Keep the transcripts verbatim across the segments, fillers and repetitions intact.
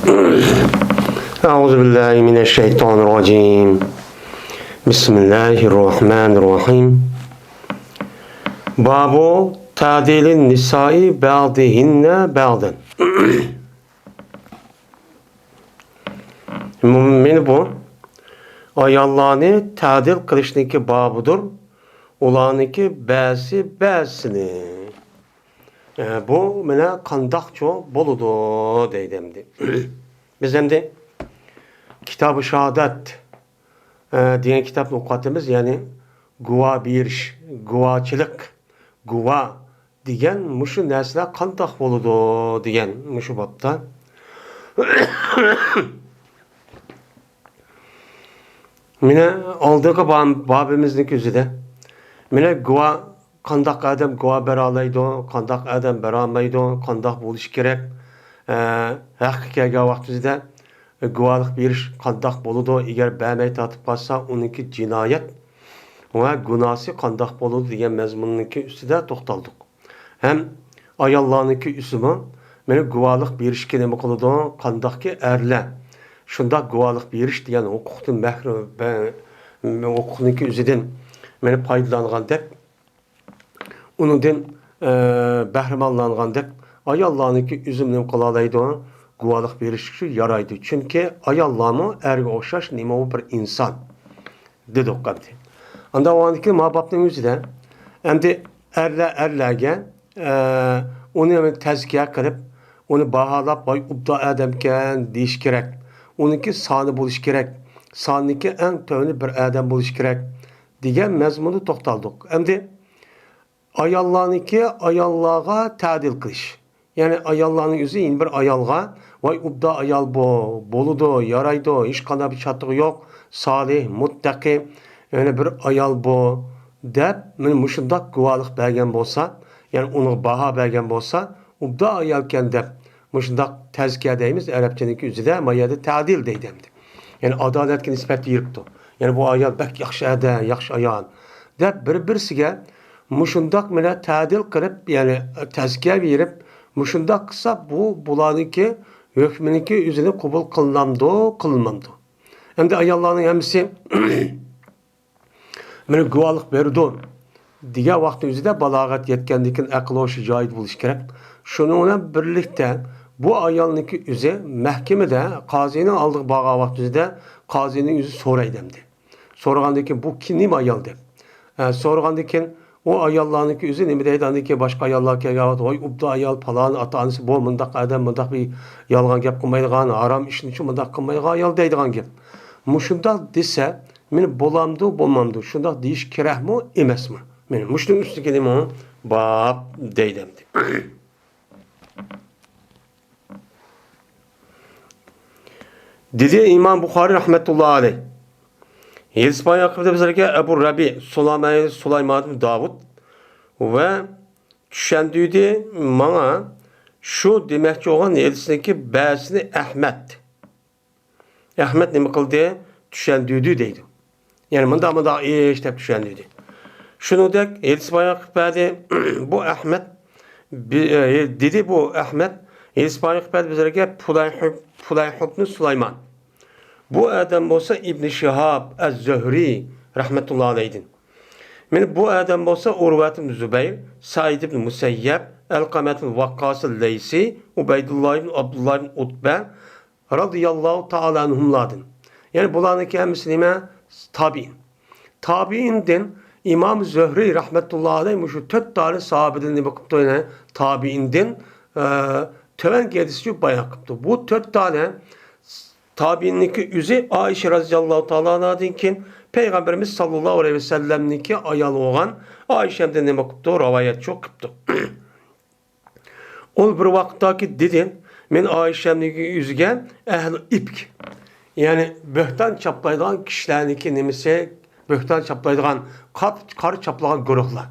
أعوذ بالله من الشيطان الرجيم. بسم الله الرحمن الرحيم. باب تعديل النساء بعضهن بعضا. مانا بۇ ئاياللارنى تەدىل قىلىشنىڭكى بابىدۇر، ئۇلارنىڭكى بەزىسى بەزىسىنى. ئە، بۇ مانا قانداقچۇ بولىدۇ دەيدۇ ئەمدى. بىز ئەمدى كىتابى شاھادەت، ئە، دېگەن كىتابنى ئوقۇۋاتىمىز، يەنى گۇۋاھ بېرىش، گۇۋاھچىلىق، گۇۋاھ دېگەن مۇشۇ نەرسىلەر قانداق بولىدۇ دېگەن مۇشۇ بابتا. مانا ئالدىنقى باب-، بابىمىزنىڭ ئۆزىدە مانا گۇۋاھ، قانداق ئادەم گۇۋاھ بېرەلەيدۇ، قانداق ئادەم بېرەلمەيدۇ، قانداق بولۇشى كېرەك، ئە، ھەققە كەلگەن ۋاقتىمىزدا گۇۋاھلىق بېرىش قانداق بولىدۇ، ئەگەر بەرمەي تارتىپ قالسا، ئۇنىڭكى جىنايەت ۋە گۇناھسى قانداق بولىدۇ دېگەن مەزمۇننىڭكى ئۈستىدە توختالدۇق. ھەم ئاياللارنىڭكى ئۈسىمۇ مانا گۇۋاھلىق بېرىشكە نېمە قىلىدۇ، قانداقكى ئەرلەر شۇنداق گۇۋاھلىق بېرىش دېگەن ھوقۇقتىن مەھرۇم، بە-، ھوقۇقنىڭكى ئۆزىدىن مانا پايدىلانغان دەپ، ئۇنىڭدىن، ئە، بەھرىمەنلەنگەن دەپ، ئاياللارنىڭكى ئۆزىمۇ نېمە قىلالايدۇ، گۇۋاھلىق بېرىشكە يارايدۇ. چۈنكى ئاياللارمۇ ئەرگە ئوخشاش نېمە، ئۇ بىر ئىنسان. دېدۇق ئەمدى. ئاندا ئاندىن كېيىن ما بابنىڭ ئۆزىدە ئەمدى ئەرلەر ئەرلەرگە، ئە، ئۇنى تەزكىيە قىلىپ، ئۇنى باھالاپ، ۋاي ئوبدان ئادەمكەن دېيىش كېرەك. ئۇنىڭكى سانى بولۇش كېرەك. سانىنىڭكى ئەڭ تۆۋىنى بىر ئادەم بولۇش كېرەك دېگەن مەزمۇندا توختالدۇق. ئەمدى ئاياللارنىڭكى ئاياللارغا تەدىل قىلىش. يەنى ئاياللارنىڭ ئۆزى يەنە بىر ئايالغا، ۋاي ئوبدان ئايال بۇ، بولىدۇ، يارايدۇ، ھېچقانداق بىر چاتىقى يوق، سالىھ، مۇتتەقى، يەنە بىر ئايال بۇ، دەپ، مانا مۇشۇنداق گۇۋاھلىق بەرگەن بولسا، يەنى ئۇنىڭغا باھا بەرگەن بولسا، ئوبدان ئايالكەن دەپ، مۇشۇنداق تەزكىيە دەيمىز، ئەرەبچىنىڭكى ئۆزىدە، ما يەردە تەدىل دەيدۇ ئەمدى. يەنى ئادالەتكە نىسبەت بېرىپتۇ. يەنى بۇ ئايال بەك ياخشى ئادەم، ياخشى ئايال، دەپ بىر-بىرسىگە مۇشۇنداق مانا تەدىل قىلىپ، يەنى تەزكىيە بېرىپ، مۇشۇنداق قىلسا، بۇ بۇلارنىڭكى ھۆكمىنىڭكى ئۆزىنى قوبۇل قىلىنامدۇ، قىلىنمامدۇ؟ ئەمدى ئاياللارنىڭ ھەممىسى مانا گۇۋاھلىق بېرىدۇ دېگەن ۋاقىتنىڭ ئۆزىدە بالاغەت يەتكەندىن كېيىن ئەقىل ھوشى جايىدا بولۇشى كېرەك. شۇنىڭ بىلەن بىرلىكتە بۇ ئايالنىڭكى ئۆزى مەھكىمىدە قازىنىڭ ئالدىغا بارغان ۋاقتىمىزدا قازىنىڭ ئۆزى سورايدۇ ئەمدى. سورىغاندىن كېيىن بۇ كىم، نېمە ئايال دەپ. ئە، سورىغاندىن كېيىن ئۇ ئاياللارنىڭكى ئۆزى نېمە دەيدۇ؟ ئاندىن كېيىن باشقا ئاياللار كەلگەن ۋاقىت، ۋاي ئوبدان ئايال، پالان ئاتا-ئانىسى بۇ مۇنداق ئادەم، مۇنداق بىر يالغان گەپ قىلمايدىغان، ھارام ئىشنىچۇ مۇنداق قىلمايدىغان ئايال دەيدىغان گەپ. مۇشۇنداق دېسە، مېنى بولامدۇ، بولمامدۇ، شۇنداق دېيىش كېرەكمۇ، ئەمەسمۇ؟ مېنى مۇشۇنىڭ ئۈستىگە نېمە باب دەيدۇ ئەمدى. دېدى ئىمام بۇخارىي رەھمەتۇللا ئەلەيھ. ھەدىس بايان قىلدى بىزلەرگە ئەبۇ رەبىئە سۇلەيمان، سۇلايمان ئىبن داۋۇد ۋە چۈشەندۈردى ماڭا شۇ دېمەكچى بولغان ھەدىسنىڭكى بەزىسىنى ئەھمەد. ئەھمەد نېمە قىلدى؟ چۈشەندۈردى دەيدۇ. يەنى مۇنداق، مۇنداق ئىش دەپ چۈشەندۈردى. شۇنىڭدەك ھەدىس بايان قىلىپ بەردى. بۇ ئەھمەد بى-، ئە، دېدى بۇ ئەھمەد، ھەدىس بايان قىلىپ بەردى بىزلەرگە پۇلەيھ، پۇلەيھ ئىبنى سۇلايمان. بۇ ئادەم بولسا ئىبنى شىھاب ئەز-زۆھرى رەھمەتۇللا ئەلەيھىدىن. مانا بۇ ئادەم بولسا ئۇرۋەت ئىبنى زۇبەير، سەئىد ئىبنى مۇسەييەب، ئەلقەمەت ئىبنى ۋەققاس لەيسى، ئۇبەيدۇللا ئىبنى ئابدۇللا ئىبنى ئۇتبە، رازىياللاھۇ تائالا ئەنھۇملاردىن. يەنى بۇلارنىڭكى ھەممىسى نېمە؟ تابىئىن. تابىئىندىن ئىمام زۆھرى رەھمەتۇللا ئەلەيھ مۇشۇ تۆت دانە ساھابىدىن نېمە قىپتۇ؟ يەنە تابىئىندىن، ئە، تۆۋەنكى ھەدىسچە بايان قىپتۇ. بۇ تۆت دانە تابىئىننىڭكى ئۆزى ئائىشە رازىياللاھۇ تائالا ئەنھادىن كېيىن پەيغەمبىرىمىز ساللاللاھۇ ئەلەيھى ۋەسەللەمنىڭكى ئايالى بولغان ئائىشەمدىن نېمە قىپتۇ؟ رىۋايەتچۇ قىپتۇ. ئۇ بىر ۋاقىتتاكى دېدى، مەن ئائىشەمنىڭ ئۆزىگە ئەھلى ئىپك، يەنى بۆھتان چاپلايدىغان كىشىلەرنىڭكى نېمىسى، بۆھتان چاپلايدىغان، قار، قارا چاپلىغان گۇرۇھلار.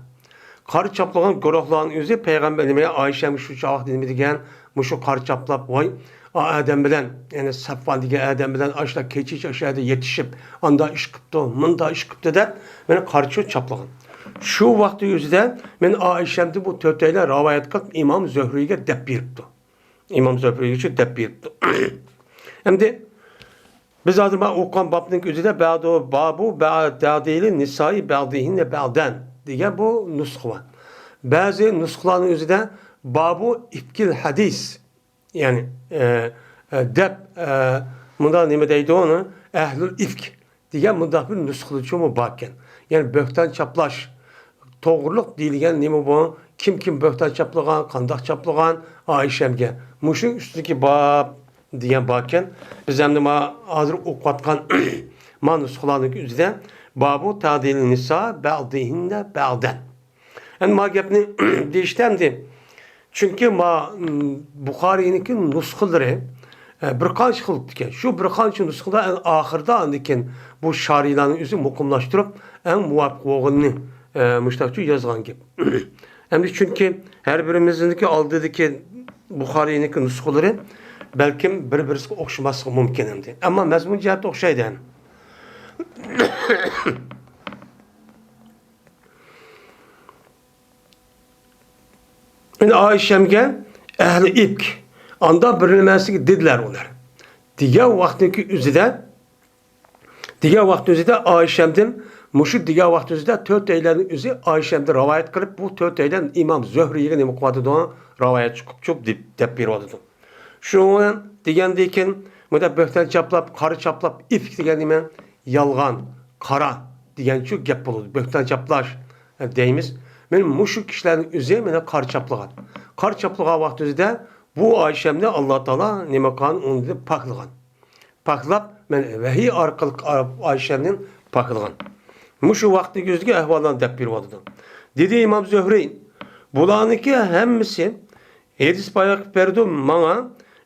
قارا چاپلىغان گۇرۇھلارنىڭ ئۆزى پەيغەمبەر نېمە، ئائىشەمگە شۇ چاغدا نېمە دېگەن، مۇشۇ قارا چاپلاپ، ۋاي، ئا ئادەم بىلەن، يەنى سەفۋان دېگەن ئادەم بىلەن ئاشۇنداق كېچىچە ئاشۇ يەردە يېتىشىپ، ئاندا ئىش قىپتۇ، مۇندا ئىش قىپتۇ دەپ، مېنى قارا چاپلىغان. شۇ ۋاقىتنىڭ ئۆزىدە مەن ئائىشەمدىن بۇ تۆتەيلەن رىۋايەت قىلىپ ئىمام زۆھرىگە دەپ بېرىپتۇ. ئىمام زۆھرىگە دەپ بېرىپتۇ. ئەمدى بىز ھازىر مانا ئوقۇغان بابنىڭ ئۆزىدە بەدۇ، بابۇ بەدىلى نىسائى بەدىھىننە بەدەن دېگەن بۇ نۇسخا بار. بەزى نۇسخىلارنىڭ ئۆزىدە بابۇ ئىفكىل ھەدىس، يەنى، ئە، ئە، دەپ، ئە، مۇنداق نېمە دەيدۇ ئۇنى؟ ئەھلۇل ئىفك دېگەن مۇنداق بىر نۇسخىلىرىمۇ باركەن. يەنى بۆھتان چاپلاش توغرۇلۇق دېيىلگەن نېمە بۇ؟ كىم، كىم بۆھتان چاپلىغان، قانداق چاپلىغان ئائىشەمگە؟ مۇشۇنىڭ ئۈستىدىكى باب دېگەن باركەن. بىز ئەمدى ما ھازىر ئوقۇۋاتقان ما نۇسخىلارنىڭ ئۆزىدە بابۇ تەدىل نىسا بەدىھىننە بەدەن. ئەمدى ما گەپنى دېيىشتە ئەمدى، چۈنكى ما، م، بۇخارىينىڭكى نۇسخىلىرى، ئە، بىر قانچە خىل ئىكەن. شۇ بىر قانچە نۇسخىدا ئەڭ ئاخىرىدا ئاندىن كېيىن بۇ شارىيلارنىڭ ئۆزى مۇقىملاشتۇرۇپ، ئەڭ مۇۋاپىق بولغىنىنى، ئە، مۇشتاقچە يازغان گەپ. ئەمدى چۈنكى ھەر بىرىمىزنىڭكى ئالدىدىكى بۇخارىينىڭكى نۇسخىلىرى بەلكىم بىر-بىرسىگە ئوخشىماسلىقى مۇمكىن ئەمدى. ئەمما مەزمۇن جەھەتتە ئوخشايدۇ ھەم. مانا ئائىشەمگە ئەھلى ئىپك، ئاندا بىر نېمەسىگە دېدىلەر ئۇلار. دېگەن ۋاقىتنىڭكى ئۆزىدە، دېگەن ۋاقىتنىڭ ئۆزىدە ئائىشەمدىن، مۇشۇ دېگەن ۋاقىتنىڭ ئۆزىدە تۆتەيلەننىڭ ئۆزى ئائىشەمدىن رىۋايەت قىلىپ، بۇ تۆتەيلەن ئىمام زۆھرىيگە نېمە قىلىۋاتىدۇ؟ رىۋايەت چىقىپچۇ دەپ، دەپ بېرىۋاتىدۇ. شۇنى دېگەندىن كېيىن، مۇنداق بۆھتان چاپلاپ، قارا چاپلاپ، ئىفك دېگەن نېمە؟ يالغان، قارا دېگەنچۇ گەپ بولىدۇ. بۆھتان چاپلاش دەيمىز. مانا مۇشۇ كىشىلەرنىڭ ئۆزى مانا قارا چاپلىغان. قارا چاپلىغان ۋاقتىمىزدا بۇ ئائىشەمنى ئاللا تائالا نېمە قىلغان؟ ئۇنى پاكلىغان. پاكلاپ، مانا ۋەھىي ئارقىلىق ئائىشەمنى پاكلىغان. مۇشۇ ۋاقىتنىڭ ئۆزىدىكى ئەھۋاللارنى دەپ بېرىۋاتىدۇ. دېدى ئىمام زۆھرىي، بۇلارنىڭكى ھەممىسى ھەدىس بايان قىلىپ بەردى ماڭا،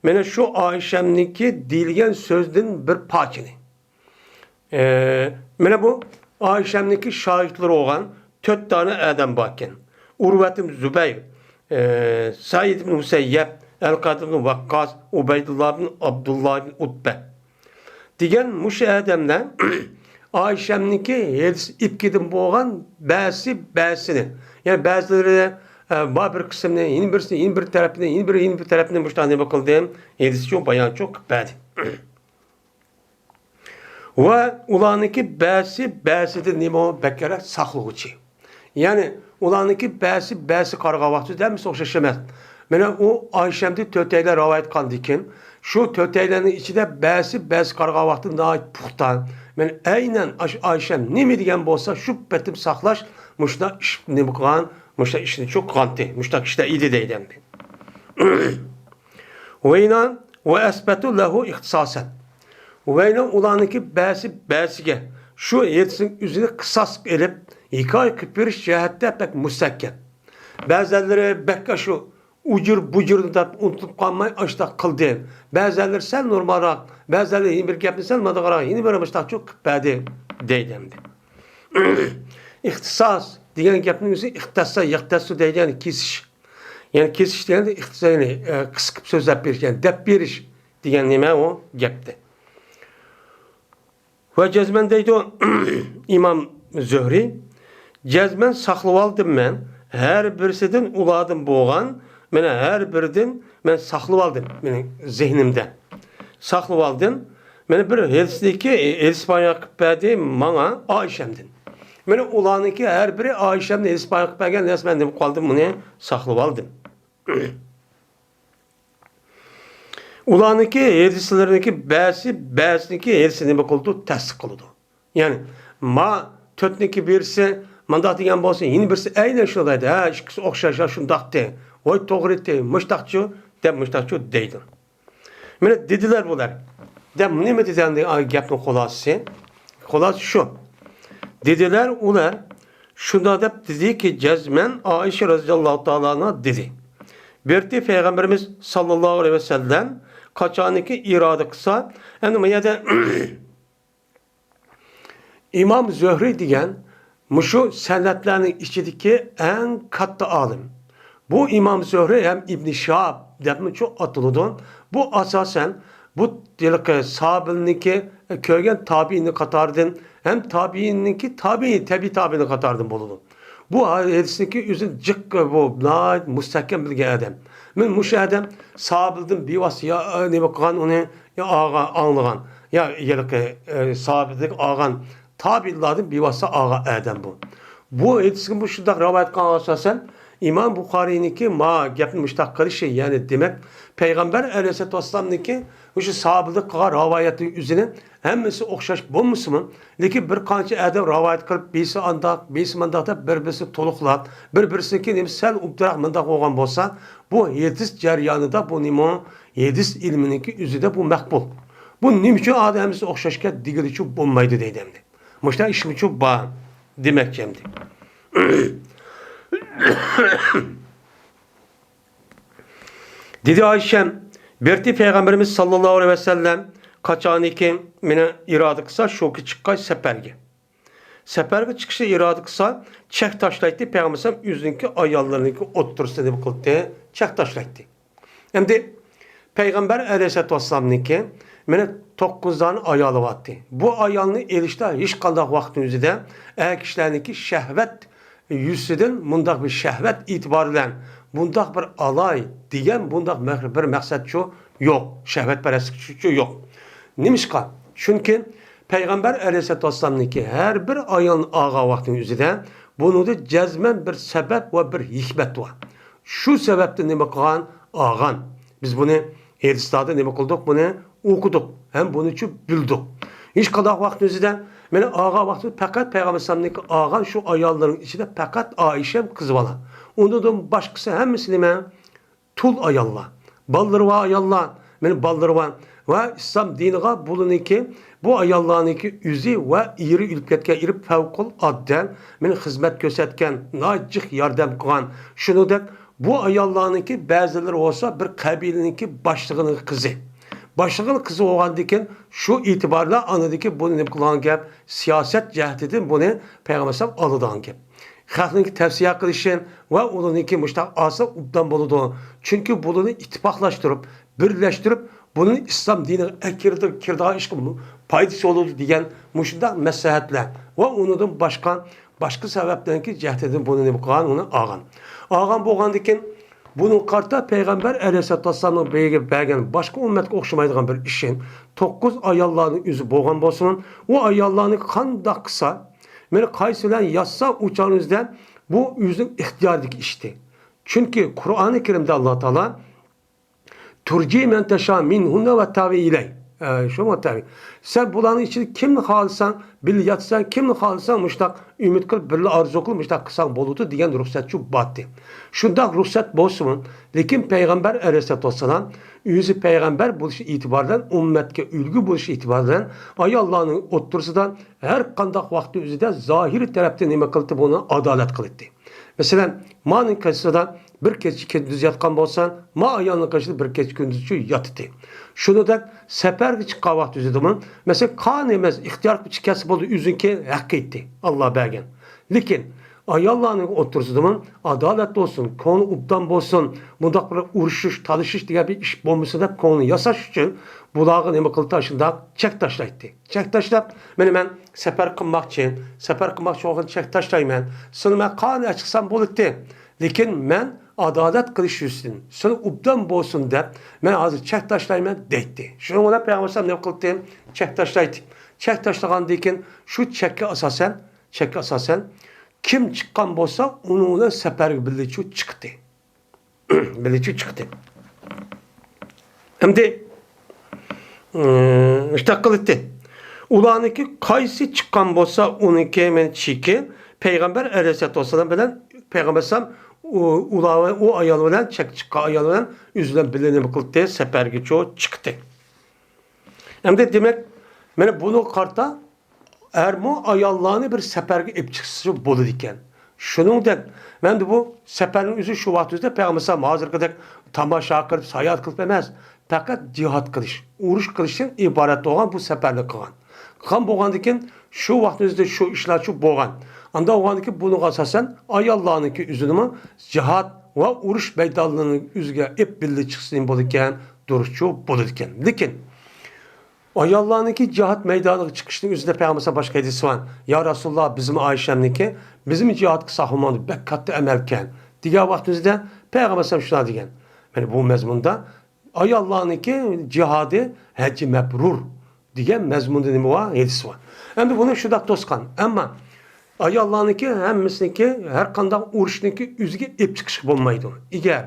مانا شۇ ئائىشەمنىڭكى دېيىلگەن سۆزدىن بىر پارچىنى. ئە، مانا بۇ ئائىشەمنىڭكى شاگىرتلىرى بولغان تۆت دانە ئادەم باركەن. ئۇرۋەتىم زۇبەير، ئە، سەئىد ئىبن مۇسەييەب، ئەلقەمە ئىبن ۋەققاس، ئۇبەيدۇللا ئىبن ئابدۇللا ئىبن ئۇتبە. دېگەن مۇشۇ ئادەملەر ئائىشەمنىڭكى ھەدىس ئىپكىدىن بولغان بەزى، بەزىسىنى، يەنى بەزىلىرى، ئە، بار بىر قىسمىنى، يەنە بىرسىنى، يەنە بىر تەرەپنى، يەنە بىر، يەنە بىر تەرەپنى مۇشۇنداق نېمە قىلدى؟ ھەدىسچۇ بايانچۇ قىلىپ بەردى. ۋە ئۇلارنىڭكى بەزىسى، بەزىدىن نېمە بەكرەك ساقلىغۇچى. يەنى ئۇلارنىڭكى بەزىسى، بەزىسى قارىغان ۋاقتىدا ھەممىسى ئوخشاش ئەمەس. مانا ئۇ ئائىشەمدىن تۆتەيلەن رىۋايەت قىلغاندىن كېيىن، شۇ تۆتەيلەننىڭ ئىچىدە بەزىسى، بەزىسى قارىغان ۋاقتىدا ناھايىتى پۇختا. مانا ئەينەن ئاشۇ ئائىشەم نېمە دېگەن بولسا، شۇ پېتىم ساقلاش، مۇشۇنداق ئىش نېمە قىلغان، مۇشۇنداق ئىشنى چۇ قىلغانتى، مۇشۇنداق كىشىلەر ئىدى دەيدۇ ئەمدى. ۋەينا ۋە ئەسبەتۇ لەھۇ ئىختىساسەن. ۋەينا ئۇلارنىڭكى بەزى بەزىگە شۇ ھەدىسنىڭ ئۆزىنى قىساس ئېلىپ، ھېكايە قىلىپ بېرىش جەھەتتە بەك مۇستەھكەم. بەزەنلىرى بەك ئاشۇ ئۇجۇر بۇجۇرنى دەپ ئۇنتۇلۇپ قالماي ئاشۇنداق قىلدى. بەزەنلىرى سەل نورمالراق، بەزەنلىرى يەنە بىر گەپنى سەل مانداقراق، يەنە بىر مۇشتاقچۇ قىلىپ بەردى دەيدۇ ئەمدى. ئىختىساس دېگەن گەپنىڭ ئۆزى ئىختەسسا يەختەسسۇ دەيدۇ، يەنى كېسىش. يەنى كېسىش دېگەندە ئىختىسا، يەنى، ئە، قىسقىپ سۆزلەپ بېرىش، يەنى دەپ بېرىش دېگەن نېمە ئۇ گەپتە. ۋە جەزمەن دەيدۇ ئىمام زۆھرى، جەزمەن ساقلىۋالدىم مەن، ھەر بىرسىدىن ئۇلاردىن بولغان، مانا ھەر بىرىدىن مەن ساقلىۋالدىم، مېنىڭ زېھنىمدە ساقلىۋالدىم. مانا بىر ھەدىسنىكى، ھەدىس بايان قىلىپ بەردى ماڭا ئائىشەمدىن. مانا ئۇلارنىڭكى ھەر بىرى ئائىشەمدىن ھەدىس بايان قىلىپ بەرگەن نەرسە، مەن نېمە قىلىۋالدىم، بۇنى ساقلىۋالدىم. ئۇلارنىڭكى ھەدىسلىرىنىڭكى بەزىسى، بەزىسىنىڭكى ھەدىسىنى نېمە قىلىدۇ؟ تەستىق قىلىدۇ. يەنى، ما تۆتنىڭكى بىرسى مانداق دېگەن بولسا، يەنە بىرسى ئەينەن شۇنداق دەيدۇ. ھە، ئىككىسى ئوخشاش، ھە، شۇنداقتى. ۋاي، توغرىتى، مۇشتاقچۇ، دەپ مۇشتاقچۇ دەيدۇ. مانا دېدىلەر بۇلار. دەپ نېمە دېدى ئەمدى گەپنىڭ خۇلاسىسى؟ خۇلاسە شۇ. دېدىلەر ئۇلار، شۇنداق دەپ دېدىكى، جەزمەن ئائىشە رەزىياللاھۇ تائالا ئەنھا دېدى. بىرتى پەيغەمبىرىمىز ساللاللاھۇ ئەلەيھى ۋەسەللەم قاچانكى ئىرادە قىلسا، ئەمدى ما يەردە ئىمام زۆھرى دېگەن مۇشۇ سەنەدلەرنىڭ ئىچىدىكى ئەڭ كاتتا ئالىم. بۇ ئىمام زۆھرى ھەم ئىبنى شىھاب دەپمۇ ئاتىلىدۇ. بۇ ئاساسەن بۇ ھېلىقى سابىلنىڭكى كۆرگەن تابىئىننىڭ قاتارىدىن ھەم تابىئىننىڭكى تابىئى، تەبىئىي تابىئىنىڭ قاتارىدىن بولىدۇ. بۇ ھەدىسنىڭكى ئۆزىنى جىق، بۇ ناھايىتى مۇستەھكەم بىلگەن ئادەم. مەن مۇشۇ ئادەم ساھابىلەردىن بىۋاسىتە يا، ئە، نېمە قىلغان ئۇنى، يا ئاغا ئاڭلىغان، يا ھېلىقى، ئە، ساھابىلەردىن ئاغان تابىئىنلاردىن بىۋاسىتە ئاغا ئادەم بۇ. بۇ ھەدىسكە مۇشۇنداق رىۋايەت قىلغان ئاساسەن، ئىمام بۇخارىينىڭكى ما گەپنى مۇشۇنداق قىلىشى، يەنى دېمەك، پەيغەمبەر ئەلەيھىسسالاتۇ ۋەسسالامنىڭكى مۇشۇ ساھابىلەردىن قىلغان رىۋايەتنىڭ ئۆزىنى ھەممىسى ئوخشاش بولمىسىمۇ، لېكىن بىر قانچە ئادەم رىۋايەت قىلىپ، بىرسى ئانداق، بىرسى مانداق دەپ، بىر-بىرسىنى تولۇقلاپ، بىر-بىرسىنىڭكى نېمىسى سەل ئوبدانراق مانداق بولغان بولسا، بۇ ھەدىس جەريانىدا بۇ نېمە؟ ھەدىس ئىلمىنىڭكى ئۆزىدە بۇ مەقبۇل. بۇ نېمە ئۈچۈن ئادەم ھەممىسى ئوخشاشكەن دېگىلىچۇ بولمايدۇ دەيدۇ ئەمدى. مۇشۇنداق ئىشمۇچۇ بار دېمەكچى ئەمدى. دېدى ئايشەم، بېرىتى پەيغەمبىرىمىز ساللاللاھۇ ئەلەيھى ۋەسەللەم قاچانكى مېنى ئىرادە قىلسا، شۇكى چىققاي سەپەرگە. سەپەرگە چىقىشنى ئىرادە قىلسا، چەك تاشلايتتى، پەيغەمبەر ئەلەيھىسسالام ئۆزىنىڭكى ئاياللىرىنىڭكى ئوتتۇرىسىدا نېمە قىلاتتى؟ چەك تاشلايتتى. ئەمدى پەيغەمبەر ئەلەيھىسسالاتۇ ۋەسسالامنىڭكى مېنى توققۇز دانە ئايالى بارتتى. بۇ ئايالنى ئېلىشتا ھېچقانداق ۋاقىتنىڭ ئۆزىدە ئەر كىشىلەرنىڭكى شەھۋەت يۈزىسىدىن مۇنداق بىر شەھۋەت ئېتىبارى بىلەن مۇنداق بىر ئالاي دېگەن مۇنداق مەق-، بىر مەقسەتچۇ يوق، شەھۋەتپەرەسلىكچۇ يوق. نېمىشقا؟ چۈنكى پەيغەمبەر ئەلەيھىسسالاتۇ ۋەسسالامنىڭكى ھەر بىر ئايالنى ئالغان ۋاقتىنىڭ ئۆزىدە بۇنىڭدا جەزمەن بىر سەۋەب ۋە بىر ھېكمەت بار. شۇ سەۋەبتىن نېمە قىلغان؟ ئالغان. بىز بۇنى ھەدىسلەردە نېمە قىلدۇق؟ بۇنى ئوقۇدۇق ھەم بۇنىچۇ بىلدۇق. ھېچقانداق ۋاقىتنىڭ ئۆزىدە مېنى ئالغان ۋاقتىدا پەقەت پەيغەمبەر ئەلەيھىسسالامنىڭكى ئالغان شۇ ئاياللىرىنىڭ ئىچىدە پەقەت ئائىشەم قىز بالا. ئۇنىڭدىن باشقىسى ھەممىسى نېمە؟ تۇل ئاياللار، بالىلىرى بار ئاياللار، مېنى بالىلىرى بار ۋە ئىسلام دىنىغا بۇلىنىكى، بۇ ئاياللارنىڭكى ئۆزى ۋە ئېرى ئۆلۈپ كەتكەن ئېرى پەۋقۇلئاددە مېنى خىزمەت كۆرسەتكەن، ناھايىتى جىق ياردەم قىلغان. شۇنىڭدەك بۇ ئاياللارنىڭكى بەزىلىرى بولسا بىر قەبىلىنىڭكى باشلىقىنىڭ قىزى. باشلىقىنىڭ قىزى بولغاندىكىن شۇ ئېتىبار بىلەن ئاندىكى بۇنى نېمە قىلغان گەپ، سىياسەت جەھەتتىن بۇنى پەيغەمبەر ئەلەيھىسسالام ئالىدىغان گەپ. خەقنىڭكى تەۋسىيە قىلىشى ۋە ئۇلارنىڭكى مۇشۇنداق ئالسا ئوبدان بولىدۇ. چۈنكى بۇلارنى ئىتتىپاقلاشتۇرۇپ، بىرلەشتۈرۈپ، بۇنى ئىسلام دىنىغا ئەكىرىدۇ، كىرىدىغان ئىشقا پايدىسى بولىدۇ دېگەن مۇشۇنداق مەسلىھەتلەر ۋە ئۇنىڭدىن باشقا، باشقا سەۋەبلەرنىڭكى جەھىتىدىن بۇنى نېمە قىلغان، ئۇنى ئالغان. ئالغان بولغاندىكىن، بۇنىڭغا قارىتا پەيغەمبەر ئەلەيھىسسالاتۇ ۋەسسالامنىڭ بىرگە بەرگەن باشقا ئۈممەتكە ئوخشىمايدىغان بىر ئىشى، توققۇز ئاياللارنىڭ ئۆزى بولغان بولسۇن، ئۇ ئاياللارنى قانداق قىلسا، مېنى قايسى بىلەن ياتسا، ئۇ چاغنىڭ ئۆزىدە بۇ ئۆزىنىڭ ئىختىيارىدىكى ئىشتى. چۈنكى قۇرئانى كەرىمدە ئاللا تائالا تۇرجى مەن تەشا مىنھۇننە ۋە تەۋى ئىلەي. ئە، شۇ ۋە تەۋى. سەن بۇلارنىڭ ئىچىدە كىمنى خالىساڭ، بىللە ياتساڭ، كىمنى خالىساڭ، مۇشتاق ئۈمىد قىلىپ، بىللە ئارزۇ قىلىپ، مۇشتاق قىلساڭ بولىدۇ دېگەن رۇخسەتچۇ بارتى. شۇنداق رۇخسەت بولسىمۇ، لېكىن پەيغەمبەر ئەلەيھىسسالاتۇ ۋەسسالام ئۆزى پەيغەمبەر بولۇش ئېتىبارى بىلەن، ئۈممەتكە ئۈلگە بولۇش ئېتىبارى بىلەن، ئاياللارنىڭ ئوتتۇرىسىدا ھەر قانداق ۋاقىتنىڭ ئۆزىدە زاھىرىي تەرەپتىن نېمە قىلدى؟ بۇنى ئادالەت قىلدى. مەسىلەن، مانىڭ قېشىدا بىر كېچە كۈندۈز ياتقان بولسا، ما ئايالنىڭ قېشىدا بىر كېچە كۈندۈزچۇ ياتتى. شۇنىڭدەك سەپەرگە چىققان ۋاقىت ئۆزىدىمۇ، مەسىلەن، قان ئەمەس، ئىختىيار قىلىپ چىقىپ كەتسە بولدى، ئۆزىنىڭكى ھەققى ئىدى، ئاللا بەرگەن. لېكىن ئاياللارنىڭ ئوتتۇرىسىدىمۇ ئادالەت بولسۇن، كۆڭلى ئوبدان بولسۇن، مۇنداق بىر ئۇرۇشۇش، تالىشىش دېگەن بىر ئىش بولمىسۇن دەپ كۆڭلىنى ياساش ئۈچۈن بۇلارغا نېمە قىلدى؟ شۇنداق چەك تاشلايتتى. چەك تاشلاپ، مانا مەن سەپەر قىلماقچى، سەپەر قىلماقچى بولغان چەك تاشلايمەن. سېنى مەن قانچە چىقسام بولاتتى. لېكىن مەن ئادالەت قىلىش يۈزىسىدىن، سېنى ئوبدان بولسۇن دەپ، مەن ھازىر چەك تاشلايمەن دەيتتى. شۇنىڭ بىلەن پەيغەمبەر ئەلەيھىسسالام نېمە قىلدى؟ چەك تاشلايتتى. چەك تاشلىغاندىن كېيىن شۇ چەككە ئاساسەن، چەككە ئاساسەن، كىم چىققان بولسا، ئۇنىڭ بىلەن سەپەرگە بىللىچۇ چىقتى. بىللىچۇ چىقتى. ئەمدى، ئىم، شۇنداق قىلدى. ئۇلارنىڭكى قايسى چىققان بولسا، ئۇنىڭكى مەن چېكى پەيغەمبەر ئەلەيھىسسالاتۇ ۋەسسالام بىلەن، پەيغەمبەر ئەلەيھىسسالام ئۇ، ئۇلار، ئۇ ئايال بىلەن، چەك چىققان ئايال بىلەن ئۆزى بىلەن بىللە نېمە قىلدى؟ سەپەرگىچۇ چىقتى. ئەمدى دېمەك، مانا بۇنىڭغا قارىتا ئەرمۇ ئاياللارنى بىر سەپەرگە ئېلىپ چىقسا بولىدىكەن. شۇنىڭدەك، مەندە بۇ سەپەرنىڭ ئۆزى شۇ ۋاقىت ئۆزىدە پەيغەمبەر ئەلەيھىسسالام ھازىرقىدەك تاماشا قىلىپ، ساياھەت قىلىپ ئەمەس، پەقەت جىھاد قىلىش، ئۇرۇش قىلىشتىن ئىبارەت بولغان بۇ سەپەرنى قىلغان. قىلغان بولغاندىكىن، شۇ ۋاقىت ئۆزىدە شۇ ئىشلارچۇ بولغان. ئاندا بولغاندىكىن، بۇنىڭغا ئاساسەن ئاياللارنىڭكى ئۆزىنىمۇ جىھاد ۋە ئۇرۇش مەيدانلىرىنىڭ ئۆزىگە ئېلىپ بىللە چىقسا نېمە بولىدىكەن؟ دۇرۇسچۇ بولىدىكەن. لېكىن ئاياللارنىڭكى جىھاد مەيدانىغا چىقىشنىڭ ئۆزىدە پەيغەمبەر ئەلەيھىسسالام باشقا ھەدىسى بار. يا رەسۇلاللا، بىزمۇ ئائىشەمنىڭكى، بىزمۇ جىھاد قىلساق بولمامدۇ؟ بەك كاتتا ئەمەلكەن، دېگەن ۋاقتىمىزدا پەيغەمبەر ئەلەيھىسسالام شۇنداق دېگەن. يەنى بۇ مەزمۇندا ئاياللارنىڭكى جىھادى ھەججى مەبرۇر دېگەن مەزمۇندا نېمە بار؟ ھەدىس بار. ئەمدى بۇنى شۇنداق توسقان. ئەمما ئاياللارنىڭكى ھەممىسىنىڭكى ھەر قانداق ئۇرۇشنىڭكى ئۆزىگە ئېلىپ چىقىشقا بولمايدۇ. ئەگەر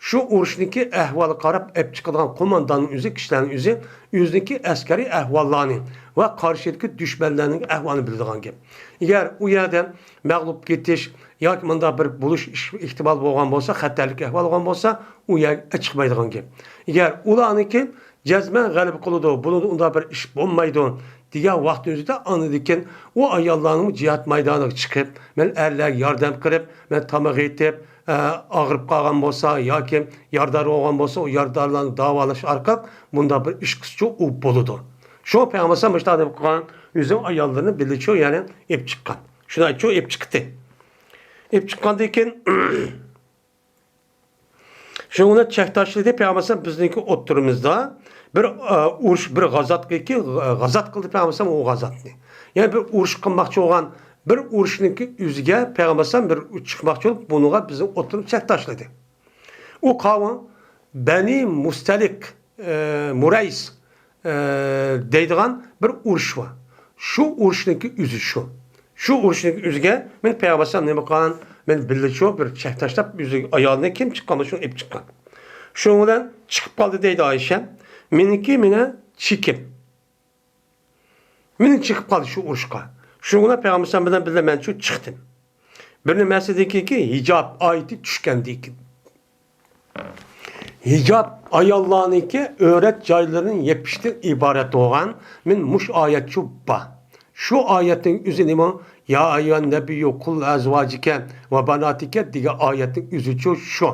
شۇ ئۇرۇشنىڭكى ئەھۋالىغا قاراپ ئېلىپ چىقىدىغان قومانداننىڭ ئۆزى، كىشىلەرنىڭ ئۆزى ئۆزىنىڭكى ئەسكەرىي ئەھۋاللارنى ۋە قارشىدىكى دۈشمەنلەرنىڭ ئەھۋالىنى بىلىدىغان گەپ. ئەگەر ئۇ يەردە مەغلۇپ كېتىش ياكى مۇنداق بىر بولۇش ئىش-، ئېھتىمال بولغان بولسا، خەتەرلىك ئەھۋال بولغان بولسا، ئۇ يەرگە چىقمايدىغان گەپ. ئەگەر ئۇلارنىڭكى جەزمەن غەلىبە قىلىدۇ، بۇنىڭدا ئۇنداق بىر ئىش بولمايدۇ دېگەن ۋاقىتنىڭ ئۆزىدە ئاندىن كېيىن ئۇ ئاياللارنىڭ جىھاد مەيدانىغا چىقىپ، مەن ئەرلەرگە ياردەم قىلىپ، مەن تاماق ئېتىپ، ئە، ئاغرىپ قالغان بولسا ياكى يارىدار بولغان بولسا، ئۇ يارىدارلارنى داۋالاش ئارقىلىق مۇنداق بىر ئىش قىلسىچۇ ئۇ بولىدۇ. شۇ پەيغەمبەر مۇشۇنداق دەپ قىلغان، ئۆزىنىڭ ئاياللىرىنى بىللىچۇ، يەنى ئېلىپ چىققان. شۇنداقچۇ ئېلىپ چىقتى. ئېلىپ چىققاندىن كېيىن شۇنىڭ بىلەن چەك تاشلىدى پەيغەمبەر بىزنىڭكى ئوتتۇرىمىزدا بىر، ئە، ئۇرۇش، بىر غازات قىلدى، غازات قىلدى پەيغەمبەر ئۇ غازاتنى. يەنى بىر ئۇرۇش قىلماقچى بولغان بىر ئۇرۇشنىڭكى ئۆزىگە پەيغەمبەر بىر چىقماقچى بولۇپ، بۇنىڭغا بىزنىڭ ئوتتۇرىمىز چەك تاشلىدى. ئۇ قاۋۇم بەنى مۇستەلىق، ئە، مۇرەيس، ئە، دەيدىغان بىر ئۇرۇش بار. شۇ ئۇرۇشنىڭكى ئۆزى شۇ. شۇ ئۇرۇشنىڭكى ئۆزىگە مەن پەيغەمبەر ئەلەيھىسسالام نېمە قىلغان؟ مەن بىللىچۇ بىر چەك تاشلاپ، ئۆزى ئايالىنى كىم چىققاندا شۇنى ئېلىپ چىققان. شۇنىڭ بىلەن چىقىپ قالدى دەيدۇ ئائىشە. مېنىڭكى مېنى چېكىم. مېنى چېكىپ قالدى شۇ ئۇرۇشقا. شۇنىڭ بىلەن پەيغەمبەر ئەلەيھىسسالام بىلەن بىللە مەن شۇ چىقتىم. بىر نېمىسىدىن كېيىنكى ھىجاب ئايىتى چۈشكەندىن كېيىن. ھىجاب ئاياللارنىڭكى ئۆرەت جايلىرىنى يېپىشتىن ئىبارەت بولغان مەن مۇشۇ ئايەتچۇ بار. شۇ ئايەتنىڭ ئۆزى نېمە؟ يا ئەييۇھەن نەبىييۇ قۇل ئەزۋاجىكە ۋە باناتىكە دېگەن ئايەتنىڭ ئۆزىچۇ شۇ.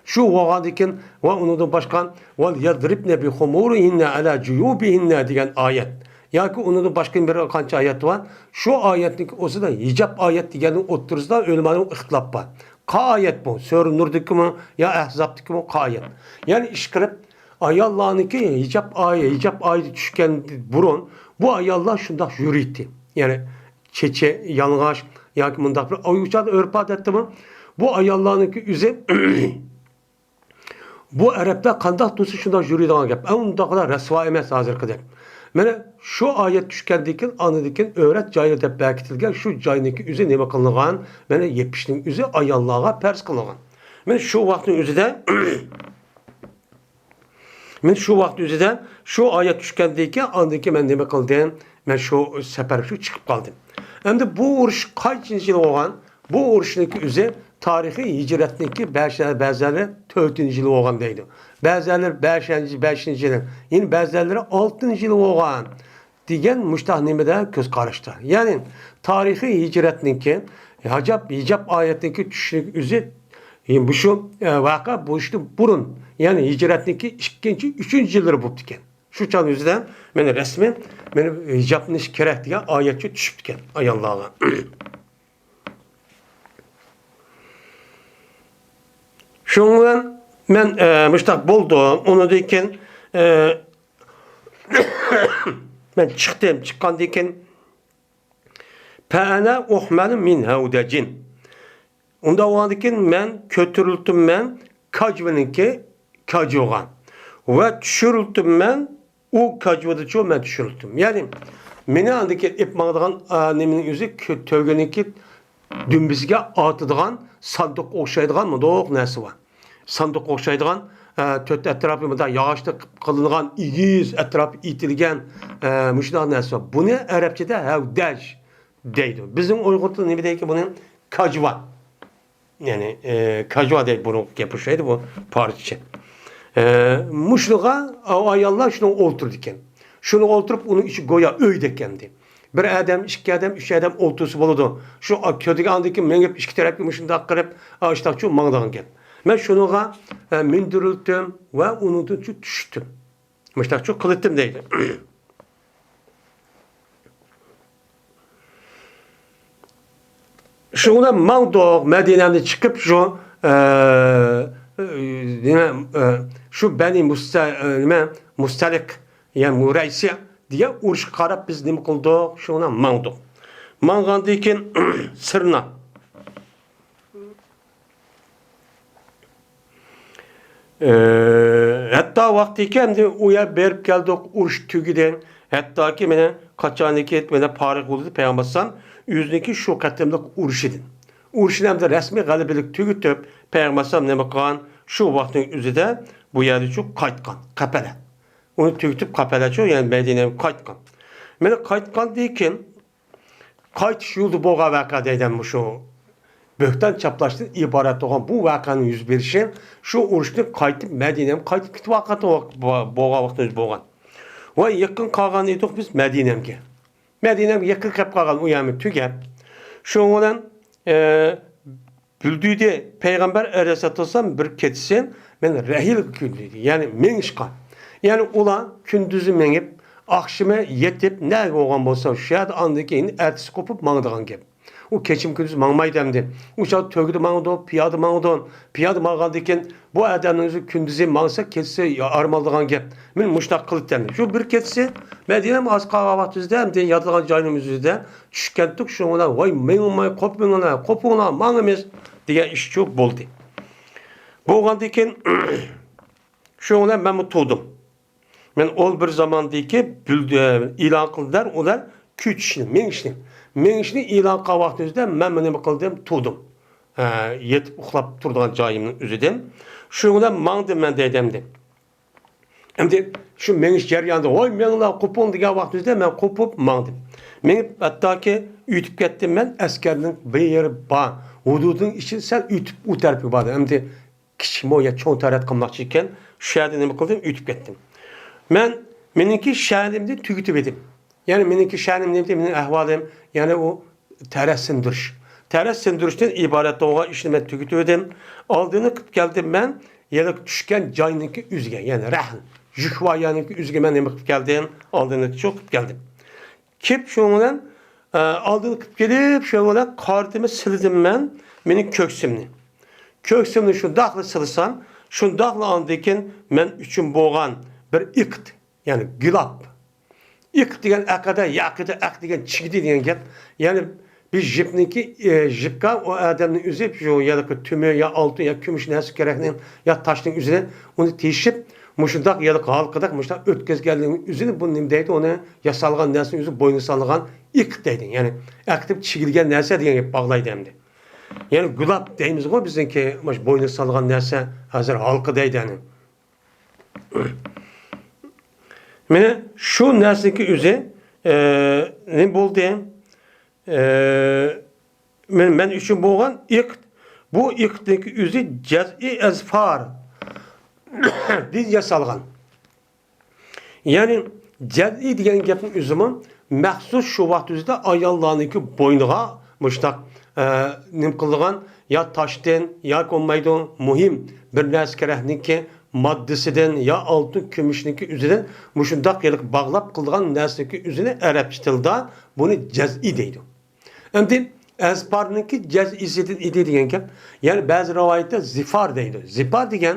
شۇ بولغاندىكىن ۋە ئۇنىڭدىن باشقا ۋەل يەزرىبنە بىخۇمۇرىھىننە ئەلا جۇيۇبىھىننە دېگەن ئايەت. ياكى ئۇنىڭدىن باشقا بىر قانچە ئايەت بار. شۇ ئايەتنىڭ ئۆزىدە ھىجاب ئايەت دېگەننىڭ ئوتتۇرىسىدا ئۆلىمانىڭ ئىختىلاپ بار. قا ئايەت بۇ؟ سۈرە نۇردىكىمۇ يا ئەھزابتىكىمۇ قا ئايەت؟ يەنى ئىشقىلىپ، ئاياللارنىڭكى ھىجاب ئايە-، ھىجاب ئايىتى چۈشكەندىن بۇرۇن بۇ ئاياللار شۇنداق يۈرىتى. يەنى چېچى يالىڭاچ ياكى مۇنداق بىر ئۇيغۇرچە ئۆرپ ئادەتتىمۇ؟ بۇ ئاياللارنىڭكى ئۆزى بۇ ئەرەبلەر قانداق تۇرسا شۇنداق يۈرىدىغان گەپ. ئۇنداقلا رەسۋا ئەمەس ھازىرقىدەك. مانا شۇ ئايەت چۈشكەندىن كېيىن، ئاندىن كېيىن ئۆرەت جايى دەپ بەكىتىلگەن شۇ جاينىڭكى ئۆزى نېمە قىلىنغان؟ مانا يېپىشنىڭ ئۆزى ئاياللارغا پەرز قىلىنغان. مانا شۇ ۋاقىتنىڭ ئۆزىدە مەن شۇ ۋاقىت ئۆزىدە شۇ ئايەت چۈشكەندىن كېيىن، ئاندىن كېيىن مەن نېمە قىلدىم؟ مەن شۇ سەپەر شۇ چىقىپ قالدىم. ئەمدى بۇ ئۇرۇش قانچىنچى يىل بولغان؟ بۇ ئۇرۇشنىڭكى ئۆزى تارىخىي ھىجرەتنىڭكى بەش-، بەزىلەر تۆتىنچى يىلى بولغان دەيدۇ. بەزىلەر بەشىنچى، بەشىنچى يىلى، يەنە بەزىلەر ئالتىنچى يىلى بولغان دېگەن مۇشتاق نېمىدە كۆز قاراشتا. يەنى تارىخىي ھىجرەتنىڭكى ھىجاب، ھىجاب ئايەتنىڭكى چۈشۈشنىڭكى ئۆزى، يەنى مۇشۇ، ئە، ۋەقە بولۇشتىن بۇرۇن، يەنى ھىجرەتنىڭكى ئىككىنچى، ئۈچىنچى يىللىرى بوپتىكەن. شۇ چاغ ئۆزىدە مانا رەسمىي مانا ھىجابلىنىش كېرەك دېگەن ئايەتچۇ چۈشۈپتىكەن ئاياللارغا. شۇنىڭ بىلەن مەن، ئە، مۇشتاق بولدۇم. ئۇنىڭدىن كېيىن، ئە، مەن چىقتىم. چىققاندىن كېيىن، فەئەنە ئۇھمەلۇ مىن ھەۋدەجىن. ئۇنداق بولغاندىن كېيىن مەن كۆتۈرۈلتۈممەن كاجۋىنىڭكى كاجۋىغا ۋە چۈشۈرۈلتۈممەن ئۇ كاجۋىدىچۇ مەن چۈشۈرۈلتۈم. يەنى مېنى ئاندىن كېيىن ئېلىپ ماڭىدىغان، ئا، نېمىنىڭ ئۆزى كۆ-، تۆگىنىڭكى دۈمبىسىگە ئاتىدىغان ساندۇققا ئوخشايدىغان مۇنداق نەرسە بار. ساندۇققا ئوخشايدىغان، ئە، تۆت ئەتراپى مۇنداق ياغاچتىن قىلىنغان ئېگىز ئەتراپى ئېتىلگەن، ئە، مۇشۇنداق نەرسە بار. بۇنى ئەرەبچىدە ھەۋدەج دەيدۇ. بىزنىڭ ئۇيغۇر تىلىدا نېمە دەيدىكى بۇنى؟ كاجۋا. يەنى، ئە، كاجۋا دەيدۇ، بۇنىڭغا گەپ ئوخشايدۇ بۇ پارسچە. ئە، مۇشۇنىڭغا ئاياللار شۇنىڭغا ئولتۇرىدىكەن. شۇنىڭغا ئولتۇرۇپ ئۇنىڭ ئىچى گويا ئۆيدەك ئەمدى. بىر ئادەم، ئىككى ئادەم، ئۈچ ئادەم ئولتۇرسا بولىدۇ. شۇ كۆرىدىكەن ئاندىن كېيىن مېڭىپ ئىككى تەرەپكە مۇشۇنداق قىلىپ، ئاشتاقچۇ ماڭىدىغان گەپ. مەن شۇنىڭغا، ئە، مىندۈرۈلدۈم ۋە ئۇنىڭدىن چۈ-، چۈشتۈم. مۇشتاقچۇ قىلىتتىم دەيدۇ. شۇنىڭ بىلەن ماڭدۇق، مەدىنەدىن چىقىپ شۇ، ئە، نېمە، ئە، شۇ بەنى مۇستە-، ئە، نېمە، مۇستەلىق، يەنى مۇرەيسى دېگەن ئۇرۇشقا قاراپ بىز نېمە قىلدۇق؟ شۇنىڭ بىلەن ماڭدۇق. ماڭغاندىن كېيىن سىرنا. ئە، ھەتتا ۋاقتىكى ئەمدى ئۇ يەر بېرىپ كەلدۇق، ئۇرۇش تۈگىدى. ھەتتاكى مېنى قاچانكى مېنى پارىغ بولدى پەيغەمبەر ئەلەيھىسسالام ئۆزىنىڭكى شۇ قېتىملىق ئۇرۇشىدىن. ئۇرۇشنى ئەمدى رەسمىي غەلىبىلىك تۈگىتىپ، پەيغەمبەر ئەلەيھىسسالام نېمە قىلغان؟ شۇ ۋاقىتنىڭ ئۆزىدە بۇ يەردە شۇ قايتقان، قەپەلە. ئۇنى تۈگىتىپ قەپەلەچۇ، يەنى مەدىنەگە قايتقان. مېنى قايتقاندىن كېيىن، قايتىش يولىدا بولغان ۋەقە دەيدۇ مۇشۇ بۆھتان چاپلاشتىن ئىبارەت بولغان بۇ ۋەقەنىڭ يۈز بېرىشى، شۇ ئۇرۇشتىن قايتىپ مەدىنەمگە قايتىپ كېتىۋاتقان ۋاق-، بولغان ۋاقتىمىز بولغان. ۋە يېقىن قالغان ئىدۇق بىز مەدىنەمگە. مەدىنەمگە يېقىن كەپ قالغان ئۇ يەرمۇ تۈگەپ. شۇنىڭ بىلەن، ئە، بىلدۈردى پەيغەمبەر ئەلەيھىسسالاتۇ ۋەسسالام بىر كېچىسى مەن رەھىلگە كۆندۈردى، يەنى مېڭىشقا. يەنى ئۇلار كۈندۈزى مېڭىپ، ئاخشىمى يېتىپ، نەگە بولغان بولسا شۇ يەردە ئاندىن كېيىن ئەتىسى قوپۇپ ماڭىدىغان گەپ. ئۇ كېچىمۇ كۈندۈز ماڭمايدۇ ئەمدى. ئۇ چاغدا تۆگىدە ماڭىدۇ، پىيادە ماڭىدۇ. پىيادە ماڭغاندىن كېيىن بۇ ئادەمنىڭ ئۆزى كۈندۈزى ماڭسا، كېچىسى ئارام ئالىدىغان گەپ. مەن مۇشۇنداق قىلىپتىمەن. شۇ بىر كېچىسى مەدىنەم ئاز قالغان ۋاقتىمىزدا ئەمدى ياتىدىغان جاينىڭ ئۆزىدە چۈشكەنتۇق، شۇنىڭ بىلەن ۋاي مېڭىڭماي قوپۇڭلار، قوپۇڭلار، ماڭىمىز دېگەن ئىشچۇ بولدى. بولغاندىن كېيىن شۇنىڭ بىلەن مەنمۇ تۇردۇم. مەن ئول بىر زاماندىكى بىلدى-، ئېلان قىلدىلار ئۇلار كۆچۈشنى، مېڭىشنى. مېڭىشنى ئېلان قىلغان ۋاقتىمىزدا مەنمۇ نېمە قىلدىم؟ تۇردۇم. ئە، يېتىپ ئۇخلاپ تۇرىدىغان جايىمنىڭ ئۆزىدىن. شۇنىڭ بىلەن ماڭدىم مەن دەيدۇ ئەمدى. ئەمدى شۇ مېڭىش جەريانىدا، ۋاي مېڭىڭلار، قوپۇڭ دېگەن ۋاقتىمىزدا مەن قوپۇپ ماڭدىم. مېڭىپ ھەتتاكى ئۆتۈپ كەتتىم مەن ئەسكەرنىڭ بىر يېرى بار ھۇدۇدىنىڭ ئىچىدە سەل ئۆتۈپ ئۇ تەرەپكە باردىم. ئەمدى كىچىكمۇ يا چوڭ تەرەت قىلماقچى ئىكەن، شۇ يەردە نېمە قىلدىم؟ ئۆتۈپ كەتتىم. مەن مېنىڭكى شەنىمنى تۈگىتىپ ئىدىم. يەنى مېنىڭكى شەنىم نېمىدى؟ مېنىڭ ئەھۋالىم، يەنى ئۇ تەرەت سىندۇرۇش. تەرەت سىندۇرۇشتىن ئىبارەت بولغان ئىشنى مەن تۈگىتىۋىدىم. ئالدىنى قىلىپ كەلدىم مەن، يەنى چۈشكەن جاينىڭكى ئۆزىگە، يەنى رەھن، يۈك بار يەرنىڭكى ئۆزىگە مەن نېمە قىلىپ كەلدىم؟ ئالدىنى شۇ قىلىپ كەلدىم. كېلىپ شۇنىڭ بىلەن، ئە، ئالدىنى قىلىپ كېلىپ، شۇنىڭ بىلەن قارتىمنى سىلىدىم مەن، مېنىڭ كۆكسۈمنى. كۆكسۈمنى شۇنداقلا سىلىسام، شۇنداقلا ئاندىن كېيىن مەن ئۈچۈن بولغان بىر ئىقىت، يەنى گىلاپ. ئىق دېگەن ئەقىدە، يەقىدە، ئەق دېگەن چىگدى دېگەن گەپ. يەنى بىر يىپنىڭكى، ئى، يىپقا ئۇ ئادەمنىڭ ئۆزى شۇ يەنى تۆمۈر يا ئالتۇن يا كۈمۈش نەرسە كېرەكنى يا تاشنىڭ ئۆزىنى ئۇنى تېشىپ، مۇشۇنداق يەنى ھالقىدەك مۇشۇنداق ئۆتكۈزگەنلىكىنىڭ ئۆزىنى بۇ نېمە دەيدۇ؟ ئۇنى ياسالغان نەرسىنىڭ ئۆزى بوينىغا سالىدىغان ئىق دەيدۇ. يەنى ئەقىدە چىگىلگەن نەرسە دېگەن گەپ باغلايدۇ ئەمدى. يەنى گۇلاپ دەيمىزغۇ بىزنىڭكى مۇشۇ بوينىغا سالغان نەرسە، ھازىر ھالقا دەيدۇ ئەنە. مانا شۇ نەرسىنىڭكى ئۆزى، ئە، نېمە بولدى؟ ئە، مەن، مەن ئۈچۈن بولغان ئىقىت، بۇ ئىقىتنىڭكى ئۆزى جەزئىي ئەزپار دىن ياسالغان. يەنى جەزئىي دېگەن گەپنىڭ ئۆزىمۇ مەخسۇس شۇ ۋاقىت ئۆزىدە ئاياللارنىڭكى بوينىغا مۇشۇنداق، ئە، نېمە قىلىدىغان يا تاشتىن ياكى بولمايدۇ، مۇھىم بىر نەرسە كېرەكنىڭكى ماددىسىدىن يا ئالتۇن كۈمۈشنىڭكى ئۆزىدىن مۇشۇنداق ھېلىقى باغلاپ قىلىدىغان نەرسىنىڭكى ئۆزىنى ئەرەبچە تىلدا بۇنى جەزئىي دەيدۇ. ئەمدى ئەزپارنىڭكى جەزئىسىدىن ئىدى دېگەن گەپ. يەنى بەزى رىۋايەتتە زىفار دەيدۇ. زىفار دېگەن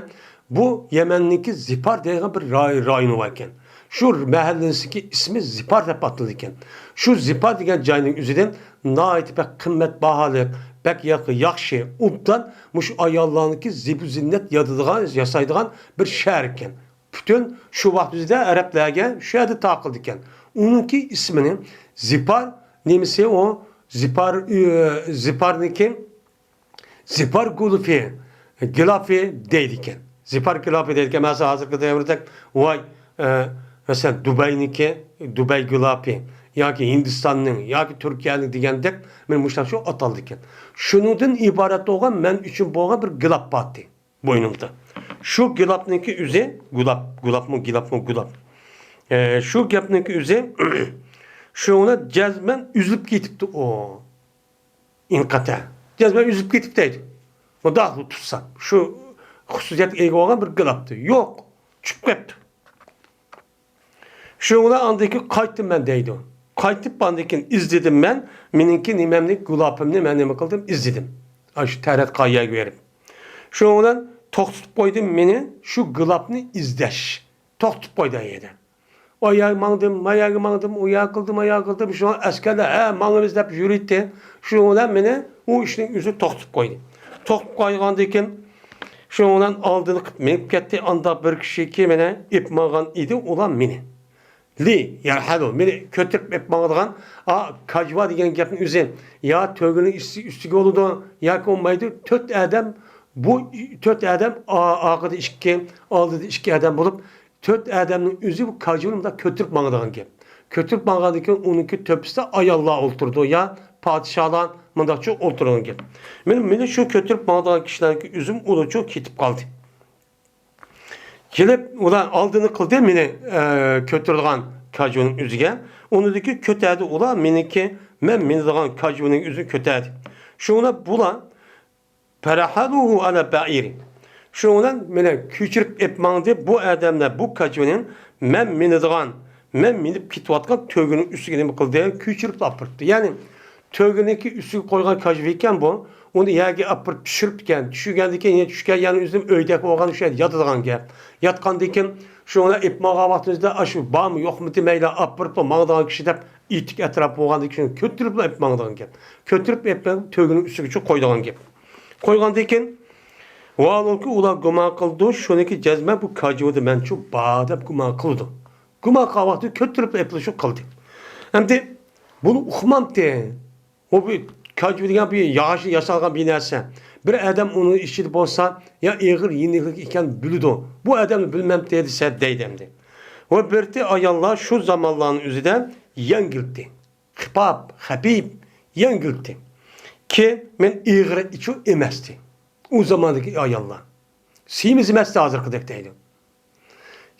بۇ يەمەننىڭكى زىپار دەيدىغان بىر راي-، رايونى بار ئىكەن. شۇ مەھەللىسىنىڭكى ئىسمى زىپار دەپ ئاتىلىدىكەن. شۇ زىپار دېگەن جاينىڭ ئۆزىدىن ناھايىتى بەك قىممەت باھالىق، بەك يا-، ياخشى، ئوبدان مۇشۇ ئاياللارنىڭكى زىبۇ زىننەت يادىدىغان، ياسايدىغان بىر شەھەر ئىكەن. پۈتۈن شۇ ۋاقىت ئۆزىدە ئەرەبلەرگە شۇ يەردە تارقىلىدىكەن. ئۇنىڭكى ئىسمىنى زىپار نېمىسى ئۇ؟ زىپار، ئۆ، زىپارنىڭكى زىپار گۇلۇپى، گىلاپى دەيدىكەن. زىپار گىلاپى دەيدىكەن. مەسىلەن، ھازىرقى دەۋردەك ۋاي، ئە، مەسىلەن، دۇبەينىڭكى، دۇبەي گىلاپى ياكى ھىندىستاننىڭ ياكى تۈركىيەنىڭ دېگەندەك، مانا مۇشۇنداق شۇ ئاتالىدىكەن. شۇنىڭدىن ئىبارەت بولغان مەن ئۈچۈن بولغان بىر گىلاپ بارتى. بوينۇمدا. شۇ گىلاپنىڭكى ئۆزى، گۇلاپ، گۇلاپمۇ، گىلاپمۇ، گۇلاپ. ئە، شۇ گەپنىڭكى ئۆزى، شۇڭا جەزمەن ئۈزۈلۈپ كېتىپتۇ ئۇ. ئىنقىتە. جەزمەن ئۈزۈلۈپ كېتىپ دەيدۇ. مۇنداق تۇتسام، شۇ خۇسۇسىيەتكە ئىگە بولغان بىر گىلاپتۇ. يوق، چۈشۈپ كەپتۇ. شۇنىڭ بىلەن ئاندىن كېيىن قايتتىم مەن دەيدۇ. قايتىپ ئاندىن كېيىن ئىزدىدىم مەن. مېنىڭكى نېمەمنى، گۇلاپىمنى مەن نېمە قىلدىم؟ ئىزدىدىم. ئاشۇ تەرەت قايەرگە بېرىپ. شۇنىڭ بىلەن توختىتىپ قويدى مېنى شۇ گۇلاپنى ئىزدەش. توختىتىپ قويدى ئۇ يەردە. ئۇ يەرگە ماڭدىم، ما يەرگە ماڭدىم، ئۇ يەرگە قىلدىم، ما يەرگە قىلدىم. شۇڭا ئەسكەرلەر، ھە، ماڭىمىز دەپ يۈرۈيتتى. شۇنىڭ بىلەن مېنى ئۇ ئىشنىڭ ئۆزى توختىتىپ قويدى. توختىتىپ قويغاندىن كېيىن شۇنىڭ بىلەن ئالدىنى قىلىپ مېڭىپ كەتتى. ئاندا بىر كىشىكى مېنى ئېلىپ ماڭغان ئىدى، ئۇلار مېنى. لى يەرھەلۇ، مېنى كۆتۈرۈپ ئېلىپ ماڭىدىغان، ئا، كاجۋا دېگەن گەپنىڭ ئۆزى يا تۆگىنىڭ ئۈستى، ئۈستىگە بولىدۇ، ياكى بولمايدۇ. تۆت ئادەم، بۇ تۆت ئادەم، ئا-، ئارقىدا ئىككى، ئالدىدا ئىككى ئادەم بولۇپ، تۆت ئادەمنىڭ ئۆزى بۇ كاجۋىنى مۇنداق كۆتۈرۈپ ماڭىدىغان گەپ. كۆتۈرۈپ ماڭغاندىن كېيىن ئۇنىڭكى تۆپىسىدە ئاياللار ئولتۇرىدۇ يا پادىشاھلار مۇنداقچە ئولتۇرىدىغان گەپ. مېنى، مېنى شۇ كۆتۈرۈپ ماڭىدىغان كىشىلەرنىڭكى ئۆزىمۇ ئۇلارچۇ كېتىپ قالدى. كېلىپ، ئۇلار ئالدىنى قىلدى مېنى، ئە، كۆتۈرىدىغان كاجۋىنىڭ ئۆزىگە. ئۇنىڭدىكى كۆتەردى ئۇلار مېنىڭكى، مەن مىنىدىغان كاجۋىنىڭ ئۆزىنى كۆتەردى. شۇڭا بۇلار، پەرەھەلۇھۇ ئەلە بەئىرى. شۇنىڭ بىلەن مېنى كۆچۈرۈپ ئېلىپ ماڭدى. بۇ ئادەملەر بۇ كاجۋىنى مەن مىنىدىغان، مەن مىنىپ كېتىۋاتقان تۆگىنىڭ ئۈستىگە نېمە قىلدى؟ كۆچۈرۈپ ئاپىرىپتۇ. يەنى تۆگىنىڭكى ئۈستىگە قويغان كاجۋا ئىكەن بۇ. ئۇنى يەرگە ئاپىرىپ چۈشۈرۈپتىكەن. چۈشۈرگەندىن كېيىن يەنە چۈشكەن، يەنە ئۆزىنىڭ ئۆيدەك بولغان شۇ يەردە ياتىدىغان گەپ. ياتقاندىن كېيىن شۇنى ئېلىپ ماڭغان ۋاقتىمىزدا ئاشۇ بارمۇ يوقمۇ دېمەيلا ئاپىرىپلا ماڭىدىغان كىشى دەپ ئېيتىپ ئەتراپ بولغاندىن كېيىن كۆتۈرۈپلا ئېلىپ ماڭىدىغان گەپ. كۆتۈرۈپ ئېلىپ تۆگىنىڭ ئۈستىگىچۇ قويىدىغان گەپ. قويغاندىن كېيىن ۋالۇكى ئۇلار گۇمان قىلىدۇ، شۇنىڭكى جەزمەن بۇ كاجۋىدا مەنچۇ بار دەپ گۇمان قىلىدۇ. گۇمان قىلغان ۋاقتى كۆتۈرۈپ ئېلىپلا شۇ قىلدى. ئەمدى بۇنى ئۇقمامتى. ئۇ بىر كاجۋا دېگەن بىر ياغاچتىن ياسالغان بىر نەرسە. بىر ئادەم ئۇنىڭ ئىچىدە بولسا، يا ئېغىر يېنىكلىك ئىكەننى بىلىدۇ. بۇ ئادەمنى بىلمەمتى دېسە دەيدۇ ئەمدى. ۋە بىرتى ئاياللار شۇ زامانلارنىڭ ئۆزىدە يەڭگىلتى. خىپاپ، خەپىپ، يەڭگىلتى. كى مەن ئېغىر ئىچۇ ئەمەستى. ئۇ زاماندىكى ئاياللار. سېمىز ئەمەستى ھازىرقىدەك دەيدۇ.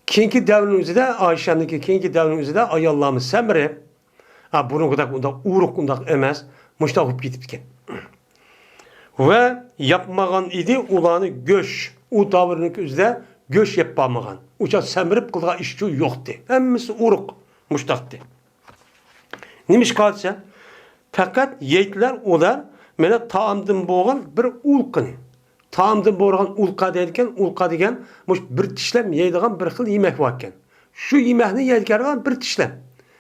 كېيىنكى دەۋرنىڭ ئۆزىدە، ئائىشەمنىڭكى كېيىنكى دەۋرنىڭ ئۆزىدە ئاياللارمۇ سەمرىپ، ھە، بۇرۇنقىدەك ئۇنداق ئۇرۇق، ئۇنداق ئەمەس، مۇشۇنداق بولۇپ كېتىپتىكەن. ۋە ياپمىغان ئىدى ئۇلارنى گۆش. ئۇ دەۋرنىڭكى ئۆزىدە گۆش يەپ بارمىغان. ئۇ چاغ سەمرىپ قىلىدىغان ئىشچۇ يوقتى. ھەممىسى ئۇرۇق، مۇشتاقتى. نېمىشقا دېسە، پەقەت يەيتلەر ئۇلار مانا تائامدىن بولغان بىر ئۇلقىنى. تائامدىن بولغان ئۇلقا دەيدىكەن، ئۇلقا دېگەن مۇشۇ بىر چىشلەم يەيدىغان بىر خىل يېمەك باركەن. شۇ يېمەكنى يەيدىكەن بىر چىشلەم.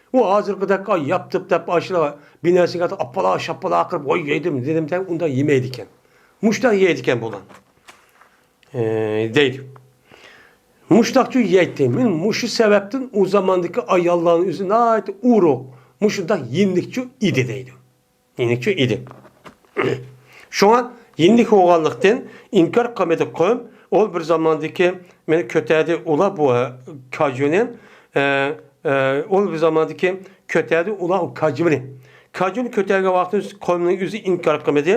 ئۇ ھازىرقىدەك، ئاي، ياپتىپ دەپ ئاشۇلا بىناسىغا ئاپپالا شاپپالا قىلىپ، ۋاي، يەيدىم دېدىم دە، ئۇنداق يېمەيدىكەن. مۇشۇنداق يەيدىكەن بۇلار. ئى، دەيدۇ. مۇشۇنداقچۇ يەيتتى. مەن مۇشۇ سەۋەبتىن ئۇ زاماندىكى ئاياللارنىڭ ئۆزى ناھايىتى ئورۇق، مۇشۇنداق يېنىكچۇ ئىدى دەيدۇ. يېنىكچۇ ئىدى. شۇڭا يېنىك بولغانلىقتىن ئىنكار قىلمىدى قويۇپ، ئۇ بىر زاماندىكى مېنى كۆتەردى ئۇلار بۇ، ئە، كاجۇنى، ئە، ئە، ئۇ بىر زاماندىكى كۆتەردى ئۇلار ئۇ كاجۇنى. كاجۇنى كۆتەرگەن ۋاقتىدا قويۇمنىڭ ئۆزى ئىنكار قىلمىدى.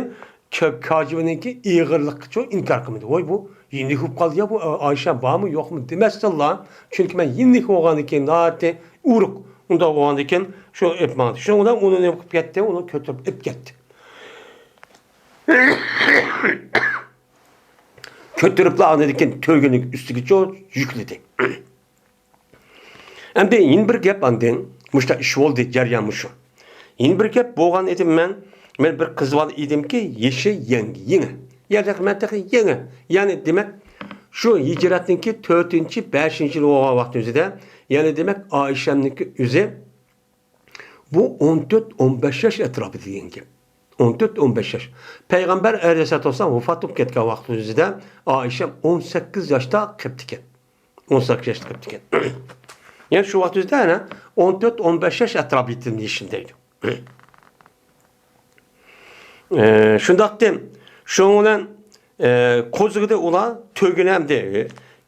كە-، كاجىۋىنىڭكى ئېغىرلىقىچۇ ئىنكار قىلمىدى. ۋاي، بۇ يېنىك بولۇپ قالدى يا، بۇ ئائىشە بارمۇ يوقمۇ دېمەستىنلا. چۈنكى مەن يېنىك بولغاندىكىن ناھايىتى ئۇرۇق، ئۇنداق بولغاندىكىن شۇ ئېلىپ ماڭدى. شۇنىڭ بىلەن ئۇنى نېمە قىلىپ كەتتى؟ ئۇنى كۆتۈرۈپ ئېلىپ كەتتى. كۆتۈرۈپلا ئاندىن كېيىن تۆگىنىڭ ئۈستىگىچۇ يۈكلىدى. ئەمدى يەنە بىر گەپ ئاندىن، مۇشۇنداق ئىش بولدى، جەريان مۇشۇ. يەنە بىر گەپ بولغان ئىدىم مەن، مەن بىر قىز بالا ئىدىمكى، يېشى يېڭى، يېڭى. يەنى مەن تېخى يېڭى. يەنى دېمەك، شۇ ھىجرەتنىڭكى تۆتىنچى، بەشىنچى يىلى بولغان ۋاقتىمىزدا، يەنى دېمەك، ئائىشەمنىڭكى ئۆزى بۇ ئون تۆت، ئون بەش ياش ئەتراپىدا دېگەن گەپ. ئون تۆت، ئون بەش ياش. پەيغەمبەر ئەلەيھىسسالاتۇ ۋەسسالام ۋاپات بولۇپ كەتكەن ۋاقتىمىزدا ئائىشەم ئون سەككىز ياشتا قېپتىكەن. ئون سەككىز ياشتا قېپتىكەن. يەنى شۇ ۋاقىت ئۆزىدە ئەنە ئون تۆت، ئون بەش ياش ئەتراپىدا يېشىم دەيدۇ. ئى، شۇنداقتىن، شۇنىڭ بىلەن، ئى، قوزغىدى ئۇلار تۆگىنى ئەمدى،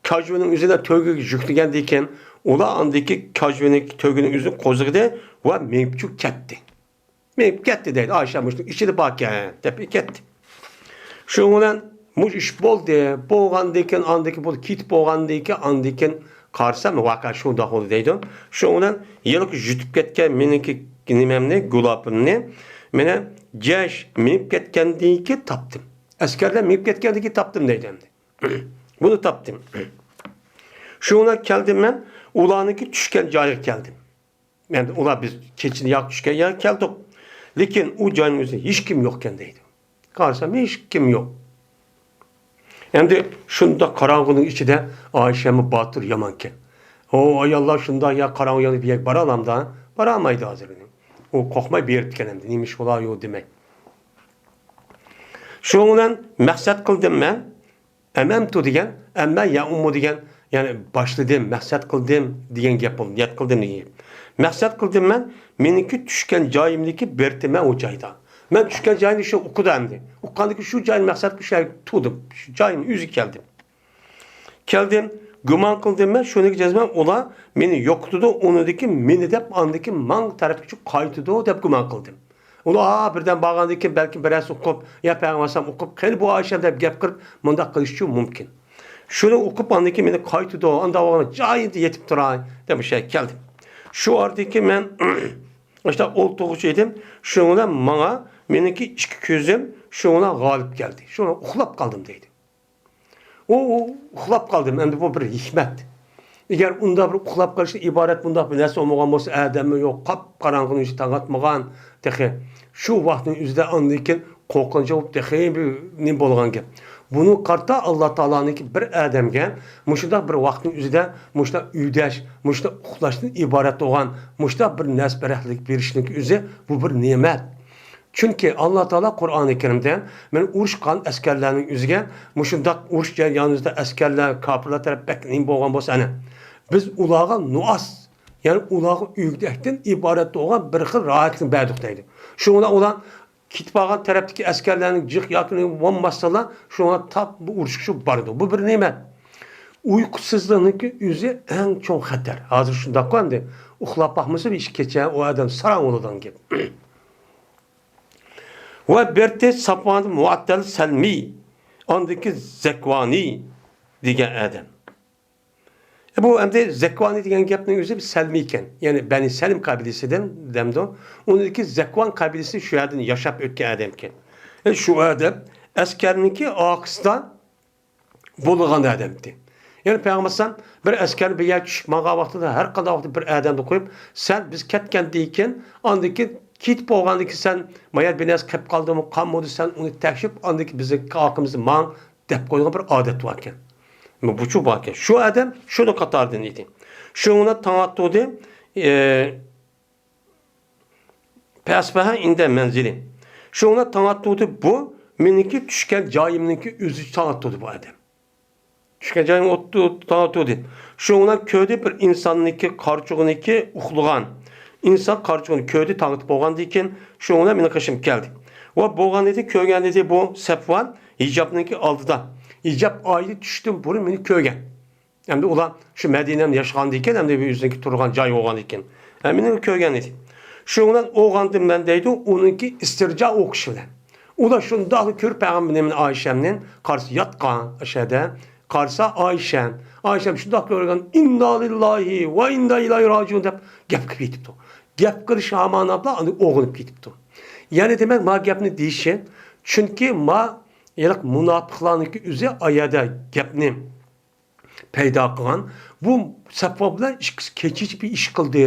كاجۇنىڭ ئۆزىنى تۆگىگە يۈكلىگەندىن كېيىن، ئۇلار ئاندىكى كاجۇنى تۆگىنىڭ ئۆزىنى قوزغىدى ۋە مېڭىپچۇ كەتتى. مېڭىپ كەتتى دەيدۇ. ئائىشە مۇشۇنىڭ ئىچىدە باركەن دەپ كەتتى. شۇنىڭ بىلەن مۇشۇ ئىش بولدى. بولغاندىن كېيىن، ئاندىن كېيىن بولدى، كېتىپ بولغاندىن كېيىن، ئاندىن كېيىن قارىسام، ۋەقە شۇنداق بولدى دەيدۇ. شۇنىڭ بىلەن ھېلىقى يۈتۈپ كەتكەن مېنىڭكى نېمەمنى، گۇلاپىمنى، مانا جەيش مېڭىپ كەتكەندىن كېيىن تاپتىم. ئەسكەرلەر مېڭىپ كەتكەندىن كېيىن تاپتىم دەيدۇ ئەمدى. بۇنى تاپتىم. شۇنىڭ بىلەن كەلدىم مەن، ئۇلارنىڭكى چۈشكەن جايىغا كەلدىم. ئەمدى ئۇلار بىز كېچىدە ياق چۈشكەن يەرگە كەلدۇق. لېكىن ئۇ جاينىڭ ئۆزىدە ھېچكىم يوقكەن دەيدۇ. قارىسام، ھېچكىم يوق. ئەمدى شۇنداق قاراڭغۇنىڭ ئىچىدە ئائىشەمۇ باتۇر يامانكەن. ئۇ ئاياللار شۇنداق يا قاراڭغۇ يەردە بىر يەرگە بارالامدا؟ بارالمايدۇ ھازىر. ئۇ قورقماي بېرىپتىكەن ئەمدى، نېمە ئىش بولا يوق دېمەي. شۇنىڭ بىلەن مەقسەت قىلدىم مەن. ئەمەمتۇ دېگەن، ئەممە يەئۇممۇ دېگەن، يەنى باشلىدىم، مەقسەت قىلدىم دېگەن گەپ بولىدۇ، نىيەت قىلدىم دېگەن گەپ. مەقسەت قىلدىم مەن، مېنىڭكى چۈشكەن جايىمدىكى بىر تېمە ئۇ جايدا. مەن چۈشكەن جاينى شۇ ئۇقىدۇ ئەمدى. ئۇققاندىكى شۇ جاينى مەقسەت قىلىپ شۇ يەرگە تۇردۇم. شۇ جايىم ئۆزى كەلدىم. كەلدىم، گۇمان قىلدىم مەن، شۇنىڭغا جەزمەن ئۇلار مېنى يوقىتىدۇ، ئۇنىڭدىكى مېنى دەپ، ئاندىكى ماڭ تەرەپكىچە قايتىدۇ دەپ گۇمان قىلدىم. ئۇلار، ھا، بىردەن بارغاندىن كېيىن بەلكىم بىرەرسى ئوقۇپ، يا پەيغەمبەر ئەلەيھىسسالام ئوقۇپ، قېنى بۇ ئائىشەم دەپ گەپ قىلىپ، مۇنداق قىلىشىچۇ مۇمكىن. شۇنى ئوقۇپ، ئاندىن كېيىن مېنى قايتىدۇ، ئانداق بولغاندا جايىدا يېتىپ تۇراي دەپ مۇشۇ يەرگە كەلدىم. شۇ ئارىدىكى مەن ئاشۇنداق ئولتۇرغۇچى ئىدىم، شۇنىڭ بىلەن ماڭا مېنىڭكى ئىككى كۆزۈم شۇنىڭ بىلەن غالىب كەلدى. شۇنىڭ بىلەن ئۇخلاپ قالدىم دەيدۇ. ئۇ، ئۇ، ئۇخلاپ قالدىم، ئەمدى بۇ بىر ھېكمەت. ئەگەر ئۇنداق بىر ئۇخلاپ قېلىشتىن ئىبارەت بۇنداق بىر نەرسە بولمىغان بولسا، ئادەممۇ يوق، قاپقاراڭغۇنىڭ ئۆزى تاڭ ئاتمىغان تېخى. شۇ ۋاقىتنىڭ ئۆزىدە ئاندىن كېيىن قورقۇنچ بولۇپ تېخى بىر نېمە بولغان گەپ. بۇنىڭغا قارىتا ئاللا تائالانىڭكى بىر ئادەمگە مۇشۇنداق بىر ۋاقىتنىڭ ئۆزىدە مۇشۇنداق ئۆيدەش، مۇشۇنداق ئۇخلاشتىن ئىبارەت بولغان مۇشۇنداق بىر نەرسە بەرەكلىك بېرىشنىڭكى ئۆزى بۇ بىر نېمەت. چۈنكى ئاللا تائالا قۇرئانى كەرىمدە مەن ئۇرۇشقان ئەسكەرلەرنىڭ ئۆزىگە مۇشۇنداق ئۇرۇش جەريانىدا ئەسكەرلەر كاپىرلار تەرەپ بەك نېمە بولغان بولسا، ئەنە، بىز ئۇلارغا نۇئاس، يەنى ئۇلارغا ئۆگدەكتىن ئىبارەت بولغان بىر خىل راھەتلىكنى بەردۇق دەيدۇ. شۇڭا ئۇلار كېتىپ قالغان تەرەپتىكى ئەسكەرلەرنىڭ جىق ياكىنى بولماستىلا، شۇڭا تاپ بۇ ئۇرۇشقا شۇ بارىدۇ. بۇ بىر نېمەت. ئۇيقۇسىزلىقنىڭكى ئۆزى ئەڭ چوڭ خەتەر. ھازىر شۇنداققۇ ئەمدى. ئۇخلاپ باقمىسا، بىر ئىككى كېچە ئۇ ئادەم ساراڭ بولىدىغان گەپ. ۋە بىرتى ساپۋان مۇئەتتەل سەلمى، ئاندىكى زەكۋانى دېگەن ئادەم. بۇ ئەمدى زەكۋانى دېگەن گەپنىڭ ئۆزى بىر سەلمى ئىكەن. يەنى بەنى سەلىم قەبىلىسىدىن دەمدۇ. ئۇنىڭدىكى زەكۋان قەبىلىسى شۇ يەردىن ياشاپ ئۆتكەن ئادەم ئىكەن. شۇ ئادەم ئەسكەرنىڭكى ئارقىسىدا بولىدىغان ئادەمتى. يەنى پەيغەمبەر ئەلەيھىسسالام بىر ئەسكەرنى بىر يەرگە چۈشۈپ ماڭغان ۋاقتىدا ھەر قانداق ۋاقىتتا بىر ئادەمنى قويۇپ، سەن بىز كەتكەندىن كېيىن، ئاندىن كېيىن كېتىپ بولغاندىن كېيىن سەن ما يەردە بىر نەرسە قېلىپ قالدىمۇ، قالمىدى، سەن ئۇنى تەكشۈرۈپ، ئاندىن كېيىن بىزنىڭ ئارقىمىزدىن ماڭ دەپ قويغان بىر ئادەت باركەن. بۇچۇ باركەن. شۇ ئادەم شۇنىڭ قاتارىدىن ئىدى. شۇڭا تاڭ ئاتتۇردى، ئە، پەسبەھە ئىندە مەنزىلى. شۇڭا تاڭ ئاتتۇردى بۇ، مېنىڭكى چۈشكەن جايىمنىڭكى ئۆزى تاڭ ئاتتۇردى بۇ ئادەم. چۈشكەن جايىم ئوتتۇ-، تاڭ ئاتتۇردى. شۇڭا كۆردى بىر ئىنساننىڭكى قارىچۇغىنىڭكى ئۇخلىغان. ئىنسان قارىچۇغىنى كۆردى تاڭ ئاتىپ بولغاندىن كېيىن، شۇڭا مېنىڭ قېشىمغا كەلدى. ۋە بولغان ئىدى، كۆرگەن ئىدى بۇ سەپۋان ھىجابنىڭكى ئالدىدا. ھىجاب ئايىتى چۈشتىن بۇرۇن مېنى كۆرگەن. ئەمدى ئۇلار شۇ مەدىنەمدە ياشىغاندىكىن، ئەمدى ئۆزىنىڭكى تۇرغان جايى بولغاندىكىن. ھە، مېنى كۆرگەن ئىدى. شۇنىڭ بىلەن ئويغاندىم مەن دەيدۇ، ئۇنىڭكى ئىستىرجا ئوقۇشى بىلەن. ئۇلار شۇنداقلا كۆرۈپ پەيغەمبەر نېمىنى ئائىشەمنى قارىسا ياتقان ئاشەدە. قارىسا ئائىشەم. ئائىشەم شۇنداق كۆرگەن، ئىننا لىللاھى ۋە ئىننا ئىلەيھى راجىئۇن دەپ گەپ قىلىپ كېتىپتۇ. گەپ قىلىش ھامان بىلەن ئاندىن ئويغىنىپ كېتىپتۇ. يەنى دېمەك، ما گەپنى دېيىشى، چۈنكى ما ھېلىقى مۇناپىقلارنىڭكى ئۆزى ئايەدە گەپنى پەيدا قىلغان. بۇ سەپۋان بىلەن ئىككىسى كېچىچە بىر ئىش قىلدى،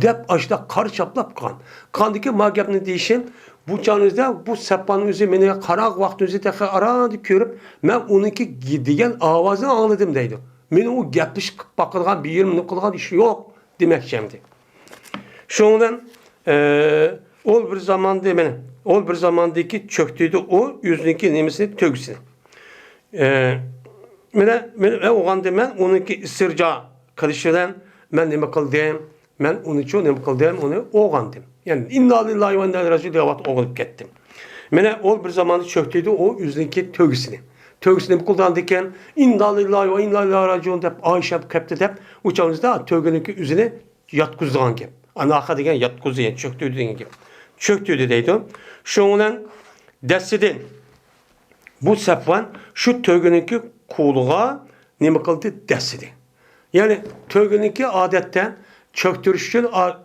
دەپ ئاشۇنداق قارا چاپلاپ قىلغان. قاندىكى ما گەپنى دېيىشىم، بۇ چاغنىڭىزدا بۇ سەپۋاننىڭ ئۆزى مېنى قاراڭغۇ ۋاقىتنىڭ ئۆزى تېخى ئاراندا كۆرۈپ، مەن ئۇنىڭكى دېگەن ئاۋازىنى ئاڭلىدىم دەيدۇ. مېنىڭ ئۇ گەپلىشىپ باقىدىغان بىر يېرىم مىنۇت قىلغان ئىشى يوق دېمەكچى ئەمدى. شۇنىڭ بىلەن، ئە، ئۇ بىر زاماندا مېنى، ئۇ بىر زاماندىكى چۆكتۈردى ئۇ ئۆزىنىڭكى نېمىسىنى، تۆگىسىنى. ئە، مېنى، مېنى، ئە، ئويغاندىم مەن، ئۇنىڭكى ئىستىرجا قىلىشى بىلەن مەن نېمە قىلدىم؟ مەن ئۇنىچۇ نېمە قىلدىم؟ ئۇنى ئويغاندىم. يەنى، ئىننا لىللاھى ۋە ئىننا ئىلەيھى راجىئۇن دېگەن ۋاقىت ئويغىنىپ كەتتىم. مېنى ئۇ بىر زاماندا چۆكتۈردى ئۇ ئۆزىنىڭكى تۆگىسىنى. تۆگىسى نېمە قىلىدىغاندىكىن؟ ئىننا لىللاھى ۋە ئىننا ئىلەيھى راجىئۇن دەپ، ئائىشەم قېپتۇ دەپ، ئۇ چاغدا تۆگىنىڭكى ئۆزىنى ياتقۇزىدىغان گەپ. ئاناقا دېگەن ياتقۇزدى، يەنى چۆكتۈردى دېگەن گەپ. چۆكتۈردى دەيدۇ. شۇنىڭ بىلەن دەسسىدى. بۇ سەپۋان شۇ تۆگىنىڭكى قولىغا نېمە قىلدى؟ دەسسىدى. يەنى تۆگىنىڭكى ئادەتتە چۆكتۈرۈش ئۈچۈن ئا-،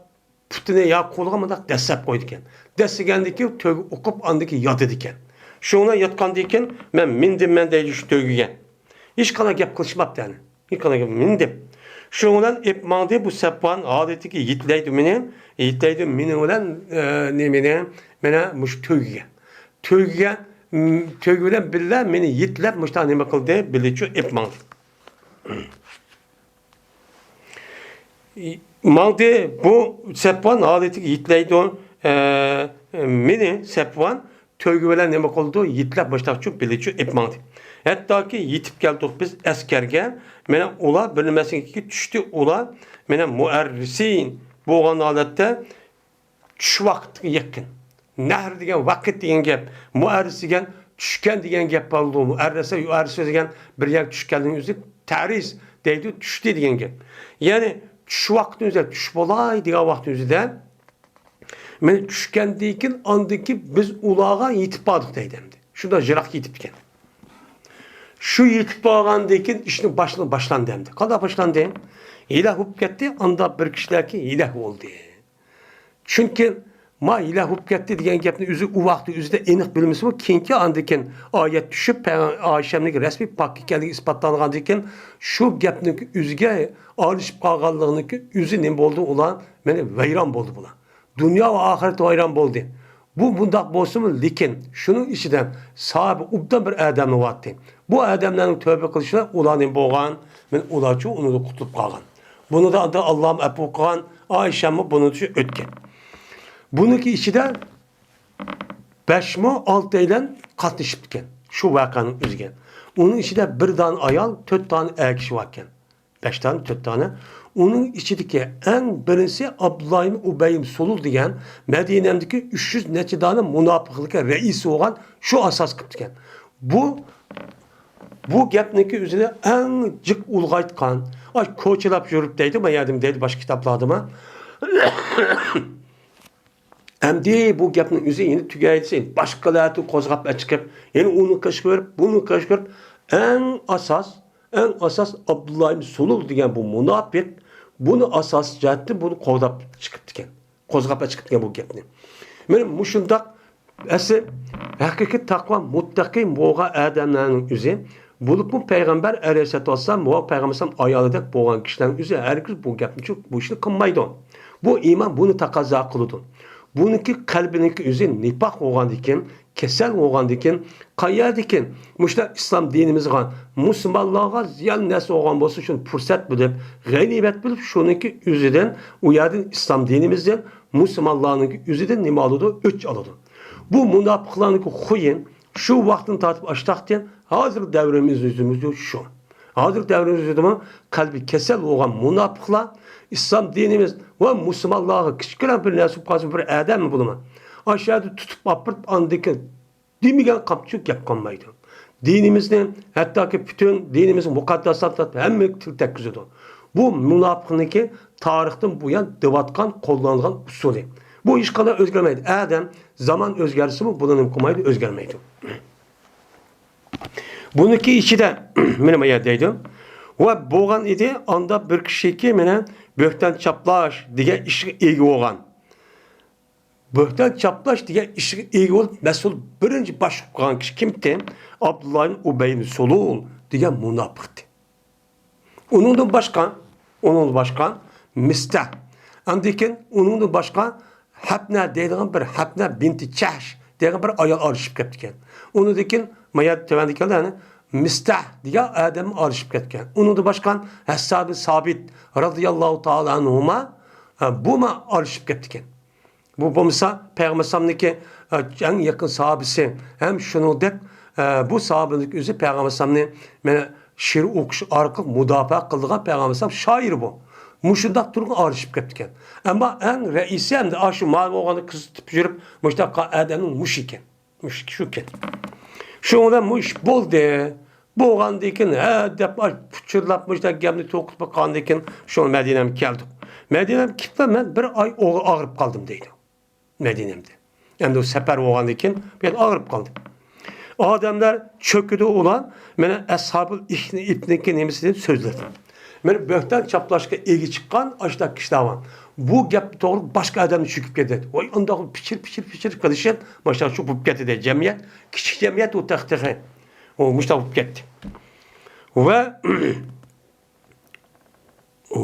پۇتىنى يا قولىغا مۇنداق دەسسەپ قويىدىكەن. دەسسىگەندىن كېيىن تۆگە ئوقۇپ ئاندىن كېيىن ياتىدىكەن. شۇنىڭ بىلەن ياتقاندىن كېيىن مەن مىندىم مەن دەيدۇ شۇ تۆگىگە. ھېچقانداق گەپ قىلىشماپتۇ يەنى. ھېچقانداق گەپ، مىندىم. شۇنىڭ بىلەن ئېلىپ ماڭدى، بۇ سەپۋان ھالىتىگە يېتىلەيدۇ مېنى، يېتىلەيدۇ مېنىڭ بىلەن، ئە، نېمىنى، مانا مۇشۇ تۆگىگە. تۆگىگە، م، تۆگە بىلەن بىللە مېنى يېتىلەپ مۇشۇنداق نېمە قىلدى، بىللىچۇ ئېلىپ ماڭدى. ماڭدى، بۇ سەپۋان ھالىتىگە يېتىلەيدۇ، ئە، مېنى سەپۋان تۆگە بىلەن نېمە قىلىدۇ؟ يېتىلەپ مۇشتاقچۇ بىللىچۇ ئېلىپ ماڭدى. ھەتتاكى يېتىپ كەلدۇق بىز ئەسكەرگە. مانا ئۇلار بىر نېمىسىگە چۈشتى، ئۇلار مانا مۇئەررىسىن بولغان ھالەتتە چۈش ۋاقتىغا يېقىن. نەھر دېگەن ۋاقىت دېگەن گەپ. مۇئەررىس دېگەن چۈشكەن دېگەن گەپ بولىدۇ. مۇئەررىسە، يۇئەررىسە دېگەن بىر يەرگە چۈشكەننىڭ ئۆزى تەرىس دەيدۇ، چۈشتى دېگەن گەپ. يەنى چۈش ۋاقتىنىڭ ئۆزىدە، چۈش بولاي دېگەن ۋاقىتنىڭ ئۆزىدە مانا چۈشكەندىن كېيىن، ئاندىن كېيىن بىز ئۇلارغا يېتىپ باردۇق دەيدۇ ئەمدى. شۇنداق يىراق يېتىپتىكەن. شۇ يېتىپ بارغاندىن كېيىن ئىشنىڭ باشلىنىپ باشلاندى ئەمدى. قانداق باشلاندى؟ ھېلەك بولۇپ كەتتى، ئاندا بىر كىشىلەركى ھېلەك بولدى. چۈنكى ما ھېلەك بولۇپ كەتتى دېگەن گەپنى ئۆزى ئۇ ۋاقىتتا ئۆزىدە ئېنىق بىلمىسىمۇ، كېيىنكى ئاندىن كېيىن ئايەت چۈشۈپ، پەيغەم-، ئائىشەمنىڭ رەسمىي پاك ئىكەنلىكى ئىسپاتلانغاندىن كېيىن، شۇ گەپنىڭ ئۆزىگە ئارىلىشىپ قالغانلىقىنىڭ ئۆزى نېمە بولدى؟ ئۇلار مانا ۋەيران بولدى بۇلار. دۇنيا ۋە ئاخىرەت ۋەيران بولدى. بۇ مۇنداق بولسىمۇ، لېكىن شۇنىڭ ئىچىدە ساھابە ئوبدان بىر ئادەمنى بارتتى. بۇ ئادەملەرنىڭ تۆبە قىلىشى ئۇلارنىڭ بولغان، مانا ئۇلارچۇ ئۇنىڭدا قۇتۇلۇپ قالغان. بۇنىڭدا ئاللا ئەپۇ قىلغان، ئائىشەممۇ بۇنىڭدا ئۆتكەن. بۇنىڭكى ئىچىدە بەشمۇ ئالتەيلەن قاتنىشىپتىكەن شۇ ۋەقەنىڭ ئۆزىگە. ئۇنىڭ ئىچىدە بىر دانە ئايال، تۆت دانە ئەر كىشى باركەن. بەش دانە، تۆت دانە. ئۇنىڭ ئىچىدىكى ئەڭ بىرىنچىسى ئابدۇللا ئىبن ئۇبەي ئىبن سۇلۇل دېگەن مەدىنەمدىكى ئۈچ يۈز نەچچە دانە مۇناپىقلىققا رەئىسى بولغان شۇ ئاساس قىپتىكەن. بۇ، بۇ گەپنىڭكى ئۆزىنى ئەڭ جىق ئۇلغايتقان، ئاي، كوچىلاپ يۈرۈپ دەيدۇ، ما يەردىمۇ دەيدۇ، باشقا كىتابلاردىمۇ. ئەمدى بۇ گەپنىڭ ئۆزى يەنە تۈگەيدىسى، باشقىلارنى قوزغاپ ئەچىقىپ، يەنە ئۇنى قىشقۇرۇپ، بۇنى قىشقۇرۇپ، ئەڭ ئاساس، ئەڭ ئاساس ئابدۇللا ئىبن سۇلۇل دېگەن بۇ مۇناپىق، بۇنى ئاساسىي جەھەتتىن بۇنى قوغداپ چىقىپتىكەن. قوزغاپ ئەچىقىپتىكەن بۇ گەپنى. مانا مۇشۇنداق ئەسلى ھەقىقىي تەقۋا مۇتتەقىي بولغان ئادەملەرنىڭ ئۆزى، بولۇپمۇ پەيغەمبەر ئەلەيھىسسالاتۇ ۋەسسالام ۋە پەيغەمبەر ئەلەيھىسسالام ئايالىدەك بولغان كىشىلەرنىڭ ئۆزى ھەرگىز بۇ گەپنى، بۇ ئىشنى قىلمايدۇ. بۇ ئىمان بۇنى تەقەززا قىلىدۇ. بۇنىڭكى قەلبىنىڭكى ئۆزى نىپاق بولغاندىكىن، كېسەل بولغاندىكىن، قەيەردىكىن مۇشۇنداق ئىسلام دىنىمىزغا، مۇسۇلمانلارغا زىيان نەرسە بولغان بولسا، شۇنى پۇرسەت بىلىپ، غەنىيمەت بىلىپ، شۇنىڭكى ئۆزىدىن، ئۇ يەردىن ئىسلام دىنىمىزدىن، مۇسۇلمانلارنىڭكى ئۆزىدىن نېمە ئالىدۇ؟ ئۆچ ئالىدۇ. بۇ مۇناپىقلارنىڭكى خۇيى شۇ ۋاقىتتىن تارتىپ ئاشتاقتىن ھازىر دەۋرىمىز ئۆزىمىزدە شۇ. ھازىر دەۋرىمىزدىمۇ قەلبى كېسەل بولغان مۇناپىقلار ئىسلام دىنىمىز ۋە مۇسۇلمانلارغا كىچىككىنە بىر نەرسە بولۇپ قالسا، بىر ئادەممۇ بولىمۇ، ئاشۇ يەردە تۇتۇپ ئاپىرىپ، ئاندىن كېيىن دېمىگەن قاپچۇ گەپ قالمايدۇ. دىنىمىزنى، ھەتتاكى پۈتۈن دىنىمىزنى، مۇقەدداساتنى ھەممىگە تىل تەگكۈزىدۇ. بۇ مۇناپىقنىڭكى تارىختىن بۇيان دەۋاتقان، قوللانغان ئۇسۇلى. بۇ ھېچقانداق ئۆزگەرمەيدۇ. ئادەم، زامان ئۆزگەرسىمۇ، بۇنى نېمە قىلمايدۇ؟ ئۆزگەرمەيدۇ. بۇنىڭكى ئىچىدە، مانا ما يەردە دەيدۇ. ۋە بولغان ئىدى، ئاندا بىر كىشىكى مانا بۆھتان چاپلاش دېگەن ئىشقا ئىگە بولغان. بۆھتان چاپلاش دېگەن ئىشقا ئىگە بولۇپ، مەسئۇل بىرىنچى باشلىق قىلغان كىشى كىمتى؟ ئابدۇللا ئىبن ئۇبەي ئىبن سۇلۇل دېگەن مۇناپىقتى. ئۇنىڭدىن باشقا، ئۇنىڭدىن باشقا مىستەھ. ئاندىن كېيىن ئۇنىڭدىن باشقا ھەپنە دەيدىغان بىر، ھەپنە بىنتى چەھش دەيدىغان بىر ئايال ئارىلىشىپ كەپتىكەن. ئۇنىڭدىن كېيىن ما يەردە تۆۋەندە كەلدى، يەنى مىستەھ دېگەن ئادەم ئارىلىشىپ كەتكەن. ئۇنىڭدىن باشقا ھەسسان بىن سابىت رازىياللاھۇ تائالا ئەنھۇما، ھە، بۇمۇ ئارىلىشىپ كەپتىكەن. بۇ بولمىسا پەيغەمبەر ئەلەيھىسسالامنىڭكى، ئە، ئەڭ يېقىن ساھابىسى ھەم شۇنىڭدەك، ئە، بۇ ساھابىنىڭ ئۆزى پەيغەمبەر ئەلەيھىسسالامنى مانا شېئىر ئوقۇش ئارقىلىق مۇداپىئە قىلىدىغان پەيغەمبەر ئەلەيھىسسالام شائىرى بۇ. مۇشۇنداق تۇرغان ئارىلىشىپ كەپتىكەن. ئەمما ئەڭ رەئىسى ھەمدە ئاشۇ مال بولغاندا قىزىتىپ يۈرۈپ مۇشۇنداق ئادەمنىڭ مۇشۇ ئىكەن. مۇشۇ، شۇ ئىكەن. شۇنىڭ بىلەن مۇش بولدى. بولغاندىن كېيىن، ھە دەپ، پۇچۇرلاپ، مۇشۇنداق گەپنى توقۇتۇپ قالغاندىن كېيىن، شۇ مەدىنەمگە كەلدۇق. مەدىنەمگە كېلىپلا مەن بىر ئاي ئاغ-، ئاغرىپ قالدىم دەيدۇ. مەدىنەمدە. ئەمدى ئۇ سەپەر بولغاندىن كېيىن، بۇ يەردە ئاغرىپ قالدىم. ئادەملەر چۆكىدۇ ئۇلار، مانا ئەسھابۇل ئىفنىڭكى نېمىسى دەپ سۆزلىدى. مانا بۆھتان چاپلاشقا ئىگە چىققان ئاشۇنداق كىشىلەر بار. بۇ گەپ توغرا باشقا ئادەمنى چۆكۈپ كېتىدۇ. ۋاي، ئانداق پىچىر، پىچىر، پىچىر قىلىشىپ، ماشۇنداق شۇ بولۇپ كەتتى دە جەمئىيەت. كىچىك جەمئىيەت ئۇ تېخى، تېخى. ئۇ مۇشۇنداق بولۇپ كەتتى. ۋە،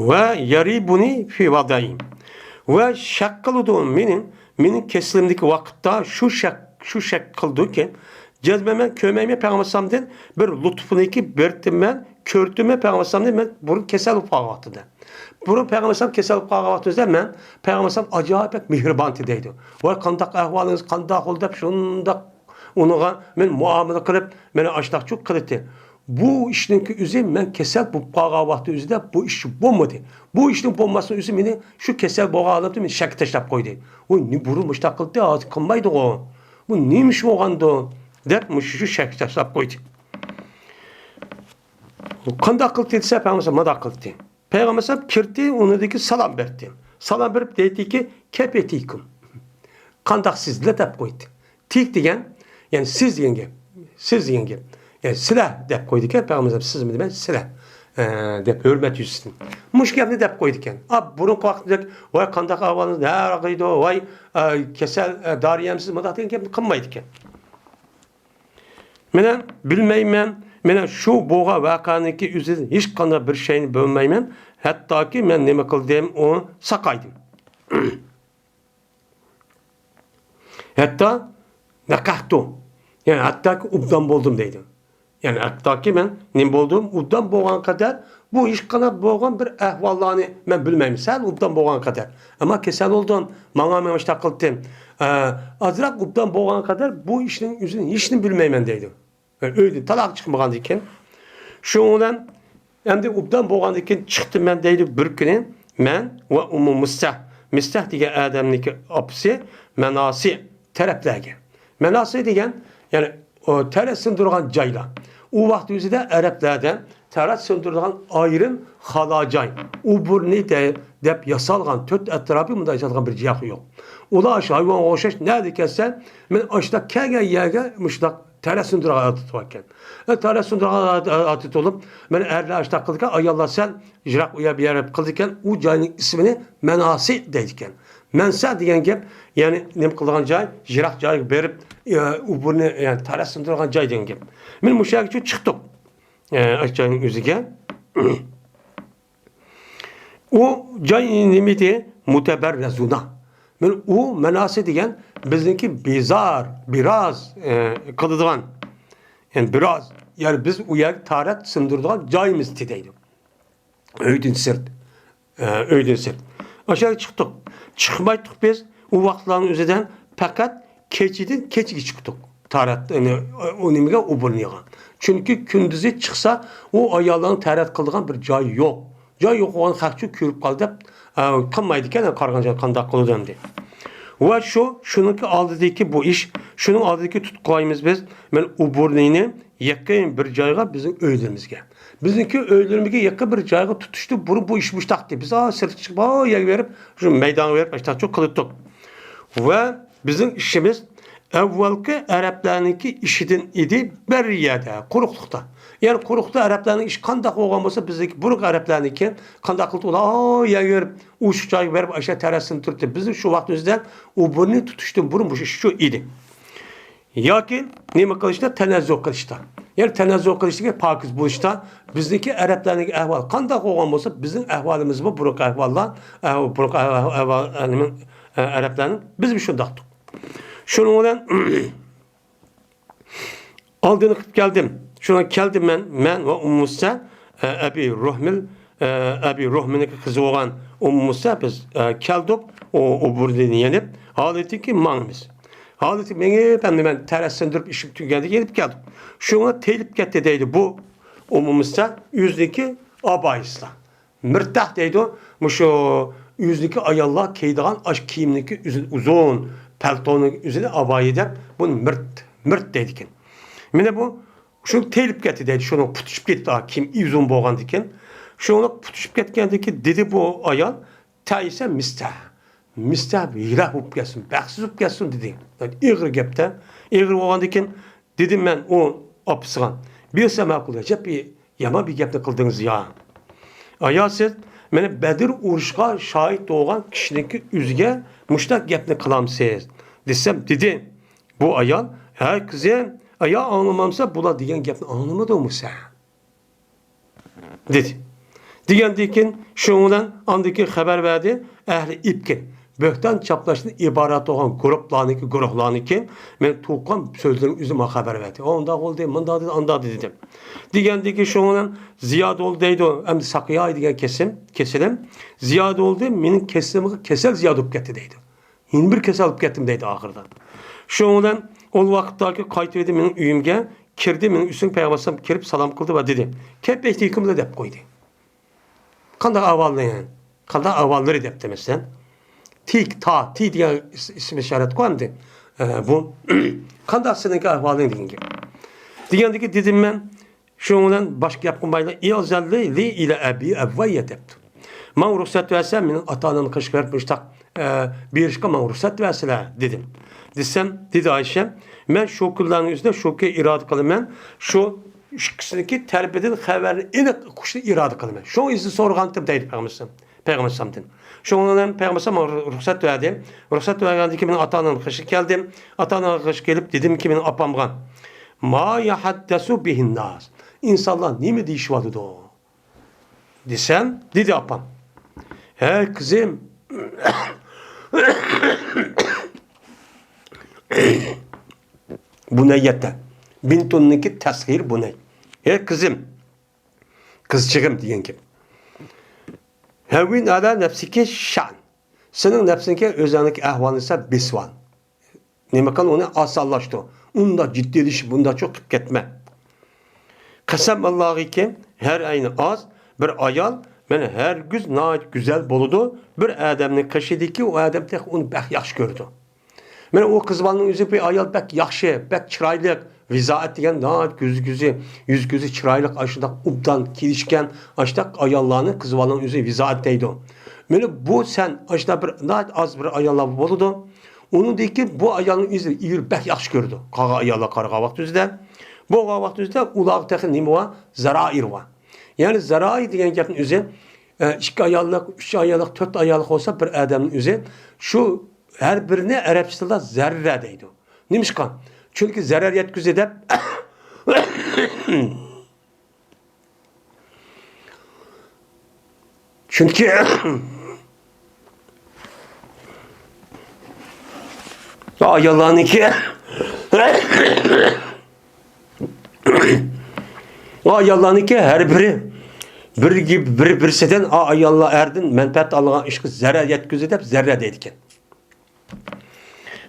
ۋە يەرىبۇنى فى ۋەدەي. ۋە شەك قىلىدۇ مېنى، مېنىڭ كېسىلىمدىكى ۋاقىتتا شۇ شەك، شۇ شەك قىلىدۇكى، جەزمەن مەن كۆرمەيمەن پەيغەمبەر ئەلەيھىسسالامدىن بىر لۇتپۇنىكى بىر تىممەن كۆرتۈممەن پەيغەمبەر ئەلەيھىسسالامنى مەن بۇرۇن كېسەل بولۇپ قالغان ۋاقتىدا. بۇرۇن پەيغەمبەر ئەلەيھىسسالام كېسەل بولۇپ قالغان ۋاقتىمىزدا مەن پەيغەمبەر ئەلەيھىسسالام ئاجايىپ بەك مېھرىبان ئىدى دەيدۇ. ۋاي قانداق ئەھۋالىڭىز، قانداق بولدى دەپ شۇنداق ئۇنىڭغا مەن مۇئامىلە قىلىپ، مانا ئاشۇنداقچۇ قىلىتتى. بۇ ئىشنىڭكى ئۆزى مەن كېسەل بولۇپ قالغان ۋاقىتتا ئۆزىدە بۇ ئىش بولمىدى. بۇ ئىشنىڭ بولماسلىقى ئۆزى مېنى شۇ كېسەل بولغان ھالەتتە مېنى شەككە تاشلاپ قويدى. ۋاي، نى بۇرۇن مۇشۇنداق قىلدى، ھازىر قىلمايدىغۇ. بۇ نېمە ئىش بولغاندۇ؟ دەپ مۇشۇ شەككە تاشلاپ قويدى. قانداق قىلدى دېسە، پەيغەمبەر مۇنداق قىلدى. پەيغەمبەر كېلىپ ئۇنىڭدىكى سالام بەردى. سالام بېرىپ دەيدىكى، كەيف ئەتىكۇم. قانداقسىزلەر دەپ قويدى. تىك دېگەن، يەنى سىز دېگەن گەپ. سىز دېگەن گەپ. يەنى سىلە دەپ قويدىكەن پەيغەمبەر، سىزمۇ دېمەي، سىلە، ئە، دەپ ھۆرمەت يۈزىسىدىن. مۇشۇ گەپنى دەپ قويدىكەن. ئا، بۇرۇنقى ۋاقىتتەك، ۋاي، قانداق ئەھۋالىڭىز، نەگە ئاغرىيدۇ، ۋاي، ئە، كېسەل، ئە، دارى يەمسىز، مۇنداق دېگەن گەپنى قىلمايدىكەن. مانا بىلمەيمەن، مانا شۇ بولغان ۋەقەنىڭكى ئۆزىدىن ھېچقانداق بىر شەينى بىلمەيمەن. ھەتتاكى مەن نېمە قىلدىم، ئۇ ساقايدىم. ھەتتا نەقەھتۇ، يەنى ھەتتاكى ئوبدان بولدۇم دەيدۇ. يەنى ھەتتاكى مەن نېمە بولدۇم، ئوبدان بولغان قەدەر، بۇ ھېچقانداق بولغان بىر ئەھۋاللارنى مەن بىلمەيمەن، سەل ئوبدان بولغان قەدەر. ئەمما كېسەل بولدۇم، ماڭا مەن ئىشتاق قىلدىم. ئە، ئازراق ئوبدان بولغان قەدەر بۇ ئىشنىڭ ئۆزىنى ھېچنى بىلمەيمەن دەيدۇ. ئۆيدىن تالاغا چىقمىغاندىكىن. شۇنىڭ بىلەن ئەمدى ئوبدان بولغاندىن كېيىن چىقتىم مەن دەيدۇ بىر كۈنى. مەن ۋە ئۇممۇ مىستەھ، مىستەھ دېگەن ئادەمنىڭكى ئاپىسى مەناسى تەرەپلەرگە. مەناسى دېگەن، يەنى، ئۇ تەرەت سىندۇرغان جايلار. ئۇ ۋاقىت ئۆزىدە ئەرەبلەردە تەرەت سىندۇرىدىغان ئايرىم خالا جاي، ئوبۇرنى دە-، دەپ ياسالغان تۆت ئەتراپى مۇنداق ياسالغان بىر جاي يوق. ئۇلار شۇ ھايۋانغا ئوخشاش نەدە كەلسە، مەن ئاشۇنداق كەلگەن يەرگە مۇشۇنداق تەرەت سىندۇرغان ئادىتى باركەن. ئە، تەرەت سىندۇرغان ئادىتى بولۇپ، مانا ئەرلەر ئاشۇنداق قىلىدىكەن، ئاياللار سەل يىراق ئۇ يەر بۇ يەر قىلىدىكەن، ئۇ جاينىڭ ئىسمىنى مەناسى دەيدىكەن. مەنسە دېگەن گەپ، يەنى نېمە قىلىدىغان جاي، يىراق جايغا بېرىپ، ئە، ئوبۇرنى، يەنى تەرەت سىندۇرغان جاي دېگەن گەپ. مانا مۇشۇ يەرگىچە چىقتۇق. ئە، ئاشۇ جاينىڭ ئۆزىگە. ئۇ جاي نېمە ئىدى؟ مۇتەبەررەزۇنا. مانا ئۇ مەناسى دېگەن بىزنىڭكى بىزار، بىراز، ئە، قىلىدىغان. يەنى بىراز، يەنى بىز ئۇ يەرگە تەرەت سىندۇرىدىغان جايىمىز دەيدۇ. ئۆيدىن سىرت. ئە، ئۆيدىن سىرت. ئاشۇ يەرگە چىقتۇق. چىقمايتتۇق بىز. ئۇ ۋاقىتلارنىڭ ئۆزىدە پەقەت كېچىدىن كېچىگە چىقتۇق. تەرەت، يەنى، ئۇ نېمىگە، ئوبۇرنىغا. چۈنكى كۈندۈزى چىقسا، ئۇ ئاياللارنىڭ تەرەت قىلىدىغان بىر جايى يوق. جاي يوق بولغان خەقچۇ كۆرۈپ قالدى دەپ، ئە، قىلمايدىكەن، قارىغان جاي قانداق قىلىدۇ ئەمدى. ۋە شۇ، شۇنىڭكى ئالدىدىكى بۇ ئىش، شۇنىڭ ئالدىدىكى تۇتقايمىز بىز، مانا ئوبۇرنىنى يېقىن بىر جايغا بىزنىڭ ئۆيلىرىمىزگە. بىزنىڭكى ئۆيلىرىمىزگە يېقىن بىر جايغا تۇتۇشتى. بۇرۇن بۇ ئىش مۇشتاقتى. بىز، ئا، سىرتقا چىقىپ، ئا، يەرگە بېرىپ، شۇ مەيدانغا بېرىپ، ئاشتاقچۇ قىلىتتۇق. ۋە بىزنىڭ ئىشىمىز ئەۋۋەلقى ئەرەبلەرنىڭكى ئىشىدىن ئىدى، بىر يەردە، قۇرۇقلۇقتا. يەنى قۇرۇقلۇقتا ئەرەبلەرنىڭ ئىشى قانداق بولغان بولسا، بىزنىڭكى بۇرۇنقى ئەرەبلەرنىڭكى قانداق قىلىپ، ئۇلار، ئا، يەرگە بېرىپ، ئوشۇق جايغا بېرىپ، ئاشۇ تەرەت سىندۇرۇپ تۇرۇپتى. بىزنىڭ شۇ ۋاقىت ئۆزىدە ئوبۇرنى تۇتۇشتىن بۇرۇن مۇشۇ ئىش شۇ ئىدى. ياكى نېمە قىلىشتا؟ تەنەززۇھ قىلىشتا. يەنى تەنەززۇھ قىلىشتىكى پاكىز بولۇشتا، بىزنىڭكى ئەرەبلەرنىڭكى ئەھۋالى قانداق بولغان بولسا، بىزنىڭ ئەھۋالىمىزمۇ بۇرۇنقى ئەھۋاللار، ئەھۋال، بۇرۇنقى ئەھۋال، ئەھۋال، نېمە، ئەرەبلەرنىڭ، بىز شۇنداقتۇق. شۇنىڭ بىلەن ئالدىنى قىلىپ كەلدىم. شۇنىڭ كەلدىم مەن، مەن ۋە ئۇممۇ مۇسە، ئەبى روھمىل، ئەبى روھمىلنىڭكى قىزى بولغان ئۇممۇ مۇسە، بىز، ئە، كەلدۇق. ئۇ، ئۇ بۇرنىنى يېنىپ، ھالىتىكى ماڭىمىز. ھالىتى مېڭىپ، ئەمدى مەن تەرەت سىندۇرۇپ ئىشىم تۈگىگەندىن يېنىپ كەلدۇق. شۇڭا تېيىلىپ كەتتى دەيدۇ بۇ ئۇممۇ مۇسە ئۆزىنىڭكى ئابايىسىلا. مىرتاھ دەيدۇ، مۇشۇ ئۆزىنىڭكى ئاياللار كىيىدىغان ئاش كىيىمنىڭكى ئۆزى ئۇزۇن، پەلتونىڭ ئۆزىنى ئابايە دەپ، بۇنى مىرت، مىرت دەيدىكەن. مانا بۇ شۇ تېيىلىپ كەتتى دەيدۇ، شۇنىڭ پۇتۇشۇپ كەتتى، كىيىم ئۇزۇن بولغاندىكىن. شۇنىڭ پۇتۇشۇپ كەتكەندىكىن دېدى بۇ ئايال، تەئىسە مىستەھ. مىستەھ ھېلاك بولۇپ كەتسۇن، بەختسىز بولۇپ كەتسۇن دېدى. ئېغىر گەپتە، ئېغىر بولغاندىكىن دېدىم مەن ئۇ ئاپىسىغا، بىئسە ما قۇلتۇم، ئەجەب بىر يامان بىر گەپنى قىلدىڭىز يا. ئايا سىز، مانا بەدر ئۇرۇشقا شاھىت بولغان كىشىنىڭكى ئۆزىگە مۇشۇنداق گەپنى قىلامسىز؟ دېسەم، دېدى بۇ ئايال، ھە قىزىم، ئايا ئاڭلىمامسەن، بۇلار دېگەن گەپنى ئاڭلىمىدىڭمۇ سەن؟ دېدى. دېگەندىن كېيىن شۇنىڭ بىلەن ئاندىن كېيىن خەۋەر بەردى ئەھلى ئىپكى، بۆھتان چاپلاشتىن ئىبارەت بولغان گۇرۇپلارنىڭكى، گۇرۇھلارنىڭكى مەن تۇغقان سۆزلىرىم ئۆزى ماڭا خەۋەر بەردى. ئۇنداق بولدى، مۇنداق دېدى، ئانداق دېدى دەپ. دېگەندىن كېيىن شۇنىڭ بىلەن زىيادە بولدى دەيدۇ، ئەمدى ساقىياي دېگەن كېسىم، كېسىلىم زىيادە بولدى، مېنىڭ كېسىلىمگە كېسەل زىيادە بولۇپ كەتتى دەيدۇ. يەنە بىر كېسەل ئېلىپ كەتتىم دەيدۇ ئاخىرىدا. شۇنىڭ بىلەن ئۇ ۋاقىتتاكى قايتىۋىدى مېنىڭ ئۆيۈمگە، كىردى مېنىڭ ئۈستۈمگە پەيغەمبەر ئەلەيھىسسالام كىرىپ سالام قىلدى ۋە دېدى، كەيفە يەھدىكۇمۇللا دەپ قويدى. قانداق ئەھۋاللىرىڭ؟ قانداق ئەھۋاللىرى دەپتۇ مەسىلەن. تىك، تا، تى دېگەن ئىس-، ئىسمى ئىشارەتكۇ ئەمدى. ئە، بۇ، قانداق سېنىڭكى ئەھۋالىڭ دېگەن گەپ. دېگەندىكى دېدىم مەن، شۇنىڭ بىلەن باشقا گەپ قىلمايلا، ئىئزەن لى، لى ئىلە ئەبى ئەۋۋەييە دەپتۇ. ماڭا رۇخسەت بەرسە، مېنىڭ ئاتا-ئانامنى قېشىغا بېرىپ مۇشتاق، ئە، بېرىشقا ماڭا رۇخسەت بەرسىلە، دېدىم. دېسەم، دېدى ئايشەم، مەن شۇ كۈنلەرنىڭ ئۆزىدە شۇ كۈن ئىرادە قىلىمەن، شۇ ئىككىسىنىڭكى تەرىپىدىن خەۋەرنى ئېنىق ئۇقۇشنى ئىرادە قىلىمەن. شۇڭا ئىزنى سورىغانتىم دەيدۇ پەيغەمبەر ئەلەيھىسسالام. پەيغەمبەر ئەلەيھىسسالامدىن. شۇڭا مەن پەيغەمبەر ئەلەيھىسسالام ماڭا رۇخسەت بەردى. رۇخسەت بەرگەندىن كېيىن مېنىڭ ئاتا-ئانامنىڭ قېشىغا كەلدىم. ئاتا-ئانامنىڭ قېشىغا كېلىپ دېدىمكى مېنىڭ ئاپامغا، ما يەتەھەددەسۇ بىھىنناس. ئىنسانلار نېمە دېيىشىۋاتىدۇ؟ دېسەم، دېدى ئاپام، ھەي قىزىم، بۇنەييەتە، بىنتۇننىڭكى تەسغىر بۇنەي. ھەي قىزىم، قىزچىغىم دېگەن گەپ. ھەۋۋىن ئەلا نەفسىكى شەن. سېنىڭ نەپسىڭگە ئۆزۈڭنىڭكى ئەھۋالىنى سەل بېسىۋال. نېمە قىل، ئۇنى ئاسانلاشتۇر. ئۇنداق جىددىيلىشىپ، ئۇنداق چوڭ قىلىپ كەتمە. قەسەم ئاللاغىكى، ھەر ئەينى ئاز بىر ئايال، مانا، ھەرگىز ناھايىتى گۈزەل بولىدۇ. بىر ئادەمنىڭ قېشىدىكى ئۇ ئادەم تېخى ئۇنى بەك ياخشى كۆرىدۇ. مانا ئۇ قىز بالىنىڭ ئۆزى بىر ئايال بەك ياخشى، بەك چىرايلىق، ۋىزائەت دېگەن ناھايىتى يۈزى، يۈزى، يۈزى چىرايلىق، ئاشۇنداق ئوبدان كېلىشكەن، ئاشۇنداق ئاياللارنى قىز بالىنىڭ ئۆزى ۋىزائەت دەيدۇ. مانا بۇ سەن ئاشۇنداق بىر ناھايىتى ئاز بىر ئاياللار بولىدۇ. ئۇنىڭدىن كېيىن بۇ ئايالنىڭ ئۆزى ئېرى بەك ياخشى كۆرىدۇ. قالغان ئاياللار قارىغان ۋاقتىمىزدا بولغان ۋاقتىمىزدا ئۇلارغا تېخى نېمە بار؟ زارائىر بار. يەنى زارائىر دېگەن گەپنىڭ ئۆزى، ئە، ئىككى ئاياللىق، ئۈچ ئاياللىق، تۆت ئاياللىق بولسا بىر ئادەمنىڭ ئۆزى شۇ ھەر بىرىنى ئەرەبچە تىلدا زەررە دەيدۇ. نېمىشقا؟ چۈنكى زەرەر يەتكۈزدى دەپ. چۈنكى ئاياللارنىڭكى، ئاياللارنىڭكى ھەر بىرى بىر، بىر، بىرسىدىن، ئاياللار ئەردىن مەنپەئەت ئالغان ئىشقا زەرەر يەتكۈزدى دەپ زەررە دەيدىكەن.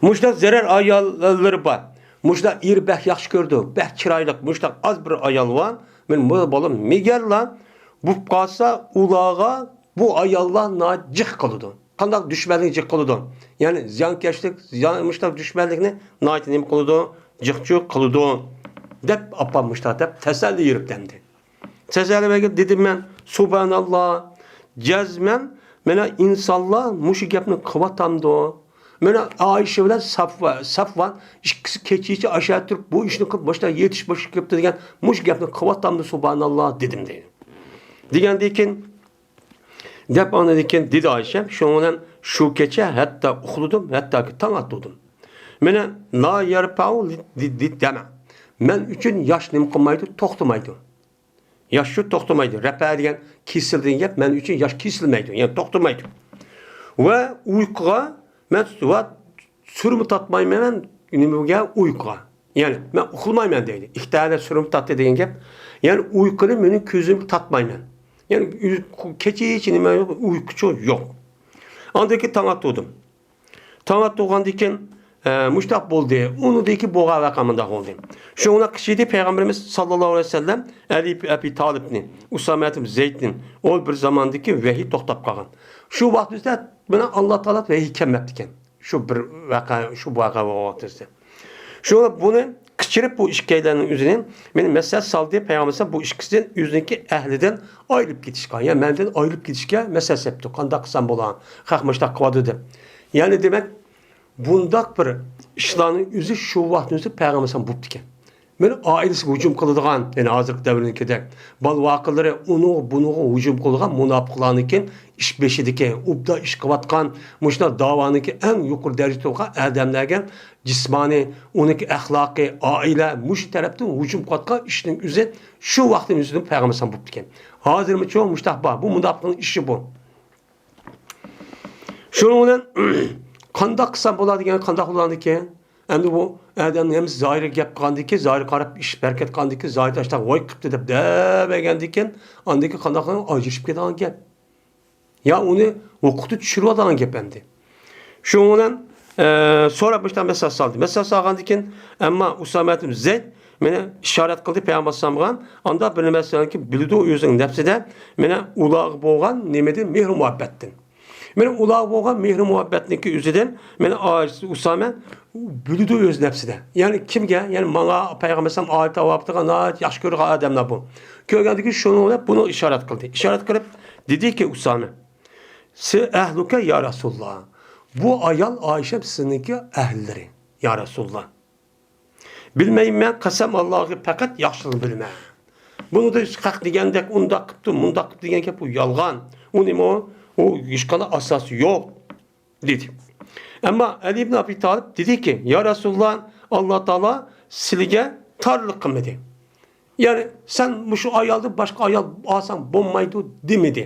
مۇشۇنداق زەرەر ئاياللىرى بار. مۇشۇنداق ئېرى بەك ياخشى كۆرىدۇ، بەك چىرايلىق، مۇشۇنداق ئاز بىر ئايال بار. مەن بۇ بالام مېگەرلا بولۇپ قالسا، ئۇلارغا بۇ ئاياللار ناھايىتى جىق قىلىدۇ. قانداق دۈشمەنلىك جىق قىلىدۇ؟ يەنى زىيانكەشلىك، زىيان، مۇشۇنداق دۈشمەنلىكنى ناھايىتى نېمە قىلىدۇ؟ جىقچۇ قىلىدۇ، دەپ ئاپام مۇشۇنداق دەپ تەسەللى بېرىپتىمدى. سەزەلىۋەگە دېدىم مەن، سۇبھاناللا، جەزمەن، مانا ئىنسانلار مۇشۇ گەپنى قىلىۋاتامدۇ؟ مانا ئائىشە بىلەن سافۋا-، سافۋان ئىككىسى كېچىچە ئاشۇ يەردە تۇرۇپ، بۇ ئىشنى قىلىپ، مۇشۇنداق يېتىش باشقا گەپتە دېگەن، مۇشۇ گەپنى قىلىۋاتامدۇ، سۇبھاناللا، دېدىم دەيدۇ. دېگەندىن كېيىن، دەپ ئاندىن كېيىن دېدى ئائىشە، شۇنىڭ بىلەن شۇ كېچە ھەتتا ئۇخلىدىم، ھەتتاكى تاڭ ئاتتۇردۇم. مانا، لا يەرپەئۇ لى-، لى-، لى دەمە. مەن ئۈچۈن ياش نېمە قىلمايدۇ، توختىمايدۇ. ياش شۇ توختىمايدۇ. رەپە دېگەن كېسىل دېگەن گەپ، مەن ئۈچۈن ياش كېسىلمەيدۇ، يەنى توختىمايدۇ. ۋە ئۇيقۇغا مەن ۋە سۈرمە تارتمايمەن نېمىگە، ئۇيقۇغا. يەنى مەن ئۇخلىمايمەن دەيدۇ. ئىككى تەنە سۈرمە تارتتى دېگەن گەپ. يەنى ئۇيقۇنى مېنىڭ كۆزۈمگە تارتمايمەن. يەنى كېچىچە نېمە يوق، ئۇيقۇچۇ يوق. ئاندىن كېيىن تاڭ ئاتتۇردۇم. تاڭ ئاتتۇرغاندىن كېيىن، ئە، مۇشتاق بولدى. ئۇنىڭدىن كېيىن بولغان ۋەقە مۇنداق بولدى. شۇڭلاشقا ئىدى پەيغەمبىرىمىز ساللاللاھۇ ئەلەيھى ۋەسەللەم ئەلى ئەبى تالىپنى، ئۇسامە ئىبن زەيدنى، ئۇ بىر زاماندىكى ۋەھىي توختاپ قالغان. شۇ ۋاقىت بىزدە مانا ئاللا تائالا ۋەھىي كەلمەپتىكەن. شۇ بىر ۋەقە، شۇ ۋەقە بولغان ۋاقتىمىزدە. شۇڭا بۇنى قىچىرىپ بۇ ئىككىيلەننىڭ ئۆزىنى مېنى مەسلىھەت سالدى، پەيغەمبەر بۇ ئىككىسىدىن ئۆزىنىڭكى ئەھلىدىن ئايرىلىپ كېتىشكە، يا مەندىن ئايرىلىپ كېتىشكە مەسلىھەت سەپتۇ. قانداق قىلسام بولا؟ خەق مۇشتاق قىلىۋاتىدۇ دەپ. يەنى دېمەك، بۇنداق بىر ئىشلارنىڭ ئۆزى شۇ ۋاقىتنىڭ ئۆزى پەيغەمبەر ئەلەيھىسسالام بوپتىكەن. مانا ئائىلىسىگە ھۇجۇم قىلىدىغان، يەنى ھازىرقى دەۋرنىڭكىدەك، بالا-ۋاقىلىرى ئۇنىڭغا، بۇنىڭغا ھۇجۇم قىلىدىغان مۇناپىقلارنىڭكى ئىش بېشىدىكى، ئوبدان ئىش قىلىۋاتقان، مۇشۇنداق داۋانىڭكى ئەڭ يۇقىرى دەرىجىدە تۇرغان ئادەملەرگە جىسمانىي، ئۇنىڭكى ئەخلاقىي، ئائىلە، مۇشۇ تەرەپتىن ھۇجۇم قىلىۋاتقان ئىشنىڭ ئۆزى شۇ ۋاقىتنىڭ ئۆزىدە پەيغەمبەر ئەلەيھىسسالام بوپتىكەن. ھازىرمۇچۇ مۇشۇنداق بار، بۇ مۇناپىقنىڭ ئىشى بۇ. شۇنىڭ بىلەن قانداق قىلسام بولار دېگەن، قانداق بولاركىن؟ ئەمدى بۇ ئادەمنىڭ ھەممىسى زاھىرغا گەپ قىلغاندىكىن، زاھىرغا قاراپ ئىش ھەرىكەت قىلغاندىكىن، زاھىر ئاشتاق ۋاي قىپتۇ دەپ دەۋەرگەندىكىن، ئاندىن كېيىن قانداق قىلغان؟ ئاجرىشىپ كېتىدىغان گەپ. يا ئۇنى ھوقۇقتا چۈشۈرۈۋالىدىغان گەپ ئەمدى. شۇنىڭ بىلەن ئە، سوراپ مۇشۇنداق مەسەلە سالدى. مەسەلە سالغاندىن كېيىن، ئەمما ئۇسامە ئىبن زەيد مېنى ئىشارەت قىلدى پەيغەمبەر ئەلەيھىسسالامغا، ئاندا بىر نەرسىنى بىلىدۇ ئۆزىنىڭ نەپسىدە، مېنى ئۇلارغا بولغان نېمىدىن، مېھرى مۇھەببەتتىن. مېنى ئۇلارغا بولغان مېھرى مۇھەببەتنىڭكى ئۆزىدىن، مېنى ئۇسامە بىلىدۇ ئۆز نەپسىدە. يەنى كىمگە؟ يەنى ماڭا پەيغەمبەر ئەلەيھىسسالام ئائىلە تاۋابىدىغان ناھايىتى ياخشى كۆرىدىغان ئادەملەر بۇ. كۆرگەندىكىن شۇنىڭ بىلەن بۇنى ئىشارەت قىلدى. ئىشارەت قىلىپ دېدىكى ئۇسامە، سى ئەھلۇكە يا رەسۇلاللا. بۇ ئايال ئائىشەم سىزنىڭكى ئەھلىلىرى، يا رەسۇلاللا. بىلمەيمەن، قەسەم ئاللاغا پەقەت ياخشىلىقنى بىلىمەن. بۇنىڭدا ھېچ ھەق دېگەندەك، ئۇنداق قىپتۇ، مۇنداق قىپتۇ دېگەن گەپ، ئۇ يالغان. ئۇ نېمە ئۇ؟ ئۇ ھېچقانداق ئاساسى يوق، دېدى. ئەمما ئەلى ئىبن ئەبى تالىپ دېدىكى، يا رەسۇلاللا، ئاللا تائالا سىلىگە تارلىق قىلمىدى. يەنى سەن مۇشۇ ئايالدىن باشقا ئايال ئالساڭ بولمايدۇ دېمىدى.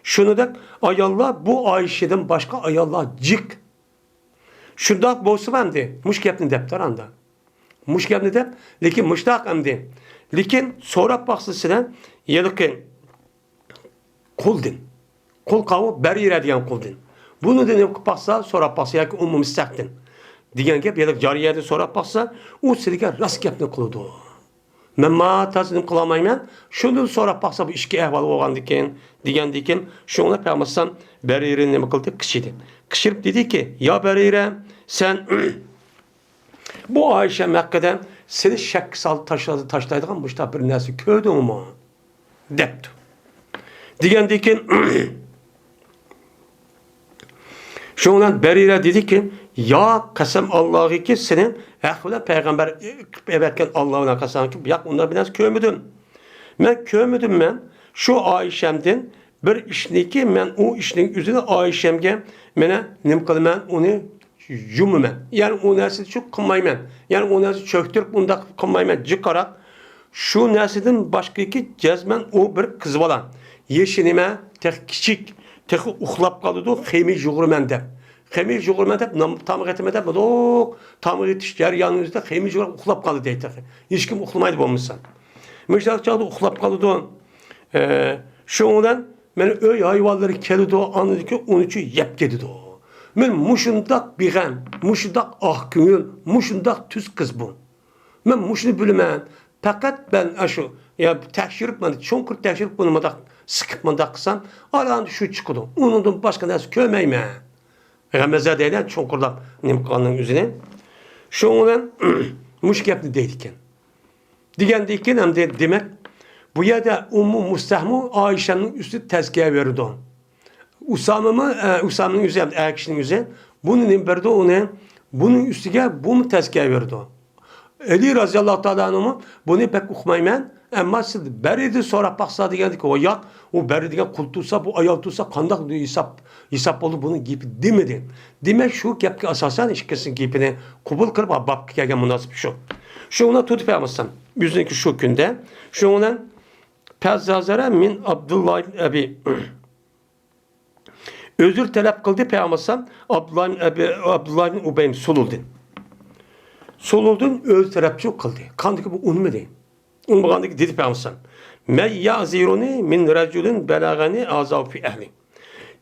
شۇنىڭدەك ئاياللار بۇ ئائىشىدىن باشقا ئاياللار جىق. شۇنداق بولسىمۇ ئەمدى مۇشۇ گەپنى دەپتۇ ئاندا. مۇشۇ گەپنى دەپ، لېكىن مۇشۇنداق ئەمدى. لېكىن سوراپ باقسا سىلەر ھېلىقى قۇلدىن. قۇل قاۋۇ بەرىرە دېگەن قۇلدىن. بۇنىڭدىن نېمە قىلىپ باقسا، سوراپ باقسا ياكى ئۇممۇ مىستەقتىن دېگەن گەپ، ھېلىقى جارىيەدىن سوراپ باقسا، ئۇ سىلىگە راست گەپنى قىلىدۇ. مەن ما تازىنى قىلالمايمەن. شۇندىن سوراپ باقسا، بۇ ئىككى ئەھۋال بولغاندىكىن، دېگەندىكىن، شۇڭا پەيغەمبەر بەرىرىنى نېمە قىلدى؟ قىچىدى. قىچىرىپ دېدىكى، يا بەرىرە، سەن بۇ ئائىشەم ھەققىدە سېنى شەككە سالىپ تاشلا-، تاشلايدىغان مۇشۇنداق بىر نەرسە كۆردۈڭمۇ؟ دەپتۇ. دېگەندىكىن، شۇنىڭ بىلەن بەرىرە دېدىكى، يا قەسەم ئاللاغىكى، سېنى ھەق بىلەن پەيغەمبەر قىلىپ ئەۋەتكەن ئاللا بىلەن قەسەمكى، ياق، ئۇنداق بىر نەرسە كۆرمىدىم. مەن كۆرمىدىم، مەن شۇ ئائىشەمدىن بىر ئىشنىكى، مەن ئۇ ئىشنىڭ ئۆزىنى ئائىشەمگە مانا نېمە قىلىمەن، ئۇنى يۇمىمەن. يەنى ئۇ نەرسىنى شۇ قىلمايمەن. يەنى ئۇ نەرسىنى چۆكتۈرۈپ ئۇنداق قىلمايمەن، جىقراق. شۇ نەرسىدىن باشقىكى جەزمەن ئۇ بىر قىز بالا. يېشى نېمە؟ تېخى كىچىك. تېخى ئۇخلاپ قالىدۇ، خېمىر يۇغۇرىمەن دەپ. خېمىر يۇغۇرىمەن دەپ، نام-، تامىق ئېتىمەن دەپ، مۇنداق تامىق ئېتىش جەريانىنىڭ ئۆزىدە خېمىر يۇغۇرۇپ ئۇخلاپ قالىدۇ دەيدۇ تېخى. ھېچكىم ئۇخلىمايدۇ بولمىسا. مۇشۇنداق چاغدا ئۇخلاپ قالىدۇ. ئە، شۇنىڭ بىلەن مانا ئۆي ھايۋانلىرى كېلىدۇ، ئاندىن كېيىن ئۇنى چۈ يەپ كېتىدۇ. مەن مۇشۇنداق بىغەم، مۇشۇنداق ئاق كۆڭۈل، مۇشۇنداق تۈز قىز بۇ. مەن مۇشۇنى بىلىمەن. پەقەت مەن ئاشۇ، يا تەكشۈرۈپ، مانا چوڭقۇر تەكشۈرۈپ، بۇنى مۇنداق سىقىپ مۇنداق قىلسام، ئانا شۇ چىقىدۇ. ئۇنىڭدىن باشقا نەرسە كۆرمەيمەن. غەمەزە دەيدۇ، چوڭقۇرلاپ نېمە قىلغاننىڭ ئۆزىنى. شۇنىڭ بىلەن مۇشۇ گەپنى دەيدىكەن. دېگەندىن كېيىن ئەمدى دېمەك، بۇ يەردە ئۇممۇ مۇستەھمۇ ئائىشەمنىڭ ئۈستىدە تەزكىيە بېرىدۇ. ئۇسامىمۇ، ئە، ئۇسامىنىڭ ئۆزى، ئەمدى ئەر كىشىنىڭ ئۆزى بۇنى نېمە بېرىدۇ؟ ئۇنى، بۇنىڭ ئۈستىگە بۇمۇ تەزكىيە بېرىدۇ. ئەلى رازىياللاھۇ تائالا ئەنھۇمۇ بۇنى بەك ئۇقمايمەن، ئەمما سىز بەرىدىن سوراپ باقسا دېگەندىكى، ۋاي ياق، ئۇ بەرى دېگەن قۇل تۇرسا، بۇ ئايال تۇرسا قانداق ھېساب، ھېساب بولدى، بۇنىڭ گېپى دېمىدى. دېمەك، شۇ گەپكە ئاساسەن ئىككىسىنىڭ گېپىنى قوبۇل قىلىپ، بابقا كەلگەن مۇناسىۋەت شۇ. شۇ ئۇنى تۇتۇپ ئەمەسسەن، ئۆزىنىڭكى شۇ كۈندە. شۇنىڭ بىلەن پەززازەرە مىن ئابدۇللا ئىبن ئەبى ئۆزۈر تەلەپ قىلدى پەيغەمبەر ئەبدۇللا ئىبن ئەبى، ئابدۇللا ئىبن ئۇبەي سۇلۇلدىن. سۇلۇلدىن ئۆزى تەلەپچۇ قىلدى. قاندىكى بۇ ئۇنىمىدى. ئۇنىمىغاندىكى دېدى پەيغەمبەر، مەن يەزۇرۇنى مىن رەجۇلىن بەلەغەنى ئازاۋۇ فى ئەھلى.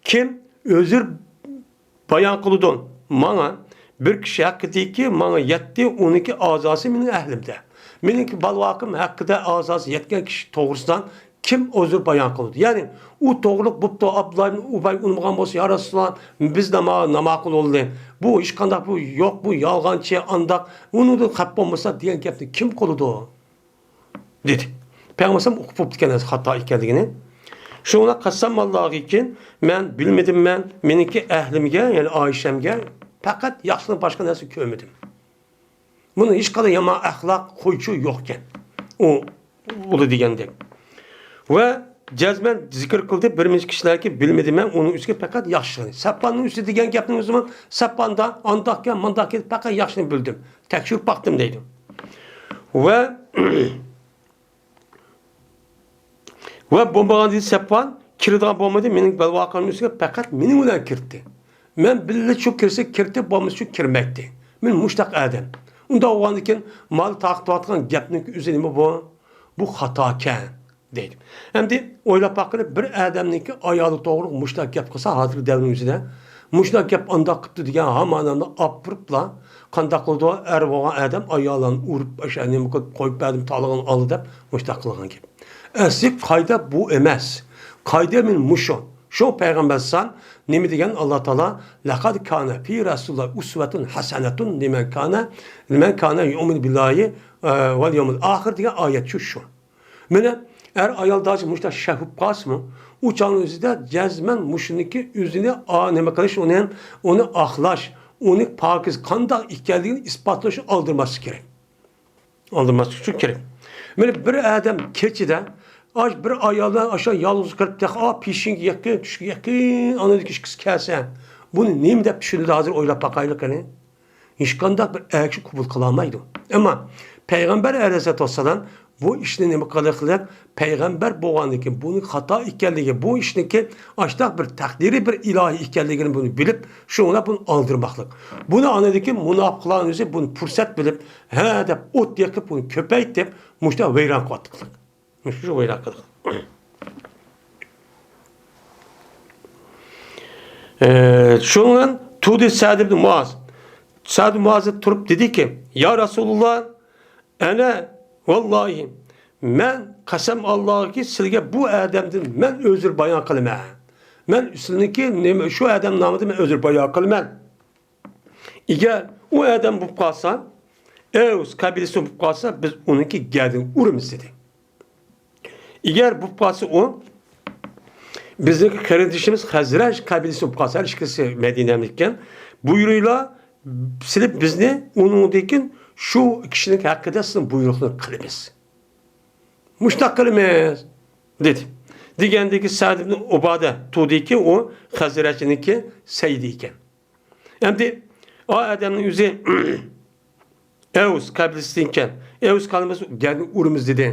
كىم ئۆزۈر بايان قىلىدۇ ماڭا، بىر كىشى ھەققىدىكى ماڭا يەتتى، ئۇنىڭكى ئازاسى مېنىڭ ئەھلىمدە. مېنىڭكى بالىۋاقىم ھەققىدە ئازاسى يەتكەن كىشى توغرىسىدا كىم ئۆزۈر بايان قىلىدۇ؟ يەنى ئۇ توغرىلىق بوپتۇ، ئابدۇللا ئىبن ئۇبەي ئۇنىمىغان بولسا، يا رەسۇلاللا، بىز ناما-، ناماقۇل بولدى. بۇ ھېچقانداق، بۇ يوق، بۇ يالغانچى، ئانداق، ئۇنىڭدىن خەپ بولمىسا دېگەن گەپنى كىم قىلىدۇ؟ دېدى. پەيغەمبەر ئەلەيھىسسالام ئۇقۇپ بوپتىكەن خاتا ئىكەنلىكىنى. شۇڭا قەسەم ئاللاغىكىن، مەن بىلمىدىم، مەن مېنىڭكى ئەھلىمگە، يەنى ئائىشەمگە پەقەت ياخشىدىن باشقا نەرسە كۆرمىدىم. بۇنىڭ ھېچقانداق يامان ئەخلاق، خۇيچۇ يوقكەن. ئۇ، ئۇلى دېگەندەك. ۋە جەزمەن زىكىر قىلدى، بىر نەچچە كىشىلەركى بىلمىدىم مەن ئۇنىڭ ئۈستىگە پەقەت ياخشىلىقنى. سەپپاننىڭ ئۈستى دېگەن گەپنىڭ ئۆزىمۇ سەپپاندا ئانداق گەپ، مانداق گەپ، پەقەت ياخشىنى بىلدىم. تەكشۈرۈپ باقتىم دەيدۇ. ۋە، ۋە بولمىغان دېدى سەپۋان، كىرىدىغان بولمىدى، مېنىڭ بەلۋاقىمنىڭ ئۈستىگە پەقەت مېنىڭ بىلەن كىردى. مەن بىللە شۇ كىرسە كىردى، بولمىسا شۇ كىرمەيتتى. مەن مۇشتاق ئادەم. ئۇنداق بولغاندىكىن، مالا تارقىتىۋاتقان گەپنىڭ ئۆزى نېمە بۇ؟ بۇ خاتاكەن، دەيدۇ. ئەمدى ئويلاپ باققىلى، بىر ئادەمنىڭكى ئايالى توغرۇلۇق مۇشتاق گەپ قىلسا، ھازىرقى دەۋرنىڭ ئۆزىدە مۇشۇنداق گەپ ئانداق قىپتۇ دېگەن ھامان ئاپىرىپلا، قانداق قىلىدۇ، ئەر بولغان ئادەم ئاياللارنى ئۇرۇپ، ئاشۇ نېمە قىلىپ، قويۇپ بەردىم، تالىغىنى ئالدى دەپ مۇشۇنداق قىلغان گەپ. ئەسلى قايدا بۇ ئەمەس. قايدا مەن مۇشۇ. شۇ پەيغەمبەر ئەلەيھىسسالام نېمە دېگەن ئاللا تائالا، لەقەد كانە فى رەسۇلىللاھ ئۇسۋەتۇن ھەسەنەتۇن لىمەن كانە، لىمەن كانە يۇئمىنۇ بىللاھى، ئە، ۋەل يەۋمىل ئاخىر دېگەن ئايەت شۇ، شۇ. مانا ئەر ئايال داجى مۇشۇنداق شەھ بولۇپ قالسىمۇ، ئۇ چاغنىڭ ئۆزىدە جەزمەن مۇشۇنىڭكى ئۆزىنى، ئا، نېمە قىلىش، ئۇنى، ئۇنى ئاقلاش، ئۇنى پاكىز قانداق ئىكەنلىكىنى ئىسپاتلاش، ئالدىرماسلىق كېرەك. ئالدىرماسلىق ئۈچۈن كېرەك. مانا بىر ئادەم كېچىدە، ئاش بىر ئاياللار ئاشۇ يالغۇز قېلىپ تېخى، ئا، پېشىنگە يېقىن، چۈشكە يېقىن، ئاندىن كېيىن ئىككىسى كەلسە، بۇنى نېمە دەپ چۈشىنىدۇ، ھازىر ئويلاپ باقايلى قېنى. ھېچقانداق بىر ئەر كىشى قوبۇل قىلالمايدۇ. ئەمما پەيغەمبەر ئەلەيھىسسالاتۇ ۋەسسالام بۇ ئىشنى نېمە قىلىقلىق، پەيغەمبەر بولغاندىن كېيىن بۇنى خاتا ئىكەنلىكى، بۇ ئىشنىڭكى ئاشۇنداق بىر تەقدىرى، بىر ئىلاھىي ئىكەنلىكىنى بۇنى بىلىپ، شۇنىڭ بىلەن بۇنى ئالدىرماقلىق. بۇنى ئاندىن كېيىن مۇناپىقلارنىڭ ئۆزى بۇنى پۇرسەت بىلىپ، ھە دەپ ئوت يېقىپ، بۇنى كۆپەيتىپ، مۇشۇنداق ۋەيران قىلىۋاتقانلىق. مۇشۇ ۋەيران قىلىق. ئە، شۇنىڭ بىلەن تۇردى سەئد ئىبن مۇئاز. سەئد ئىبن مۇئاز تۇرۇپ دېدىكى، يا رەسۇلۇللا، ئەنە، ۋاللاھى، مەن قەسەم ئاللاھكى، سىلگە بۇ ئادەمدىن مەن ئۆزۈر بايان قىلىمەن. مەن سىلنىڭكى نېمە، شۇ ئادەم نامىدا مەن ئۆزۈر بايان قىلىمەن. ئەگەر ئۇ ئادەم بولۇپ قالسا، ئەۋس قەبىلىسى بولۇپ قالسا، بىز ئۇنىڭكى گەدىنى ئۇرىمىز، دېدى. ئەگەر بولۇپ قالسا ئۇ، بىزنىڭكى قېرىندىشىمىز خەزرەج قەبىلىسى بولۇپ قالسا، ھەر ئىككىسى مەدىنەملىككەن، بۇيرۇڭلار، سىلى بىزنى ئۇنىڭدىن كېيىن شۇ كىشىنىڭ ھەققىدە سىزنىڭ بۇيرۇقنى قىلىمىز. مۇشۇنداق قىلىمىز، دېدى. دېگەندىكى سەئد ئىبن ئۇبادە تۇردىكى، ئۇ خەزرەجنىڭكى سەيدى ئىكەن. ئەمدى ئا ئادەمنىڭ ئۆزى ئەۋس قەبىلىسىدىن ئىكەن. ئەۋس قەبىلىسى گەدىنى ئۇرىمىز دېدى.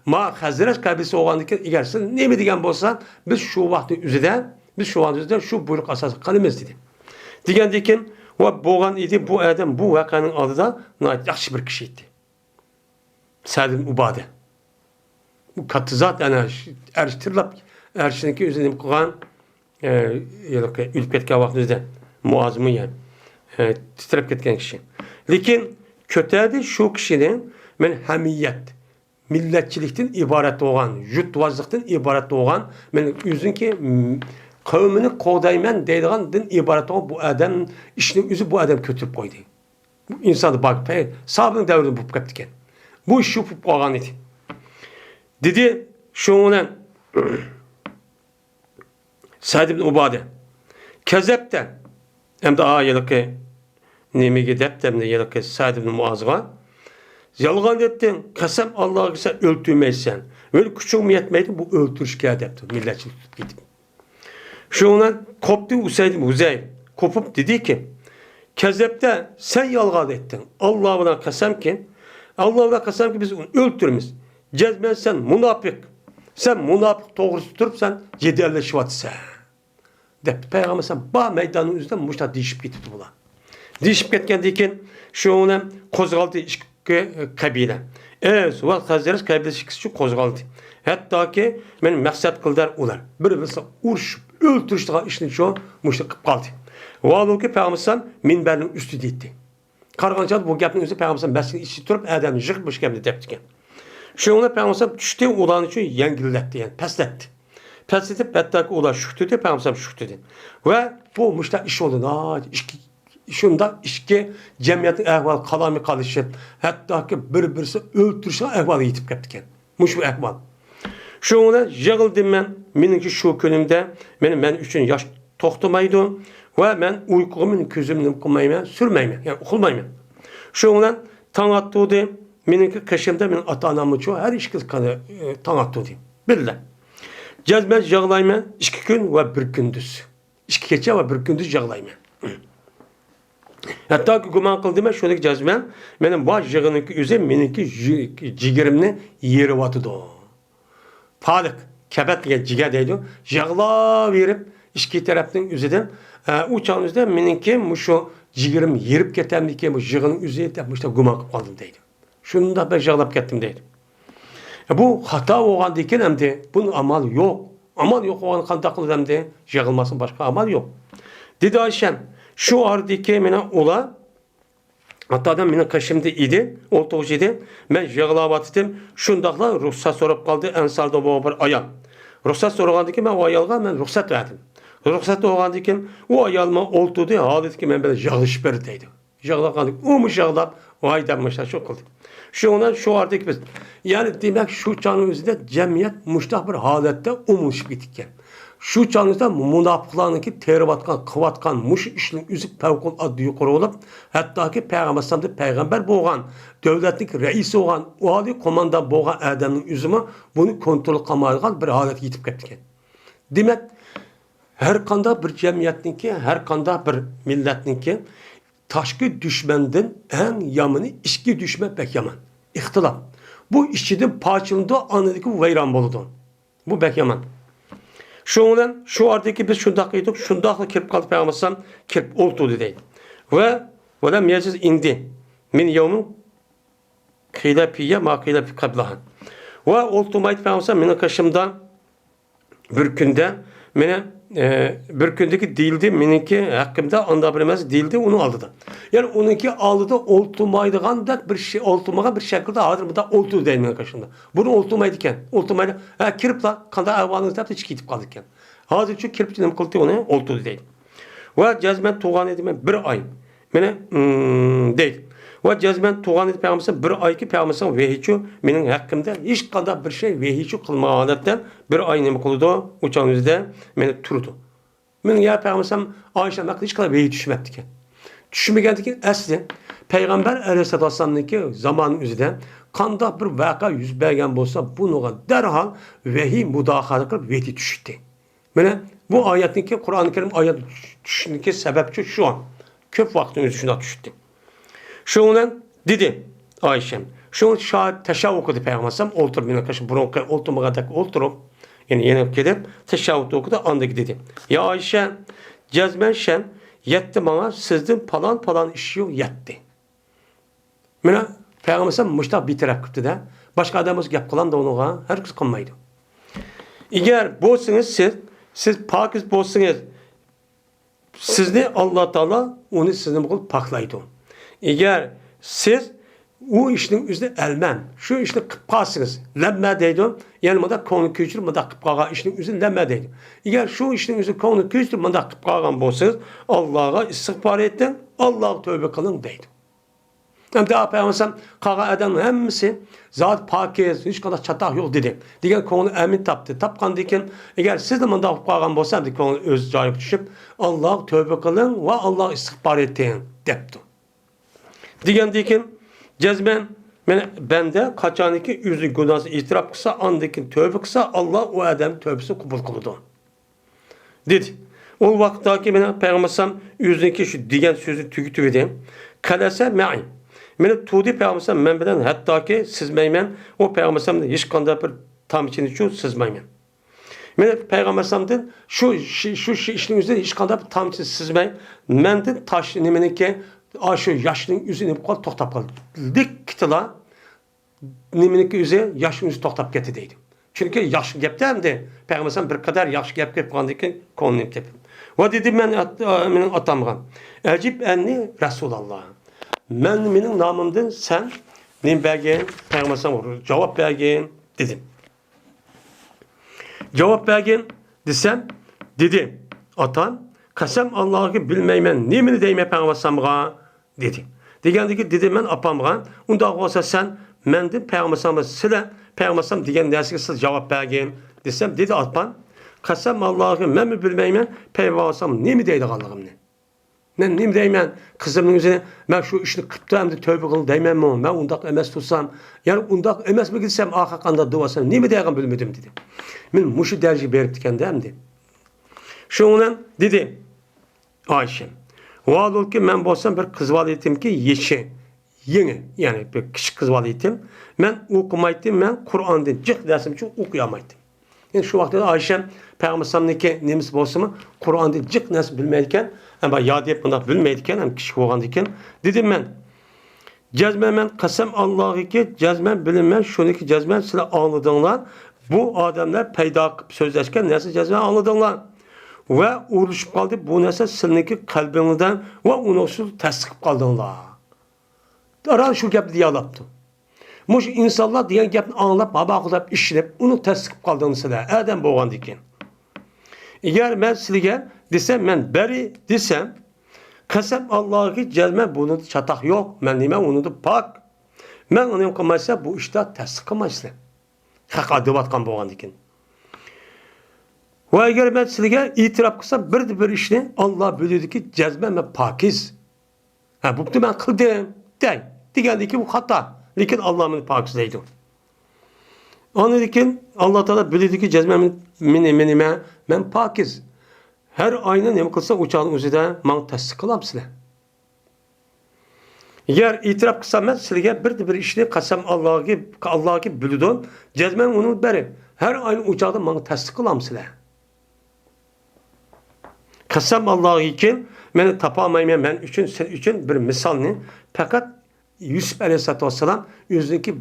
ما خەزرەج قەبىلىسى بولغاندىن كېيىن، ئەگەر سىز نېمە دېگەن بولسا، بىز شۇ ۋاقىتنىڭ ئۆزىدە، بىز شۇ ۋاقىتنىڭ ئۆزىدە شۇ بۇيرۇق ئاساسىدا قىلىمىز، دېدى. دېگەندىن كېيىن، ۋە بولغان ئىدى، بۇ ئادەم بۇ ۋەقەنىڭ ئالدىدا ناھايىتى ياخشى بىر كىشى ئىدى. سەئد ئىبن ئۇبادە. بۇ كاتتا زات، ئەنە، ئەرش تىرلاپ، ئەرشنىڭكى ئۆزى نېمە قىلغان، ئە، ھېلىقى ئۆلۈپ كەتكەن ۋاقتىمىزدا مۇئازمۇ يەنى، ئە، تىترەپ كەتكەن كىشى. لېكىن كۆتەردى شۇ كىشىنى، مەن ھەمىيەت، مىللەتچىلىكتىن ئىبارەت بولغان، يۇرتۋازلىقتىن ئىبارەت بولغان، مەن ئۆزۈمكى، م، قەۋمىنى قوغدايمەن دەيدىغاندىن ئىبارەت بولغان بۇ ئادەم ئىشنى ئۆزى بۇ ئادەم كۆتۈرۈپ قويدى. بۇ ئىنساندا بار، پەي-، سابىنىڭ دەۋرىدە بولۇپ قېپتىكەن. بۇ ئىش شۇ بولۇپ قالغان ئىدى. دېدى، شۇنىڭ بىلەن سەئد ئىبن ئۇبادە، كەزەپتە، ئەمدى ئا ھېلىقى نېمىگە دەپتۇ، ئەمدى ھېلىقى سەئد ئىبن مۇئازغا، يالغان ئېيتتىڭ، قەسەم ئاللاغا، سەن ئۆلتۈرمەيسەن. مېنىڭ كۈچۈممۇ يەتمەيدۇ بۇ ئۆلتۈرۈشكە، دەپتۇ، مىللەتچىلىك تۇتۇپ كېتىپ. شۇنىڭ بىلەن قوپتى ئۇسەيد ئىبن ھۇزەير. قوپۇپ دېدىكى، كەزەپتە، سەن يالغان ئېيتتىڭ. ئاللا بىلەن قەسەمكى، ئاللا بىلەن قەسەمكى، بىز ئۇنى ئۆلتۈرىمىز. جەزمەن سەن مۇناپىق. سەن مۇناپىق توغرىسىدا تۇرۇپ سەن جېدەللىشىۋاتىسەن، دەپتۇ. پەيغەمبەر ئەلەيھىسسالام بار مەيداننىڭ ئۆزىدە مۇشۇنداق دېيىشىپ كېتىپتۇ بۇلار. دېيىشىپ كەتكەندىن كېيىن شۇنىڭ بىلەن قوزغالدى ئىككى قەبىلە. ئەۋس ۋە خەزرەج قەبىلىسى ئىككىسى قوزغالدى. ھەتتاكى مېنى مەقسەت قىلدى ئۇلار. بىر-بىرسىگە ئۇرۇشۇپ، ئۆلتۈرۈشىدىغان ئىشنى شۇ مۇشۇنداق قىلىپ قالدى. ۋاھالەنكى پەيغەمبەر ئەلەيھىسسالام مىنبەرنىڭ ئۈستىدە ئىدى. قارىغانچە بۇ گەپنىڭ ئۆزى پەيغەمبەر مەسچىتنىڭ ئىچىدە تۇرۇپ ئادەمنى يىغىپ مۇشۇ گەپنى دەپتىكەن. شۇنىڭ بىلەن پەيغەمبەر ئىككى ئۇلارنىڭ ئۈچۈن يەڭگىللەتتى، يەنى پەسلەتتى. پەسلىتىپ، ھەتتاكى ئۇلار شۈكتۈردى، پەيغەمبەر شۈكتۈردى. ۋە بۇ مۇشۇنداق ئىش بولدى. ناھايىتى ئىككى، شۇنداق ئىككى جەمئىيەتنىڭ ئەھۋالى قالايمىقانلىشىپ، ھەتتاكى بىر-بىرسى ئۆلتۈرۈشنىڭ ئەھۋالىغا يېتىپ كەپتىكەن. مۇشۇ ئەھۋال. شۇنىڭ بىلەن يىغلىدىم مەن. مېنىڭكى شۇ كۈنۈمدە مېنى، مەن ئۈچۈن ياش توختىمايدۇ ۋە مەن ئۇيقۇغا مېنىڭ كۆزۈمنى نېمە قىلمايمەن، سۈرمەيمەن، يەنى ئۇخلىمايمەن. شۇنىڭ بىلەن تاڭ ئاتتۇردى. مېنىڭكى قېشىمدا مېنىڭ ئاتا-ئاناممۇ شۇ، ھەر ئىككىلىسى، ئە، تاڭ ئاتتۇردى. بىللە. جەزمەن يىغلايمەن ئىككى كۈن ۋە بىر كۈندۈز. ئىككى كېچە ۋە بىر كۈندۈز يىغلايمەن. ھەتتاكى گۇمان قىلدىم، شۇنىڭكى جەزمەن مېنىڭ باش يىغىنىڭكى ئۆزى مېنىڭكى جى-، جىگىرىمنى يېرىۋاتىدۇ. پالىق، كەبەت دېگەن جىگەر دەيدۇ. يىغلاۋېرىپ، ئىككى تەرەپنىڭ ئۆزىدىن، ئە، ئۇ چاغنىڭ ئۆزىدە مېنىڭكى مۇشۇ جىگىرىم يېرىپ كېتەمدىكىن، مۇشۇ يىغىننىڭ ئۆزى دەپ مۇشۇنداق گۇمان قىلىپ قالدىم دەيدۇ. شۇنداق بەك يىغلاپ كەتتىم دەيدۇ. بۇ خاتا بولغاندىكىن ئەمدى بۇنىڭ ئامالى يوق. ئامال يوق بولغاندا قانداق قىلىدۇ ئەمدى؟ يىغلىماستىن باشقا ئامال يوق. دېدى ئايشەم. شۇ ئارىدىكى مېنىڭ ئۇلار، ھەتتا ئادەم مېنىڭ قېشىمدا ئىدى، ئولتۇرغۇچى ئىدى. مەن يىغلاۋاتىتىم. شۇنداقلا رۇخسەت سوراپ قالدى. ئەنساردىن بولغان بىر ئايال. رۇخسەت سورىغاندىن كېيىن مەن ئۇ ئايالغا مەن رۇخسەت بەردىم. رۇخسەت بولغاندىن كېيىن ئۇ ئايالمۇ ئولتۇردى، ھالىتى مەن بىلەن يىغلىشىپ بەردى دەيدۇ. يىغلىغاندىن كېيىن ئۇمۇ يىغلاپ، ۋاي دەپ مۇشۇنداق شۇ قىلدى. شۇنىڭ بىلەن شۇ ئارىدىكى بىز، يەنى دېمەك شۇ چاغنىڭ ئۆزىدە جەمئىيەت مۇشۇنداق بىر ھالەتتە ئومۇلۇشۇپ كېتىدىكەن. شۇ چاغنىڭدا مۇناپىقلارنىڭكى تېرىۋاتقان، قىلىۋاتقان مۇشۇ ئىشنىڭ ئۆزى پەۋقۇلئاددە يۇقىرى بولۇپ، ھەتتاكى پەيغەمبەر ئەلەيھىسسالامدىن پەيغەمبەر بولغان، دۆلەتنىڭ رەئىسى بولغان، ئالىي قوماندان بولغان ئادەمنىڭ ئۆزىمۇ بۇنى كونترول قىلالمايدىغان بىر ھالەتكە يېتىپ كەپتىكەن. دېمەك، ھەر قانداق بىر جەمئىيەتنىڭكى، ھەر قانداق بىر مىللەتنىڭكى تاشقى دۈشمەندىن ئەڭ يامىنى ئىچكى دۈشمەن بەك يامان. ئىختىلاپ. بۇ ئىچىدىن پارچىلىنىدۇ، ئاندىن كېيىن ۋەيران بولىدۇ. بۇ بەك يامان. شۇنىڭ بىلەن شۇ ئارىدىكى بىز شۇنداق ئېيتتۇق، شۇنداقلا كىرىپ قالدى پەيغەمبەر ئەلەيھىسسالام، كىرىپ ئولتۇردى دەيدۇ. ۋە ۋەلەم يەجلىس ئىندى مىن يەۋمىن قىلە فىييە ما قىلە قەبلەھا. ۋە ئولتۇرمايدۇ پەيغەمبەر ئەلەيھىسسالام مېنىڭ قېشىمدا بىر كۈندە مېنى، ئە، بىر كۈندىكى دېيىلدى، مېنىڭكى ھەققىمدە ئاندا بىر ئەمەس دېيىلدى ئۇنىڭ ئالدىدا. يەنى ئۇنىڭكى ئالدىدا ئولتۇرمايدىغاندەك بىر شەي، ئولتۇرمىغان بىر شەكىلدە ھازىر مۇنداق ئولتۇردى دەيدۇ مېنىڭ قېشىمدا. بۇرۇن ئولتۇرمايدىكەن. ئولتۇرمايدۇ. ھە، كىرىپلا، قانداق ئەھۋالىڭىز دەپ ئىچىگە كېتىپ قالىدىكەن. ھازىرچۇ كىرىپ نېمە قىلدى ئۇنى؟ ئولتۇردى دەيدۇ. ۋە جەزمەن تۇرغان ئىدى مەن بىر ئاي. مېنى، ئىم، دەيدۇ. ۋە جەزمەن تۇرغان ئىدى پەيغەمبەر بىر ئايكى پەيغەمبەر ۋەھىيچۇ مېنىڭ ھەققىمدە ھېچقانداق بىر شەي ۋەھىيچۇ قىلمىغان ھالەتتە بىر ئاي نېمە قىلىدۇ؟ ئۇ چاغنىڭ ئۆزىدە مېنى تۇرىدۇ. مېنىڭ يا پەيغەمبەر ئايشەم ھەققىدە ھېچقانداق ۋەھىي چۈشمەپتىكەن. چۈشمىگەندىكىن ئەسلى پەيغەمبەر ئەلەيھىسسالاتۇ ۋەسسالامنىڭكى زامانى ئۆزىدە قانداق بىر ۋەقە يۈز بەرگەن بولسا، بۇنىڭغا دەرھال ۋەھىي مۇداخىلە قىلىپ ۋەھىي چۈشتى. مانا بۇ ئايەتنىڭكى، قۇرئانى كەرىم ئايەت چۈشۈشنىڭكى سەۋەبچۇ شۇ. كۆپ ۋاقىتنىڭ ئۆزى شۇنداق چۈشتى. شۇنىڭ بىلەن دېدى ئايشەم. شۇ شا-، تەشەۋۋۇق قىلدى پەيغەمبەر ئەلەيھىسسالام ئولتۇرۇپ، مېنىڭ قېشىم بۇرۇنقى ئولتۇرمىغاندەك ئولتۇرۇپ، يەنى يېنىپ كېلىپ، تەشەۋۋۇق ئوقۇدى، ئاندىن كېيىن دېدى. يا ئايشە، جەزمەن شەن يەتتى ماڭا، سىزدىن پالان-پالان ئىش يوق يەتتى. مانا، پەيغەمبەر ئەلەيھىسسالام مۇشۇنداق بىتەرەپ قىپتۇ-دە. باشقا ئادەم بولسا گەپ قىلامدۇ ئۇنىڭغا؟ ھەرگىز قىلمايدۇ. ئەگەر بولسىڭىز سىز، سىز پاكىز بولسىڭىز، سىزنى ئاللا تائالا ئۇنى سىزنى بۇ پاكلايدۇ. ئەگەر سىز ئۇ ئىشنىڭ ئۆزىنى ئەلمەن، شۇ ئىشنى قىلىپ قالسىڭىز، لەممە دەيدۇ، يەنى مۇنداق كۆڭلى كۆچۈرۈپ مۇنداق قىلىپ قالغان ئىشنىڭ ئۆزىنى لەممە دەيدۇ. ئەگەر شۇ ئىشنىڭ ئۆزىنى كۆڭلى كۆچۈرۈپ مۇنداق قىلىپ قالغان بولسىڭىز، ئاللاغا ئىستىغپار ئېيتىڭ، ئاللاغا تەۋبە قىلىڭ دەيدۇ. ئەمدى پەيغەمبەر قالغان ئادەمنىڭ ھەممىسى زادى پاكىز، ھېچقانداق چاتاق يوق دېدى. دېگەن كۆڭلى ئەمىن تاپتى. تاپقاندىن كېيىن، ئەگەر سىزلا مۇنداق بولۇپ قالغان بولسا، ئەمدى كۆڭلى ئۆز جايىغا چۈشۈپ، ئاللاغا تەۋبە قىلىڭ ۋە ئاللاغا ئىستىغپار ئېيتىڭ دەپتۇ. دېگەندىن كېيىن، جەزمەن، مانا، بەندە قاچانكى ئۆزى گۇناھسى ئېتىراپ قىلسا، ئاندىن كېيىن تەۋبە قىلسا، ئاللا ئۇ ئادەم تەۋبىسىنى قوبۇل قىلىدۇ. دېدى. ئۇ ۋاقىتتاكى مېنىڭ پەيغەمبەر ئەلەيھىسسالام ئۆزىنىڭكى شۇ دېگەن سۆزىنى تۈگىتىۋىدى. قەلەسە مەئى. مېنى تۇردى پەيغەمبەر ئەلەيھىسسالام مەن بىلەن ھەتتاكى سىزمەيمەن. ئۇ پەيغەمبەر ئەلەيھىسسالامدىن ھېچقانداق بىر تامچىنىچۇ سىزمايمەن. مېنى پەيغەمبەر ئەلەيھىسسالامدىن شۇ، شۇ، شۇ، شۇ ئىشنىڭ ئۆزىدە ھېچقانداق بىر تامچىنى سىزمەي، مەندىن تاش نېمىنىكى، ئاشۇ ياشنىڭ ئۆزى نېمە قىلىپ توختاپ قالدى. لىككىتىلا نېمىنىڭكى ئۆزى، ياشنىڭ ئۆزى توختاپ كەتتى دەيدۇ. چۈنكى ياخشى گەپتە ئەمدى پەيغەمبەر بىر قەدەر ياخشى گەپ قىلىپ قالغاندىن كېيىن كۆڭلىنى تېپىپ. ۋە دېدى مەن ئات-، مېنىڭ ئاتامغا، ئەجىب ئەننى رەسۇلاللا. مەن، مېنىڭ نامىمدىن سەن نېمە بەرگىن؟ پەيغەمبەر جاۋاب بەرگىن دېدىم. جاۋاب بەرگىن دېسەم، دېدى ئاتام، قەسەم ئاللاھكى بىلمەيمەن، نېمىنى دەيمەن پەيغەمبەر ئەلەيھىسسالامغا؟ دېدى. دېگەندىكى دېدىم مەن ئاپامغا، ئۇنداق بولسا سەن مەندىن پەيغەمبەر ئەلەيھىسسالامغا سىلە، پەيغەمبەر ئەلەيھىسسالام دېگەن نەرسىگە سىلە جاۋاب بەرگىن دېسەم، دېدى ئاپام، قەسەم ئاللاھكى مەنمۇ بىلمەيمەن پەيغەمبەر ئەلەيھىسسالام نېمە دەيدىغانلىقىمنى. مەن نېمە دەيمەن؟ قىزىمنىڭ ئۆزىنى، مەن شۇ ئىشنى قىپتۇ، ئەمدى تەۋبە قىل دەيمەنمۇ؟ مەن ئۇنداق ئەمەس تۇرسام، يەنى ئۇنداق ئەمەسمۇ دېسەم، ئاخىر قانداق دەۋاتسام، نېمە دەيدىغان بىلمىدىم دېدى. مېنى مۇشۇ دەرىجىگە بېرىپتىكەندە ئەمدى. شۇنىڭ بىلەن دېدى ئايشە، ۋاھالۇكى مەن بولسام بىر قىز بالا ئىدىمكى، يېشى يېڭى، يەنى بىر كىچىك قىز بالا ئىدىم. مەن ئوقۇمايتتىم، مەن قۇرئاندىن جىق نەرسىمچۇ ئوقۇيالمايتتىم. يەنى شۇ ۋاقىتتا ئايشەم پەيغەمبەر ئەلەيھىسسالامنىڭكى نېمىسى بولسىمۇ، قۇرئاندىن جىق نەرسە بىلمەيدىكەن، ھەم يا دەپ بۇنداق بىلمەيدىكەن، ھەم كىچىك بولغاندىكىن. دېدىم مەن، جەزمەن مەن قەسەم ئاللاھىكى جەزمەن بىلىمەن، شۇنىكى جەزمەن سىلەر ئاڭلىدىڭلار. بۇ ئادەملەر پەيدا قىلىپ سۆزلەشكەن نەرسە جەزمەن ئاڭلىدىڭلار. ۋە ئۇرۇشۇپ قالدى. بۇ نەرسە سىلىنىڭكى قەلبىڭىزدە ۋە ئۇنى سىز تەستىق قىلىپ قالدىڭلار. دەرھال شۇ گەپنى دېيەلەپتۇ. مۇشۇ ئىنسانلار دېگەن گەپنى ئاڭلاپ، ھاۋا قىلىپ ئىشىنىپ، ئۇنى تەستىق قىلىپ قالدىڭلار سىلەر، ئادەم بولغاندىكىن. ئەگەر مەن سىلىگە دېسەم، مەن بەرى دېسەم، قەسەم ئاللاھكى جەزمەن بۇنىڭدا چاتاق يوق، مەن نېمە ئۇنىڭدا پاك. مەن ئۇنى قىلمايسا، بۇ ئىشتا تەستىق قىلمايسىلەر. خەق دەۋاتقان بولغاندىكىن. ۋە ئەگەر مەن سىلىگە ئېتىراپ قىلسام، بىردە بىر ئىشنى ئاللا بىلىدۇكى جەزمەن مەن پاكىز. ھە، بوپتۇ، مەن قىلدىم، دەي. دېگەندىكىن بۇ خاتا. لېكىن ئاللا مېنى پاكىزلەيدۇ. ئاندىن كېيىن ئاللا تائالا بىلىدۇكى جەزمەن مېنى، مېنى، مەن، مەن پاكىز. ھەر ئاينى نېمە قىلسا، ئۇ چاغنىڭ ئۆزىدە ماڭا تەستىق قىلامسىلەر. ئەگەر ئېتىراپ قىلسام، مەن سىلىگە بىردە بىر ئىشنى قەسەم ئاللاغا، ئاللاغا بىلىدۇ، جەزمەن ئۇنى بەرى. ھەر ئاينى ئۇ چاغدا ماڭا تەستىق قىلامسىلەر. قەسەم ئاللاغىكىن، مەن تاپالمايمەن، مەن ئۈچۈن، سەن ئۈچۈن بىر مىسالنى. پەقەت يۈسۈپ ئەلەيھىسسالاتۇ ۋەسسالام ئۆزىنىڭكى،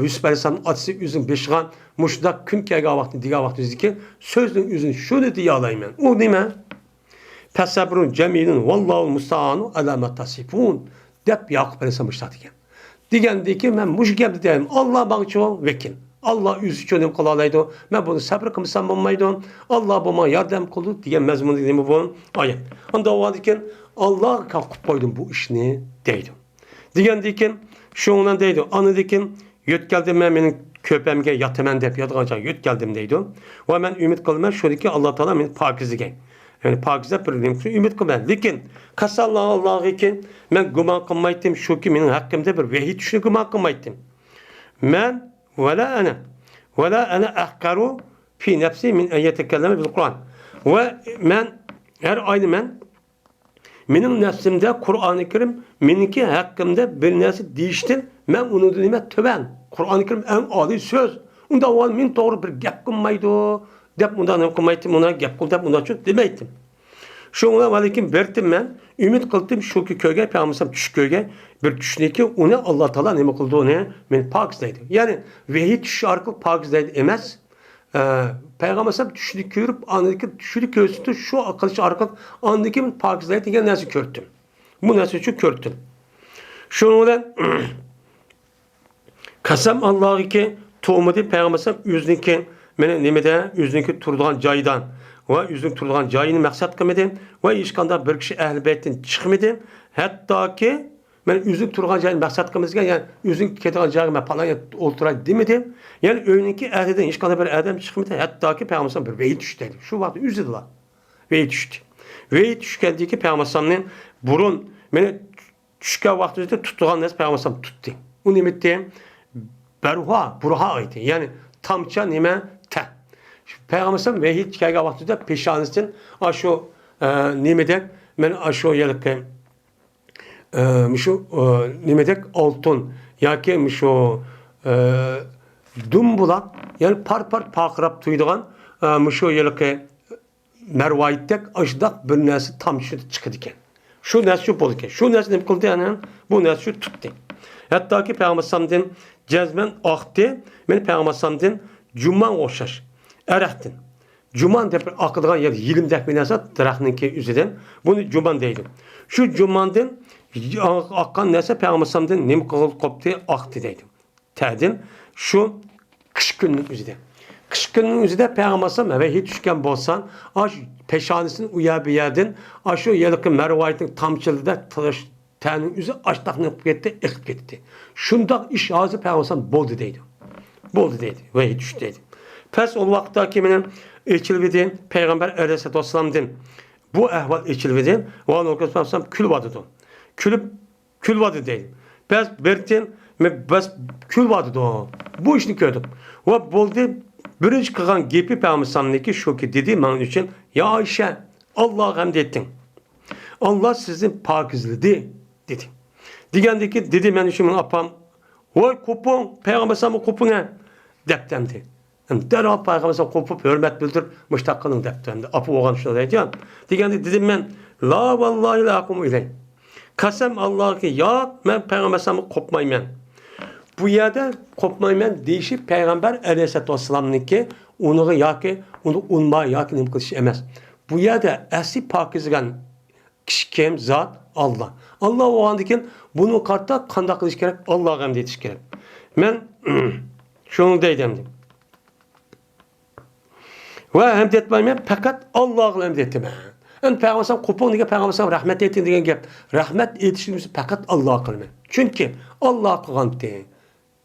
يۈسۈپ ئەلەيھىسسالامنىڭ ئاتىسى ئۆزىنىڭ بېشىغا مۇشۇنداق كۈن كەلگەن ۋاقتىنى دېگەن ۋاقتى ئۆزىدىكى سۆزنىڭ ئۆزىنى شۇنى دېيەلەيمەن. ئۇ نېمە؟ فەسەبرۇن جەمىلۇن ۋاللاھۇل مۇستەئانۇ ئەلا ما تەسىفۇن دەپ ياقۇپ ئەلەيھىسسالام مۇشۇنداق دېگەن. دېگەندىكىن مەن مۇشۇ گەپنى دەيمەن، ئاللا ماڭچۇ ۋەكىل. ئاللا ئۆزىچۇ نېمە قىلالايدۇ، مەن بۇنى سەبرى قىلمىسام بولمايدۇ، ئاللا بۇ ماڭا ياردەم قىلىدۇ دېگەن مەزمۇندىكى نېمە بۇ؟ ئايەت. ئانداق بولغاندىكىن ئاللاغا قىلىپ قويدۇم بۇ ئىشنى دەيدۇ. دېگەندىكىن شۇنىڭ بىلەن دەيدۇ، ئاندىن كېيىن يۆتكەلدىم مەن مېنىڭ كۆپەمگە ياتىمەن دەپ ياتىدىغان چاغ يۆتكەلدىم دەيدۇ. ۋە مەن ئۈمىد قىلىمەن شۇنىڭكى ئاللا تائالا مېنى پاكىزلىگەن. يەنى پاكىزلاپ بىر نېمە قىلسا ئۈمىد قىلىمەن. لېكىن قەسەم ئاللاغىكىن مەن گۇمان قىلمايتتىم، شۇكى مېنىڭ ھەققىمدە بىر ۋەھىي چۈشۈشىنى گۇمان قىلمايتتىم. مەن ۋەلا ئەنە، ۋەلا ئەنە ئەھقەرۇ فى نەفسى مىن ئەن يەتەكەللەمە بىل قۇرئان. ۋە مەن ھەر ئاينى مەن مېنىڭ نەپسىمدە قۇرئانى كەرىم مېنىڭكى ھەققىمدە بىر نەرسە دېيىشتىن مەن ئۇنىڭدىن نېمە تۆۋەن. قۇرئانى كەرىم ئەڭ ئالىي سۆز. ئۇنداق بولغاندا مېنى توغرا بىر گەپ قىلمايدۇ دەپ ئۇنداق نېمە قىلمايتتىم، ئۇنداق گەپ قىل دەپ ئۇنداق چۈش دېمەيتتىم. شۇڭا ۋەلىكىن بىر مەن ئۈمىد قىلدىم، شۇكى كۆرگەي پەيغەمبەر چۈش كۆرگەي بىر چۈشنىكى ئۇنى ئاللا تائالا نېمە قىلدى، ئۇنى مېنى پاكىزلەيدۇ. يەنى ۋەھىي چۈشۈش ئارقىلىق پاكىزلەيدۇ ئەمەس. ئە، پەيغەمبەر ئەلەيھىسسالام چۈشنى كۆرۈپ، ئاندىن كېيىن چۈشىدە كۆرسىتىپ، شۇ قىلىش ئارقىلىق ئاندىن كېيىن پاكىزلەيدۇ دېگەن نەرسە كۆردۈم. بۇ نەرسە ئۈچۈن كۆردۈم. شۇنىڭ بىلەن قەسەم ئاللاغىكى تۇغمىدى پەيغەمبەر ئەلەيھىسسالام ئۆزىنىڭكى، مېنى نېمىدە، ئۆزىنىڭكى تۇرىدىغان جايىدا ۋە ئۆزىنىڭ تۇرىدىغان جايىنى مەقسەت قىلمىدى ۋە ھېچقانداق بىر كىشى ئەھلى بەيتتىن چىقمىدى. ھەتتاكى مەن ئۆزۈم تۇرغان جاينى مەقسەت قىلمىسىكەن، يەنى ئۆزۈم كېتىدىغان جايغا مەن پالان يەردە ئولتۇراي دېمىدىم. يەنى ئۆينىڭكى ئەھلىدىن ھېچقانداق بىر ئادەم چىقمىدى، ھەتتاكى پەيغەمبەر بىر ۋەھىي چۈشتى دەيدۇ. شۇ ۋاقىتتا ئۆزىدىلا ۋەھىي چۈشتى. ۋەھىي چۈشكەندىن كېيىن پەيغەمبەر ئەلەيھىسسالامنى بۇرۇن مېنى چۈشكەن ۋاقتىمىزدا تۇتىدىغان نەرسە پەيغەمبەر ئەلەيھىسسالام تۇتتى. ئۇ نېمە ئېيتتى؟ بەرھا، بۇرھا ئېيتتى. يەنى تامچە نېمە؟ تە. پەيغەمبەر ئەلەيھىسسالام ۋەھىي كەلگەن ۋاقتىدا پېشانىسىدىن ئاشۇ، ئە، نېمىدەك، مەن ئاشۇ ھېلىقى ئە، مۇشۇ، ئە، نېمىدەك ئالتۇن ياكى مۇشۇ، ئە، دۇمبۇلاق، يەنى پار-پار پارقىراپ تۇرىدىغان، ئە، مۇشۇ ھېلىقى مەرۋايىتتەك ئاشۇنداق بىر نەرسە تامچە چىقىدىكەن. شۇ نەرسە شۇ بولىدىكەن. شۇ نەرسە نېمە قىلدى؟ يەنى بۇ نەرسە شۇ تۇتتى. ھەتتاكى پەيغەمبەر ئەلەيھىسسالامدىن جەزمەن ئاقتى. مېنى پەيغەمبەر ئەلەيھىسسالامدىن جۇمانغا ئوخشاش ئەرەقتىن. جۇمان دەپ بىر ئاقىدىغان يەر يېلىمدەك بىر نەرسە، دەرەخنىڭكى ئۆزىدىن. بۇنى جۇمان دەيدۇ. شۇ جۇماندىن ئاققان نەرسە پەيغەمبەر ئەلەيھىسسالامدىن نېمە قىلغىلى قوپتى؟ ئاقتى دەيدۇ. تەدىن شۇ قىش كۈننىڭ ئۆزىدە. قىش كۈننىڭ ئۆزىدە پەيغەمبەر ئەلەيھىسسالام ۋەھىي چۈشكەن بولسا، ئاشۇ پېشانىسىنى ئۇ يەر بۇ يەردىن ئاشۇ ھېلىقى مەرۋايىتنىڭ تامچىلىرىدا تىلىش تەننىڭ ئۆزى ئاشتاق نېمە قىلىپ كەتتى، ئېقىپ كەتتى. شۇنداق ئىش ھازىر پەيغەمبەر ئەلەيھىسسالام بولدى دەيدۇ. بولدى دەيدۇ. ۋەھىي چۈشتى دەيدۇ. پەس ئۇ ۋاقىتتا كېيىن مېنىڭ ئېچىلىۋىدى، پەيغەمبەر ئەلەيھىسسالاتۇ ۋەسسالامدىن بۇ ئەھۋال ئېچىلىۋىدى. ۋە ئۇنىڭ كۆزى پەيغەمبەر كۈلۈۋاتىدۇ. كۈلۈپ، كۈلۈۋاتىدۇ دەيدۇ. پەس بىردىن، مە-، بەس كۈلۈۋاتىدۇ. بۇ ئىشنى كۆردۈم. ۋە بولدى، بىرىنچى قىلغان گېپى پەيغەمبەر ئەلەيھىسسالامنىڭكى شۇكى دېدى ماڭا ئۈچۈن، يا ئائىشە، ئاللاغا ھەمد ئېيتىڭ. ئاللا سىزنى پاكىزلىدى، دېدى. دېگەندىكىن دېدى مەن ئۈچۈن مېنىڭ ئاپام، ۋاي قوپۇڭ، پەيغەمبەر ئەلەيھىسسالامغا قوپۇڭ ھە، دەپتۇ ئەمدى. دەرھال پەيغەمبەر ئەلەيھىسسالامغا قوپۇپ، ھۆرمەت بىلدۈرۈپ، مۇشۇنداق قىلىڭ دەپتۇ ئەمدى. ئاپا ئوغۇل شۇنداق دەيدۇ. دېگەندە دېدىم مەن، لا ۋاللاھى لا ئەقۇمۇ ئىلەي. قەسەم ئاللاھكى، ياق، مەن پەيغەمبەر ئەلەيھىسسالامغا قوپمايمەن. بۇ يەردە قوپمايمەن دېيىشى پەيغەمبەر ئەلەيھىسسالاتۇ ۋەسسالامنىڭكى ئۇنىڭغا ياكى ئۇنى ئۇنما ياكى نېمە قىلىشى ئەمەس. بۇ يەردە ئەسلى پاكىز دېگەن كىشى كىم؟ زات ئاللا. ئاللا بولغاندىكىن بۇنى قارىتا قانداق قىلىش كېرەك؟ ئاللاغا ھەمدە ئېيتىش كېرەك. مەن شۇنى دەيدۇ ئەمدى. ۋە ھەمدە ئېيتمايمەن، پەقەت ئاللاغا ھەمدە ئېيتىمەن. ئەمدى پەيغەمبەر قوپۇڭ دېگەن، پەيغەمبەر رەھمەت ئېيتىڭ دېگەن گەپ. رەھمەت ئېيتىشنىڭ ئۆزى پەقەت ئاللاغا قىلىمەن. چۈنكى ئاللا قىلغانتى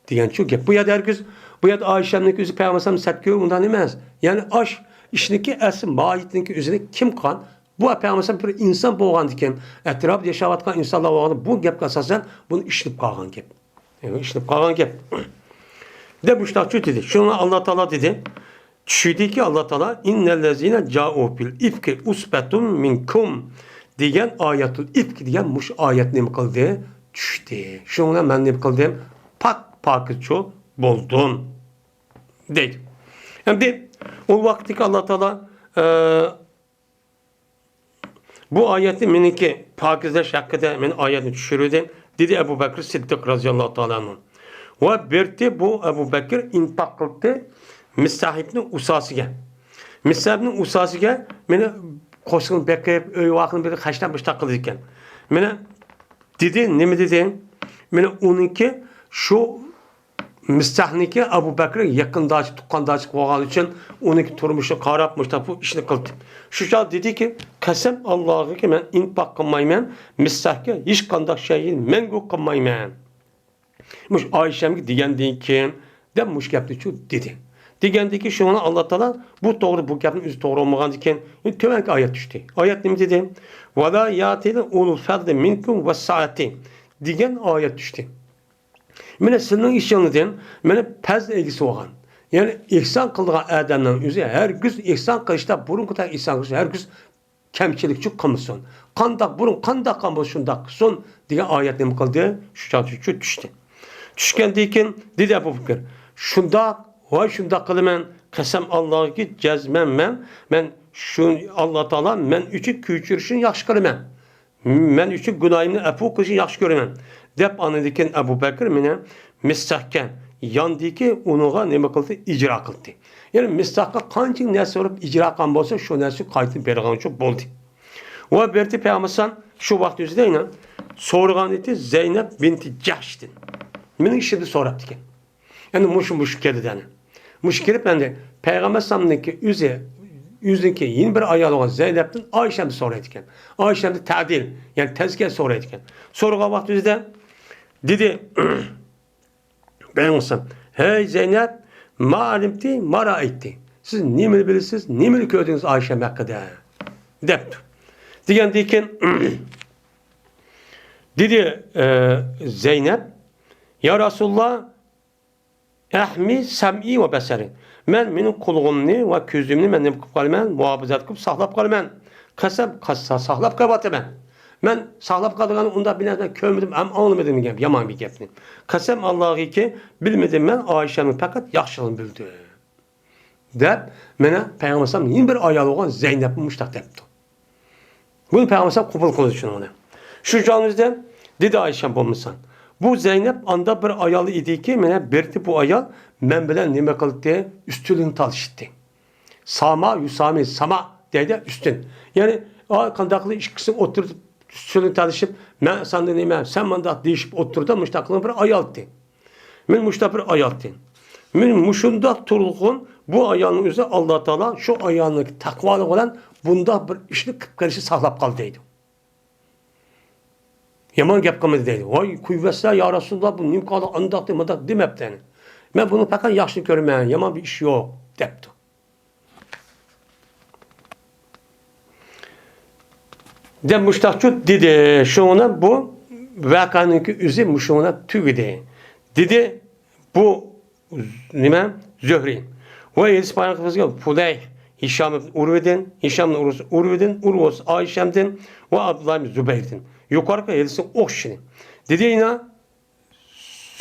دېگەن شۇ گەپ. بۇ يەردە ھەرگىز، بۇ يەردە ئائىشەمنىڭكى ئۆزى پەيغەمبەر سەت كۆرۈپ ئۇنداق ئەمەس. يەنى ئاش ئىشنىڭكى ئەسلى ماھىيىتىنىڭكى ئۆزىنى كىم قىلغان؟ بۇ پەيغەمبەر بىر ئىنسان بولغاندىكىن، ئەتراپىدا ياشاۋاتقان ئىنسانلار بولغاندا بۇ گەپكە ئاساسەن بۇنى ئىشلىنىپ قالغان گەپ. ئىشلىنىپ قالغان گەپ. دەپ مۇشۇنداق دېدى. شۇڭا ئاللا تائالا دېدى. چۈشتىكى ئاللا تائالا، «ئىننەللەزىنە جائۇ بىل ئىفكى ئۇسبەتۇم مىنكۇم» دېگەن ئايەتۇل ئىفك دېگەن مۇشۇ ئايەت نېمە قىلدى؟ چۈشتى. شۇنىڭ بىلەن مەن نېمە قىلدىم؟ پاك، پاكىزچۇ بولدۇم دەيدۇ. ئەمدى ئۇ ۋاقىتتىكى ئاللا تائالا، ئە، بۇ ئايەتنى مېنىڭكى پاكىزلەش ھەققىدە مەن ئايەتنى چۈشۈرۈۋىدىم، دېدى ئەبۇ بەكرى سىددىق رازىياللاھۇ تائالا ئەنھۇ. ۋە بېرىتى بۇ ئەبۇ بەكرى ئىنپاق قىلدى مىسساھىبنىڭ ئۇساسىگە. مىسساھىبنىڭ ئۇساسىگە مېنى قوشنىنى بېقىپ، ئۆي ۋاقىنى بېقىپ، خەجلەپ مۇشتاق قىلىدىكەن. مېنى دېدى، نېمە دېدى؟ مېنى ئۇنىڭكى شۇ مىستاھنىكى ئەبۇ بەكرى يېقىنداشى، تۇغقانداشى بولغانلىقى ئۈچۈن ئۇنىڭكى تۇرمۇشىغا قاراپ مۇشۇنداق بۇ ئىشنى قىلدى. شۇ چاغ دېدىكى، قەسەم ئاللاغىكى، مەن ئىنپاق قىلمايمەن، مىستاھكە ھېچقانداق شەيئىنى مەڭگۈ قىلمايمەن. مۇشۇ ئائىشەمگە دېگەندىن كېيىن، دەپ مۇشۇ گەپنى شۇ دېدى. دېگەندىن كېيىن شۇڭا ئاللا تائالا بۇ توغرا، بۇ گەپنى ئۆزى توغرا بولمىغاندىكىن، تۆۋەنكى ئايەت چۈشتى. ئايەت نېمە دېدى؟ «ۋەلا ياتىل ئۇلۇل فەزلى مىنكۇم ۋەسسائەتى» دېگەن ئايەت چۈشتى. مانا سىزنىڭ ئىچىڭىزدىن مانا پەزىل ئىگىسى بولغان، يەنى ئېھسان قىلىدىغان ئادەمنىڭ ئۆزى ھەرگىز ئېھسان قىلىشتا، بۇرۇنقىدەك ئېھسان قىلىشتا ھەرگىز كەمچىلىكچۇ قىلمىسۇن. قانداق بۇرۇن قانداق قىلغان بولسا شۇنداق قىلسۇن دېگەن ئايەت نېمە قىلدى؟ شۇ چاغدا شۇ چۈشتى. چۈشكەندىن كېيىن دېدى ئەبۇ بەكرى، شۇنداق، ۋاي شۇنداق قىلىمەن، قەسەم ئاللاھكى جەزمەن مەن، مەن شۇ، ئاللا تائالا مەن ئۈچۈن كۆچۈرۈشىنى ياخشى كۆرىمەن. مەن ئۈچۈن گۇناھىمنى ئەپۇ قىلىشىنى ياخشى كۆرىمەن، دەپ ئاندىن كېيىن ئەبۇ بەكرى مېنى مىستاھكە ياندىكى ئۇنىڭغا نېمە قىلدى؟ ئىجرا قىلدى. يەنى مىستاھقا قانچىلىك نەرسە بېرىپ ئىجرا قىلغان بولسا، شۇ نەرسە قايتىدىن بېرىدىغانچۇ بولدى. ۋە بېرىتى پەيغەمبەر شۇ ۋاقىت ئۆزىدە يەنە سورىغان ئىدى زەينەپ بىنتى جەھشتىن. مېنىڭ ئىشىمنى سوراپتىكەن. يەنى مۇشۇ، مۇشۇ كەلدى دەنە. مۇشۇ كېلىپ ئەمدى پەيغەمبەر ئەلەيھىسسالامنىڭكى ئۆزى، ئۆزىنىڭكى يەنە بىر ئايالى بولغان زەينەپتىن ئائىشەمنى سورايدىكەن. ئائىشەمنى تەدىل، يەنى تەزكىيە سورايدىكەن. سورىغان ۋاقتى ئۆزىدە دېدى، پەيغەمبەر ئەلەيھىسسالام، ھەي زەينەپ، ما ئەلىمتى، ما رائەيتى. سىز نېمىنى بىلىسىز، نېمىنى كۆردىڭىز ئائىشەم ھەققىدە؟ دەپتۇ. دېگەندىن كېيىن دېدى، ئە، زەينەپ، يا رەسۇلاللا، ئەھمى سەمئى ۋە بەسەرى. مەن مېنىڭ قۇلىقىمنى ۋە كۆزۈمنى مەن نېمە قىلىپ قالىمەن؟ مۇھاپىزەت قىلىپ ساقلاپ قالىمەن. قەسەم، قەسەم ساقلاپ قېلىۋاتىمەن. مەن ساقلاپ قالىدىغان ئۇنداق بىر نەرسە كۆرمىدىم، ھەم ئاڭلىمىدىم دېگەن يامان بىر گەپنى. قەسەم ئاللاھكى، بىلمىدىم مەن، ئائىشەمنى پەقەت ياخشىلىقنى بىلدىم. دەپ، مانا پەيغەمبەر ئەلەيھىسسالام يەنە بىر ئايال بولغان زەينەپمۇ مۇشۇنداق دەپتۇ. بۇنى پەيغەمبەر ئەلەيھىسسالام قوبۇل قىلدى شۇنىڭ بىلەن. شۇ چاغىمىزدا دېدى ئائىشەم بولمىسا، بۇ زەينەپ ئاندا بىر ئايال ئىدىكى، مانا بېرىتى بۇ ئايال مەن بىلەن نېمە قىلدى؟ ئۈستۈنلۈكنى تالىشىتتى. ساما يۇسامى ساما دەيدۇ ئۈستۈن. يەنى، ئا، قانداق قىلىپ ئىككىسى ئوتتۇرىدا ئۈستۈنلۈك تالىشىپ، مەن ساندىن نېمە، سەن مانداق دېيىشىپ ئوتتۇرىدا مۇشۇنداق قىلغان بىر ئايالتى. مەن مۇشۇنداق بىر ئايالتى. مەن مۇشۇنداق تۇرغۇن، بۇ ئايالنىڭ ئۆزى ئاللا تائالا شۇ ئايالنىڭ تەقۋالىقى بىلەن بۇنداق بىر ئىشنى قىلىپ قېلىشى ساقلاپ قالدى دەيدۇ. يامان گەپ قىلمىدى دەيدۇ. ۋاي، قويۇۋەتسە، يا رەسۇلاللا، بۇ نېمە قىلدى، ئانداق دېمەپتۇ يەنى. مەن بۇنى پەقەت ياخشىنى كۆرىمەن، يامان بىر ئىش يوق، دەپتۇ. دەپ مۇشتاقچۇ دېدى. شۇڭا بۇ ۋەقەنىڭكى ئۆزى مۇشۇ بىلەن تۈگىدى. دېدى بۇ نېمە؟ زۆھرى. ۋە ھەدىس بايان قىلىپ بىزگە پۇدەي، ھىشام ئىبن ئۇرۋىدىن، ھىشام ئىبن ئۇرۋىدىن، ئۇرۋا ئائىشەمدىن ۋە ئابدۇللا ئىبن زۇبەيردىن. يۇقىرىقى ھەدىسنىڭ ئوخشىشىنى. دېدى يەنە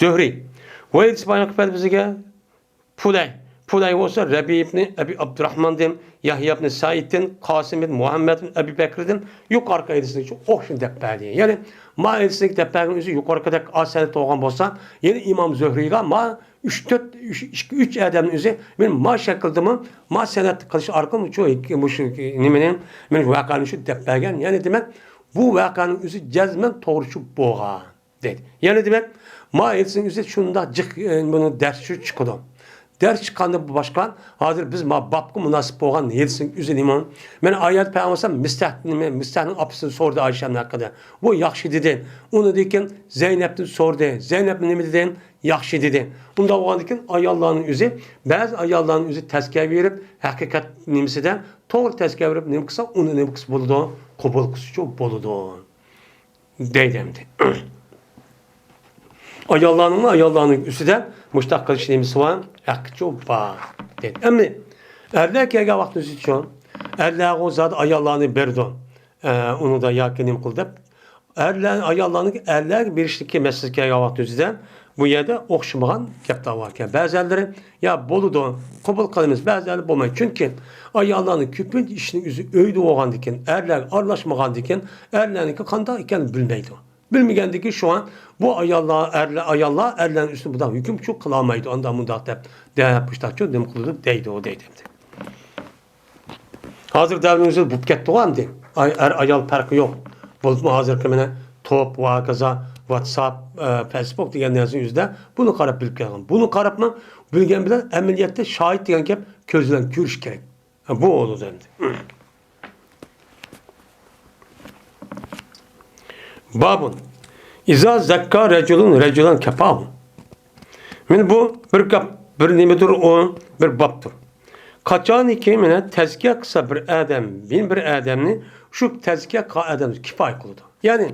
زۆھرى. ۋە ھەدىس بايان قىلىپ بىزگە پۇدەي. پۇلاي بولسا رەبىئىبنى ئەبى ئابدۇراھماندىن، يەھيابنى سەئىدتىن، قاسىمدىن، مۇھەممەدبىن ئەبى بەكرىدىن يۇقىرىقى ھەدىسنىڭ ئوخشىشىنى دەپ بەردى. يەنى ما ھەدىسنىڭ دەپ بەرگەن ئۆزى يۇقىرىقىدەك ئاز سەنەد بولغان بولسا، يەنى ئىمام زۆھرىيغا ما ئۈچ، تۆت، ئۈچ، ئىككى، ئۈچ ئادەمنى ئۆزى مەن ما شەكىلدىمۇ، ما سەنەد قىلىش ئارقىلىق شۇ، مۇشۇ نېمىنى، مەن ۋەقەنى شۇ دەپ بەرگەن. يەنى دېمەك، بۇ ۋەقەنىڭ ئۆزى جەزمەن توغرا چۈشۈپ بولغان. دەيدۇ. يەنە دېمەك، ما ھەدىسنىڭ ئۆزى شۇنداق جىق، ئە، بۇنىڭ دەرسى شۇ چىقىدۇ. دەرس چىققاندا باشقا، ھازىر بىز ما بابقا مۇناسىپ بولغان ھەدىسنىڭ ئۆزى نېمە؟ مەن ئايەت پەيغەمبەر مىستەھنى، مىستەھنىڭ ئاپىسىدىن سورىدى ئايشەمنىڭ ھەققىدە. بۇ ياخشى دېدى. ئۇنىڭدىن كېيىن زەينەپتىن سورىدى. زەينەپ نېمە دېدى؟ ياخشى دېدى. ئۇنداق بولغاندىن كېيىن ئاياللارنىڭ ئۆزى، بەزى ئاياللارنىڭ ئۆزى تەزكىيە بېرىپ، ھەقىقەت نېمىسىدە توغرا تەزكىيە بېرىپ نېمە قىلسا، ئۇنى نېمە قىلسا بولىدۇ؟ قوبۇل قىلسىچۇ بولىدۇ. دەيدۇ ئەمدى. ئاياللارنىڭمۇ ئاياللارنىڭ ئۈستىدە مۇشتاق قىلىش نېمىسى بار؟ ھەققىچۇ بار دەيدۇ. ئەمدى ئەرلەر كەلگەن ۋاقتىمىزدىچۇ، ئەرلەرغۇ زادى ئاياللارنى بېرىدۇ. ئە، ئۇنىڭدا ياكى نېمە قىل دەپ. ئەرلەر، ئاياللارنىڭ ئەرلەرگە بېرىشلىكى مەسىلىسى كەلگەن ۋاقتىمىزدە بۇ يەردە ئوخشىمىغان گەپلەر باركەن. بەزىلىرى يا بولىدۇ، قوبۇل قىلىمىز، بەزىلەرنى بولمايدۇ. چۈنكى ئاياللارنىڭ كۆپىنچە ئىشىنىڭ ئۆزى ئۆيدە بولغاندىكىن، ئەرلەرگە ئارىلاشمىغاندىكىن، ئەرلەرنىڭكى قانداق ئىكەنلىكىنى بىلمەيدۇ. بىلمىگەندىكىن شۇڭا بۇ ئاياللار، ئەرلەر، ئاياللار ئەرلەرنىڭ ئۈستىدە بۇنداق ھۆكۈم چۈشۈرۈپ قىلالمايدۇ، ئانداق مۇنداق دەپ، دەپ مۇشتاقچۇ نېمە قىلىدۇ دەيدۇ، دەيدۇ ئەمدى. ھازىر دەۋرنىڭ ئۆزى بولۇپ كەتتىغۇ ئەمدى. ئاي-، ئەر-ئايال پەرقى يوق. بولۇپمۇ ھازىرقى مانا توپ ۋە ھاكازا ۋاتساپ، ئە، فېيسبۇك دېگەن نەرسىنىڭ ئۆزىدە بۇنى قاراپ بىلىپ كەلگەن. بۇنى قاراپمۇ بىلگەن بىلەن ئەمەلىيەتتە شاھىت دېگەن گەپ كۆز بىلەن كۆرۈش كېرەك. بۇ بولىدۇ ئەمدى. بابۇن. ئىزا زەككا رەجۇلۇن رەجۇلان كەپاھۇ. مانا بۇ بىر گەپ، بىر نېمىدۇر ئۇ، بىر بابتۇر. قاچانكى مانا تەزكىيە قىلسا بىر ئادەم، يەنە بىر ئادەمنى، شۇ تەزكىيە قىلغان ئادەم كىپايە قىلىدۇ. يەنى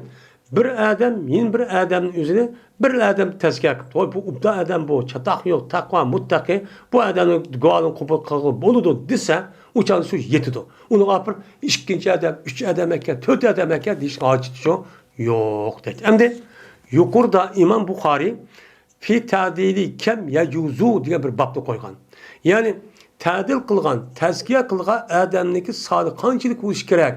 بىر ئادەم يەنە بىر ئادەمنى ئۆزىنى بىر ئادەم تەزكىيە قىلىپتۇ. ۋاي، بۇ ئوبدان ئادەم بۇ، چاتاق يوق، تەقۋا، مۇتتەقى، بۇ ئادەمنىڭ گۇۋاھلىقىنى قوبۇل قىلغىلى بولىدۇ دېسە، ئۇ چاغدا شۇ يېتىدۇ. ئۇنىڭغا بىر ئىككىنچى ئادەم، ئۈچ ئادەم ئىكەن، تۆت ئادەم ئىكەن دېيىشنىڭ ھاجىتى شۇ يوق دەيدۇ. ئەمدى يۇقىرىدا ئىمام بۇخارىي في تعديل كم يجوز دېگەن بىر بابنى قويغان. يەنى تەدىل قىلغان، تەزكىيە قىلغان ئادەمنىڭكى سانى قانچىلىك بولۇشى كېرەك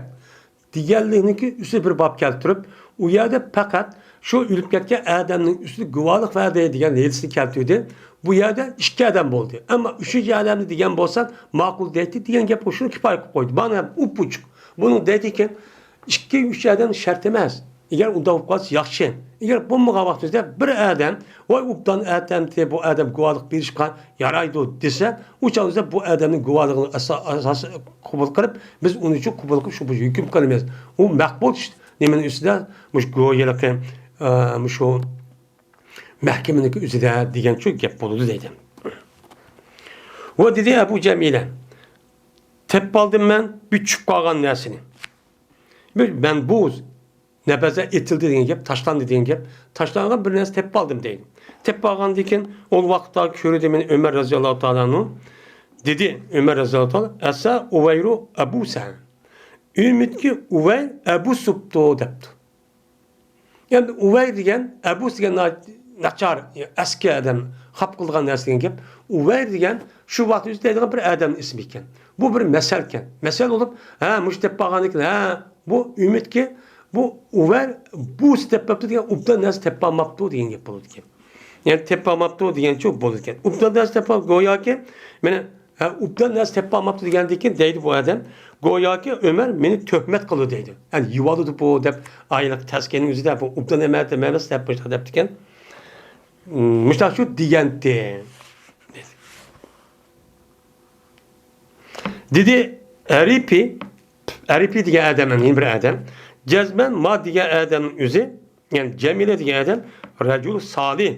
دېگەنلىكنىڭكى ئۈستىدە بىر باب كەلتۈرۈپ، ئۇ يەردە پەقەت شۇ ئۆلۈپ كەتكەن ئادەمنىڭ ئۈستىدە گۇۋاھلىق بەردى دېگەن ھەدىسنى كەلتۈردى. بۇ يەردە ئىككى ئادەم بولدى. ئەمما ئۈچىنچى ئادەمنى دېگەن بولسا ماقۇل دەيتتى دېگەن گەپ شۇنى كىپايە قىلىپ قويدى. مانا ئۇپئوچۇق. بۇنىڭ دەيدىكى، ئىككى، ئۈچ ئادەم شەرت ئەمەس. ئەگەر ئۇنداق بولۇپ قالسا ياخشى. ئەگەر بولمىغان ۋاقتىمىزدا بىر ئادەم، ۋاي ئوبدان ئادەمتى، بۇ ئادەم گۇۋاھلىق بېرىشقا يارايدۇ دېسە، ئۇ چاغدا بۇ ئادەمنىڭ گۇۋاھلىقىنى ئاسا-، ئاساس قوبۇل قىلىپ، بىز ئۇنى شۇ قوبۇل قىلىپ، شۇ بويىچە ھۆكۈم قىلىمىز. ئۇ مەقبۇل نېمىنىڭ ئۈستىدە، مۇشۇ گويىلىقى، ئە، مۇشۇ مەھكىمىنىڭكى ئۆزىدە دېگەن شۇ گەپ بولىدۇ دەيدۇ. ۋە دېدى ئەبۇ جەمىلە، تېپىپ ئالدىم مەن بىر چۈشۈپ قالغان نەرسىنى. بىر مەنبۇز، نەبەزە ئېتىلدى دېگەن گەپ، تاشلاندى دېگەن گەپ، تاشلانغان بىر نەرسە تېپىپ ئالدىم دەيدۇ. تېپىپ ئالغاندىن كېيىن، ئۇ ۋاقىتتا كۆردى مېنى ئۆمەر رەزىياللاھۇ تائالا ئەنھۇ. دېدى ئۆمەر رەزىياللاھۇ تائالا، ئەسا ئۇۋەيرۇ ئەبۇسە. ئۈمىدكى ئۇۋەير ئەبۇس بوپتۇ دەپتۇ. يەنى ئۇۋەير دېگەن، ئەبۇس دېگەن نا-، ناچار، ئەسكى ئادەم، خاپا قىلىدىغان نەرسە دېگەن گەپ. ئۇۋەير دېگەن شۇ ۋاقىت ئۆزى دەيدىغان بىر ئادەمنىڭ ئىسمى ئىكەن. بۇ بىر مەسەلكەن. مەسەل بولۇپ، ھە، مۇشۇ دەپ بارغاندىكىن، ھە، بۇ ئۈمىدكى، بۇ ئۇۋەير بۇس دەپ بەپتۇ دېگەن، ئوبدان نەرسە دەپ بارماپتۇ دېگەن گەپ بولىدىكەن. يەنى تېپىپ بولماپتۇ دېگەنچۇ بولىدىكەن. ئوبدان نەرسە تېپىپ، گوياكى مېنى، ھە، ئوبدان نەرسە تېپىپ بولماپتۇ دېگەندىن كېيىن دەيدۇ بۇ ئادەم، گوياكى ئۆمەر مېنى تۆھمەت قىلىدۇ دەيدۇ. يەنى يېۋالىدۇ بۇ دەپ، ئايلىق تەسكىنىڭ ئۆزىدە بۇ ئوبدان ئەمەس، ئەمەس دەپ مۇشۇنداق دەپتىكەن. مۇشۇنداق شۇ دېگەنتى. دېدى ئەرىپى، ئەرىپى دېگەن ئادەم، يەنە بىر ئادەم. جەزمەن ما دېگەن ئادەمنىڭ ئۆزى، يەنى جەمىلە دېگەن ئادەم، رەجۇل سالىھ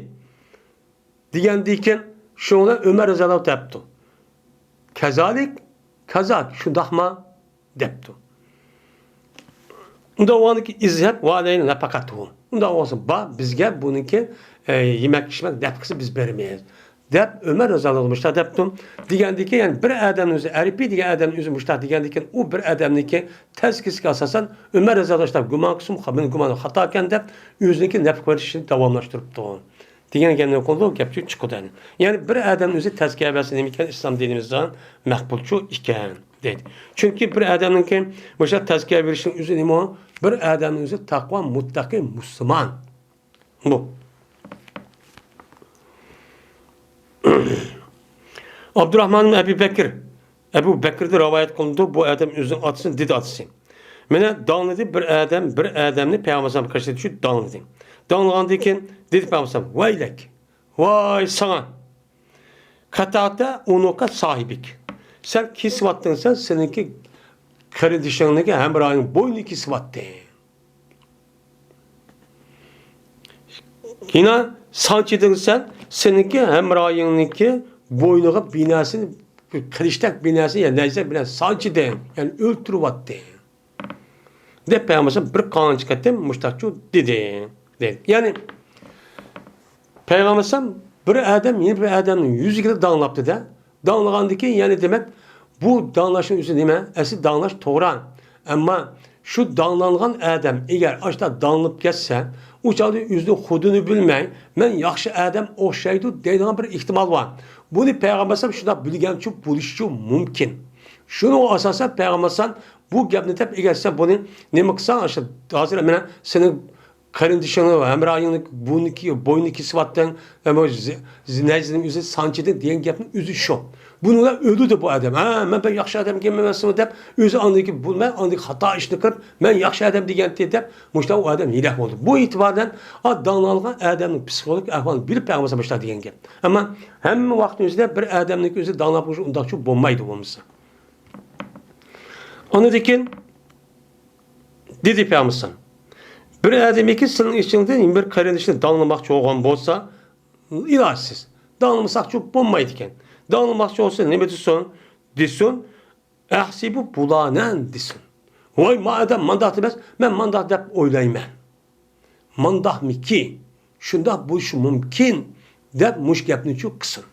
دېگەندىكىن، شۇڭا ئۆمەر رەزىياللاھۇ دەپتۇ. كەزالىك، كازاك، شۇنداقما؟ دەپتۇ. ئۇنداق بولغاندىكىن، ئىزھەب ۋە ئەلەينە نەپەقەتۇھۇ. ئۇنداق بولسا، بار، بىزگە بۇنىڭكى، ئە، يېمەك ئىچمەك نەپقىسى بىز بېرىمىز. دەپ ئۆمەر رەزىياللاھۇ ئەنھۇ مۇشۇنداق دەپتۇ. دېگەندىكىن، يەنى بىر ئادەمنىڭ ئۆزى، ئەرىپى دېگەن ئادەمنىڭ ئۆزى مۇشۇنداق دېگەندىكىن، ئۇ بىر ئادەمنىڭكى تەزكىيەسىگە ئاساسەن، ئۆمەر رەزىياللاھۇ ئەنھۇ شۇنداق گۇمان قىلسىمۇ، مېنىڭ گۇمانىم خاتاكەن دەپ، ئۆزىنىڭكى نەپقە بېرىشىنى داۋاملاشتۇرۇپتۇ. دېگەن گەپنى قىلىدۇ، گەپچۇ چىقىدۇ. يەنى بىر ئادەم ئۆزى تەزكىيە بەرسە نېمە ئىكەن، ئىسلام دىنىمىزدا مەقبۇلچۇ ئىكەن دەيدۇ. چۈنكى بىر ئادەمنىڭكى مۇشۇ تەزكىيە بېرىشنىڭ ئۆزى نېمە؟ بىر ئادەمنىڭ ئۆزى تەقۋا، مۇتتەقى، مۇسۇلمان. بۇ. ئابدۇراخمان ئەبۇ بەكىر، ئەبۇ بەكىردىن رىۋايەت قىلىنىدۇ، بۇ ئادەم ئۆزىنىڭ ئاتىسىنى دېدى، ئاتىسى. مانا داڭلىدى بىر ئادەم، بىر ئادەمنى پەيغەمبەر ئەلەيھىسسالام قېشىدا چۈشۈپ داڭلىدى. داڭلىغاندىن كېيىن دېدى پەيغەمبەر، ۋەيلەك، ۋاي ساڭا، قەتەئتە ئۇنۇقە ساھىبىك، سەن كېسىۋاتتىڭ، سەن سېنىڭكى قېرىندىشىڭنىڭكى ھەمراھىڭ بوينىنى كېسىۋاتتىڭ. يەنە سانچىدىڭ سەن، سېنىڭكى ھەمراھىڭنىڭكى بوينىغا بىنەسىنى، قىلىچتەك بىنەسىنى، يا نەيزە بىلەن سانچىدىڭ، يەنى ئۆلتۈرۈۋەتتىڭ، دەپ پەيغەمبەر بىر قانچە قېتىم مۇشتاقچۇ دېدى، دەيدۇ. يەنى پەيغەمبەر بىر ئادەم يەنە بىر ئادەمنى يۈزىگە داڭلاپتۇ-دە. داڭلىغاندىن كېيىن، يەنى دېمەك، بۇ داڭلاشنىڭ ئۆزى نېمە؟ ئەسلى داڭلاش توغرا. ئەمما شۇ داڭلانغان ئادەم ئەگەر ئاشۇنداق داڭلىنىپ كەتسە، ئۇ چاغدا ئۆزىنىڭ خۇدىنى بىلمەي، مەن ياخشى ئادەم ئوخشايدۇ دەيدىغان بىر ئېھتىمال بار. بۇنى پەيغەمبەر شۇنداق بىلگەنچۇ بولۇشىچۇ مۇمكىن. شۇنىڭغا ئاساسەن پەيغەمبەر بۇ گەپنى دەپ، ئەگەر سەن بۇنى نېمە قىلساڭ، ئاشۇ ھازىر مانا سېنىڭ قېرىندىشىڭنى، ھەمراھىڭنى بوينى، بوينى كېسىۋەتتىڭ، ھەم ئۇ زى-، زى-، نەيزىنىڭ ئۆزى سانچىدىڭ دېگەن گەپنىڭ ئۆزى شۇ. بۇنىڭ بىلەن ئۆلىدۇ بۇ ئادەم. ھە، مەن بەك ياخشى ئادەمكەنمەن ئەمەسمۇ دەپ، ئۆزى ئاندىكى بولماي، ئاندىكى خاتا ئىشنى قىلىپ، مەن ياخشى ئادەم دېگەنتى دەپ، مۇشۇنداق ئۇ ئادەم ھىيلەك بولدى. بۇ ئېتىباردىن، ئا، داڭلانغان ئادەمنىڭ پسىخولوگىك ئەھۋالىنى بىلىپ پەيغەمبەر مۇشۇنداق دېگەن گەپ. ئەمما ھەممە ۋاقىتنىڭ ئۆزىدە بىر ئادەمنىڭكى ئۆزى داڭلاپ قويۇش ئۇنداقچۇ بولمايدۇ بولمىسا. ئاندىن كېيىن دېدى پەيغەمبەر، بىر ئادەمكى سېنىڭ ئىچىڭدىن بىر قېرىندىشىنى داڭلىماقچى بولغان بولسا، ئىلاجسىز. داڭلىمىساقچۇ بولمايدىكەن. داڭلىماقچى بولسا نېمە دېسۇن؟ دېسۇن، ئەھسىبۇ بۇلانەن دېسۇن. ۋاي، ما ئادەم مانداق ئەمەس، مەن مانداق دەپ ئويلايمەن. مانداقمىكى؟ شۇنداق بولۇشى مۇمكىن، دەپ مۇشۇ گەپنىچۇ قىلسۇن.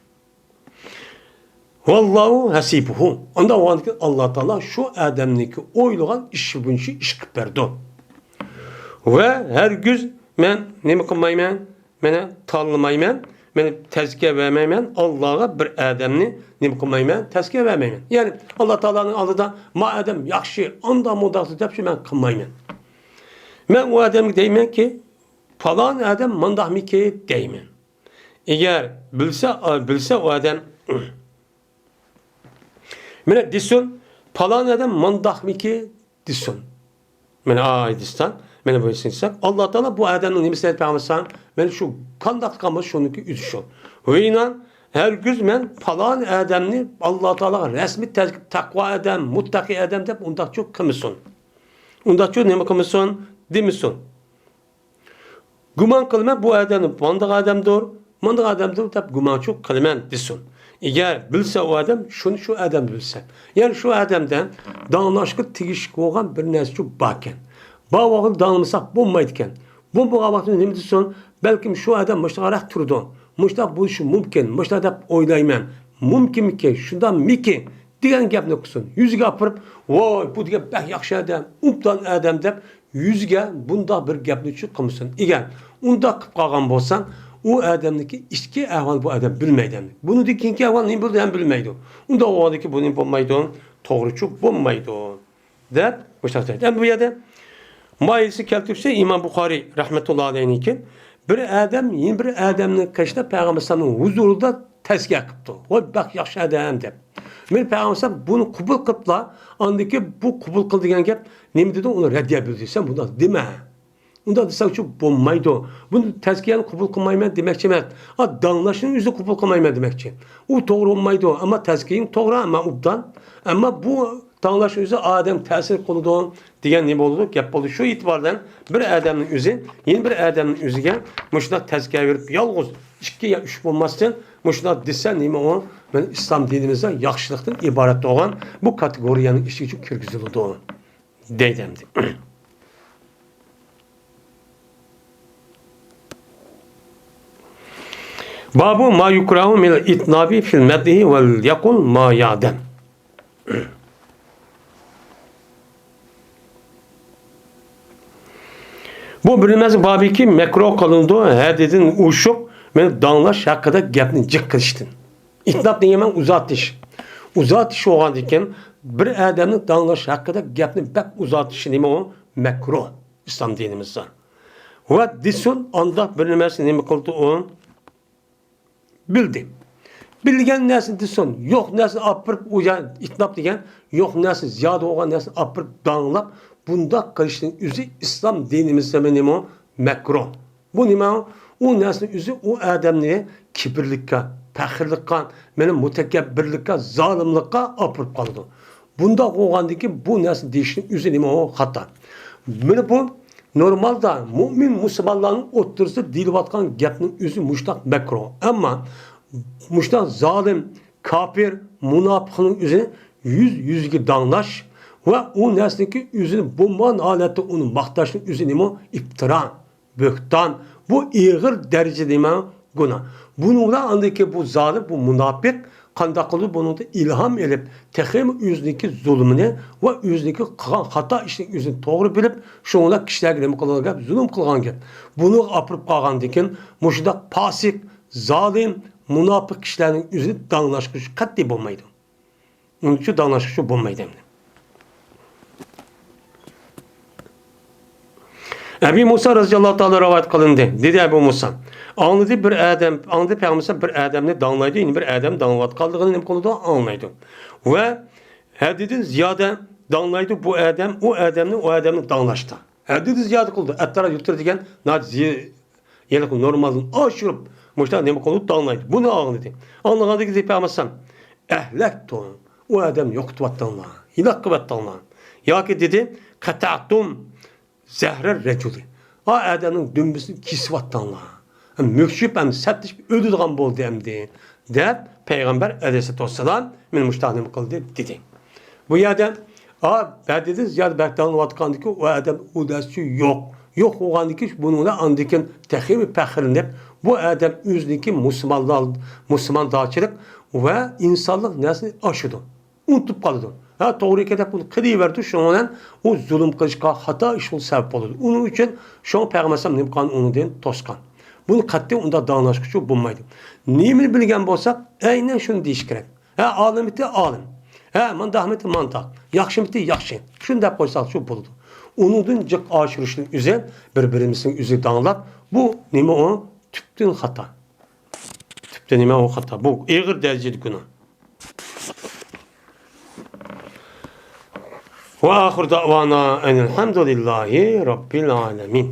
ۋاللاھۇ ھەسىبۇھۇ. ئانداق بولغاندىكىن ئاللا تائالا شۇ ئادەمنىڭكى ئويلىغان ئىشى بويىچە ئىش قىلىپ بەردى. ۋە ھەرگىز مەن نېمە قىلمايمەن؟ مانا تاللىمايمەن، مانا تەزكىيە بەرمەيمەن، ئاللاغا بىر ئادەمنى نېمە قىلمايمەن، تەزكىيە بەرمەيمەن. يەنى ئاللا تائالانىڭ ئالدىدا ما ئادەم ياخشى، ئانداق مۇنداق دەپ شۇ مەن قىلمايمەن. مەن ئۇ ئادەمگە دەيمەنكى، پالان ئادەم مانداقمىكى دەيمەن. ئەگەر بىلسە، بىلسە ئۇ ئادەم، مانا دېسۇن، پالان ئادەم مانداقمىكى دېسۇن. مانا ئايدىستان، مانا بۇ دېسەك، ئاللا تائالا بۇ ئادەمنىڭ نېمىسىنى ئېيتىپ بەرمىسەڭ، مانا شۇ قانداق قىلغان بولسا شۇنىڭكى ئۆزى شۇ. ۋە ئىنان، ھەرگىز مەن پالان ئادەمنى ئاللا تائالاغا رەسمىي تەزكىپ، تەقۋا ئادەم، مۇتتەقى ئادەم دەپ ئۇنداقچۇ قىلمىسۇن. ئۇنداقچۇ نېمە قىلمىسۇن، دېمىسۇن. گۇمان قىلىمەن، بۇ ئادەم مانداق ئادەمدۇر، مانداق ئادەمدۇر دەپ گۇمانچۇ قىلىمەن دېسۇن. ئەگەر بىلسە ئۇ ئادەم، شۇنى شۇ ئادەم بىلسە. يەنى شۇ ئادەمدە داڭلاشقا تېگىشلىك بولغان بىر نەرسىچۇ باركەن. بار ۋاقىتتا داڭلىمىساق بولمايدىكەن. بولمىغان ۋاقىتتا نېمە دېسۇن؟ بەلكىم شۇ ئادەم مۇشۇنداقراق تۇرىدۇ. مۇشۇنداق بولۇشى مۇمكىن، مۇشۇنداق دەپ ئويلايمەن. مۇمكىنمىكى، شۇنداقمىكى؟ دېگەن گەپنى قىلسۇن. يۈزىگە ئاپىرىپ، ۋاي، بۇ دېگەن بەك ياخشى ئادەم، ئوبدان ئادەم دەپ يۈزىگە بۇنداق بىر گەپنىچۇ قىلمىسۇن. ئەگەر ئۇنداق قىلىپ قالغان بولساڭ، ئۇ ئادەمنىڭكى ئىچكى ئەھۋالى بۇ ئادەم بىلمەيدۇ ئەمدى. بۇنىڭدىن كېيىنكى ئەھۋال نېمە بولىدۇ ھەم بىلمەيدۇ. ئۇنداق بولغاندىكىن بۇ نېمە بولمايدۇ؟ توغرىچۇ بولمايدۇ. دەپ مۇشۇنداق دەيدۇ. ئەمدى بۇ يەردە مايىسى كەلتۈرسە ئىمام بۇخارىي رەھمەتۇللا ئەلەيھىكىن، بىر ئادەم يەنە بىر ئادەمنىڭ قېشىدا پەيغەمبەر ئەلەيھىسسالامنىڭ ھۇزۇرىدا تەزكىيە قىپتۇ. ۋاي، بەك ياخشى ئادەم دەپ. مېنى پەيغەمبەر ئەلەيھىسسالام بۇنى قوبۇل قىپلا، ئاندىن كېيىن بۇ قوبۇل قىل دېگەن گەپ نېمە دېدى؟ ئۇنى رەددىيە بىلدۈردى. سەن بۇنداق دېمە. ئۇنداق دېسەڭچۇ بولمايدۇ. بۇنى تەزكىيەنى قوبۇل قىلمايمەن دېمەكچى ئەمەس. ئا، داڭلاشنىڭ ئۆزىنى قوبۇل قىلمايمەن دېمەكچى. ئۇ توغرا بولمايدۇ. ئەمما تەزكىيەڭ توغرا، ئەمما ئوبدان. ئەمما بۇ داڭلاشنىڭ ئۆزى ئادەم تەسىر قىلىدۇ دېگەن نېمە بولىدۇ؟ گەپ بولىدۇ. شۇ ئېتىبار بىلەن بىر ئادەمنىڭ ئۆزى يەنە بىر ئادەمنىڭ ئۆزىگە مۇشۇنداق تەزكىيە بېرىپ، يالغۇز ئىككى يا ئۈچ بولماستىن، مۇشۇنداق دېسە نېمە ئۇ؟ مانا ئىسلام دىنىمىزدا ياخشىلىقتىن ئىبارەت بولغان بۇ كاتېگورىيەنىڭ ئىچىگە كىرگۈزۈلىدۇ. دەيدۇ ئەمدى. بابۇ ما يۇكراھۇ مىنەل ئىتنابى فىل مەدھى ۋەل يەقۇل ما يادەم. بۇ بىر نېمە بابىكى مەكرۇھ قىلىنىدۇ، ھەددىدىن ئوشۇق مېنى داڭلاش ھەققىدە گەپنى جىق قىلىشتىن. ئىتناب دېگەن ئۇزارتىش. ئۇزارتىش بولغاندىكىن، بىر ئادەمنى داڭلاش ھەققىدە گەپنى بەك ئۇزارتىشى نېمە ئۇ؟ مەكرۇھ ئىسلام دىنىمىزدا. ۋە دېسۇن، ئانداق بىر نېمىسى نېمە قىلدى ئۇ؟ بىلدى. بىلگەن نەرسىنى دېسۇن، يوق نەرسىنى ئاپىرىپ، ئۇ يا ئىتناب دېگەن، يوق نەرسە، زىيادە بولغان نەرسىنى ئاپىرىپ داڭلاپ، بۇنداق قىلىشنىڭ ئۆزى ئىسلام دىنىمىزدا نېمە ئۇ؟ مەكرۇھ. بۇ نېمە؟ ئۇ نەرسىنىڭ ئۆزى ئۇ ئادەمنى كىبىرلىككە، پەخىرلىككە، مەنە مۇتەكەببىرلىككە، زالىملىققا ئاپىرىپ قالىدۇ. بۇنداق بولغاندىكىن بۇ نەرسىنى دېيىشنىڭ ئۆزى نېمە ئۇ؟ خاتا. مانا بۇ نورمالدا مۇئمىن مۇسۇلمانلارنىڭ ئوتتۇرىسىدا دېيىلىۋاتقان گەپنىڭ ئۆزى مۇشۇنداق مەكرۇھ. ئەمما مۇشۇنداق زالىم، كاپىر، مۇناپىقنىڭ ئۆزىنى يۈز يۈزگە داڭلاش ۋە ئۇ نەرسىنىڭكى ئۆزىنى بولمىغان ھالەتتە ئۇنى ماختاشنىڭ ئۆزى نېمە ئۇ؟ ئىپتىرا. بۆھتان. بۇ ئېغىر دەرىجىدە نېمە؟ گۇناھ. بۇنىڭ بىلەن ئاندىن كېيىن بۇ زالىم، بۇ مۇناپىق قانداق قىلىدۇ؟ بۇنىڭدىن ئىلھام ئېلىپ، تېخىمۇ ئۆزىنىڭكى زۇلمىنى ۋە ئۆزىنىڭكى قىلغان خاتا ئىشىنىڭ ئۆزىنى توغرا بىلىپ، شۇنىڭ بىلەن كىشىلەرگە نېمە قىلغان گەپ؟ زۇلۇم قىلغان گەپ. بۇنىڭغا ئاپىرىپ قالغاندىن كېيىن مۇشۇنداق پاسىق، زالىم، مۇناپىق كىشىلەرنىڭ ئۆزىنى داڭلاشقا قەتئىي بولمايدۇ. ئۇنىڭ ئۈچۈن داڭلاشقا شۇ بولمايدۇ ئەمدى. ئەبى مۇسا رەزىياللاھۇ تائالا رىۋايەت قىلىندى. دېدى ئەبۇ مۇسا، ئاڭلىدى بىر ئادەم، ئاڭلىدى پەيغەمبەر بىر ئادەمنى داڭلايدۇ، يەنە بىر ئادەم داڭلاۋاتقانلىقىنى نېمە قىلىدۇ؟ ئاڭلايدۇ. ۋە ھەددىدىن زىيادە داڭلايدۇ بۇ ئادەم، ئۇ ئادەمنى، ئۇ ئادەمنى داڭلاشتا. ھەددىدىن زىيادە قىلىدۇ. ئەتتەرا يۇتۇر دېگەن ناھايىتى زى-، يەنى نورمالدىن ئاشۇرۇپ، مۇشۇنداق نېمە قىلىپ داڭلايدۇ. بۇنى ئاڭلىدى. ئاڭلىغاندىن كېيىن دېدى پەيغەمبەر ئەلەيھىسسالام، ئەھلەكتۇم، ئۇ ئادەمنى يوقىتىۋەتتىڭلار، ھېلاك قىلىۋەتتىڭلار. ياكى دېدى، قەتەتۇم زەھرەر رەجۇلى، ئا ئادەمنىڭ دۈمبىسىنى كېسىۋەتتىڭلار. مۆكشۈپ ھەم سەتلىشىپ ئۆلىدىغان بولدى ئەمدى، دەپ پەيغەمبەر ئەلەيھىسسالاتۇ ۋەسسالام مېنى مۇشۇنداق نېمە قىلدى دېدى. بۇ يەردە، ئا، ھەددىدىن زىيادە بەك داڭلىنىۋاتقاندىكى ئۇ ئادەم ئۇ نەرسە يوق. يوق بولغاندىكى بۇنىڭ بىلەن ئاندىن كېيىن تېخىمۇ پەخىرلىنىپ، بۇ ئادەم ئۆزىنىڭكى مۇسۇلمانلار، مۇسۇلماندارچىلىق ۋە ئىنسانلىق نەرسىنى ئاشىدۇ. ئۇنتۇپ قالىدۇ. ھە، توغرا ئىكەن دەپ بۇنى قىلىۋېرىدۇ. شۇنىڭ بىلەن ئۇ زۇلۇم قىلىشقا، خاتا ئىش قىلىشقا سەۋەب بولىدۇ. ئۇنىڭ ئۈچۈن شۇڭا پەيغەمبەر ئەلەيھىسسالام نېمە قىلغان؟ ئۇنىڭدىن توسقان. بۇنى قەتئىي ئۇنداق داڭلاشقا شۇ بولمايدۇ. نېمىنى بىلگەن بولساق، ئەينەن شۇنى دېيىش كېرەك. ھە، ئالىممىتى ئالىم. ھە، مانداقمىتى مانداق. ياخشىمىتى ياخشى. شۇنى دەپ قويساق شۇ بولىدۇ. ئۇنىڭدىن جىق ئاشۇرۇشنىڭ ئۆزى، بىر-بىرىمىزنىڭ ئۆزىگە داڭلاپ، بۇ نېمە ئۇ؟ تۈپتىن خاتا. تۈپتە نېمە ئۇ خاتا؟ بۇ ئېغىر دەرىجىدە گۇناھ. وآخر دعوانا أن الحمد لله رب العالمين.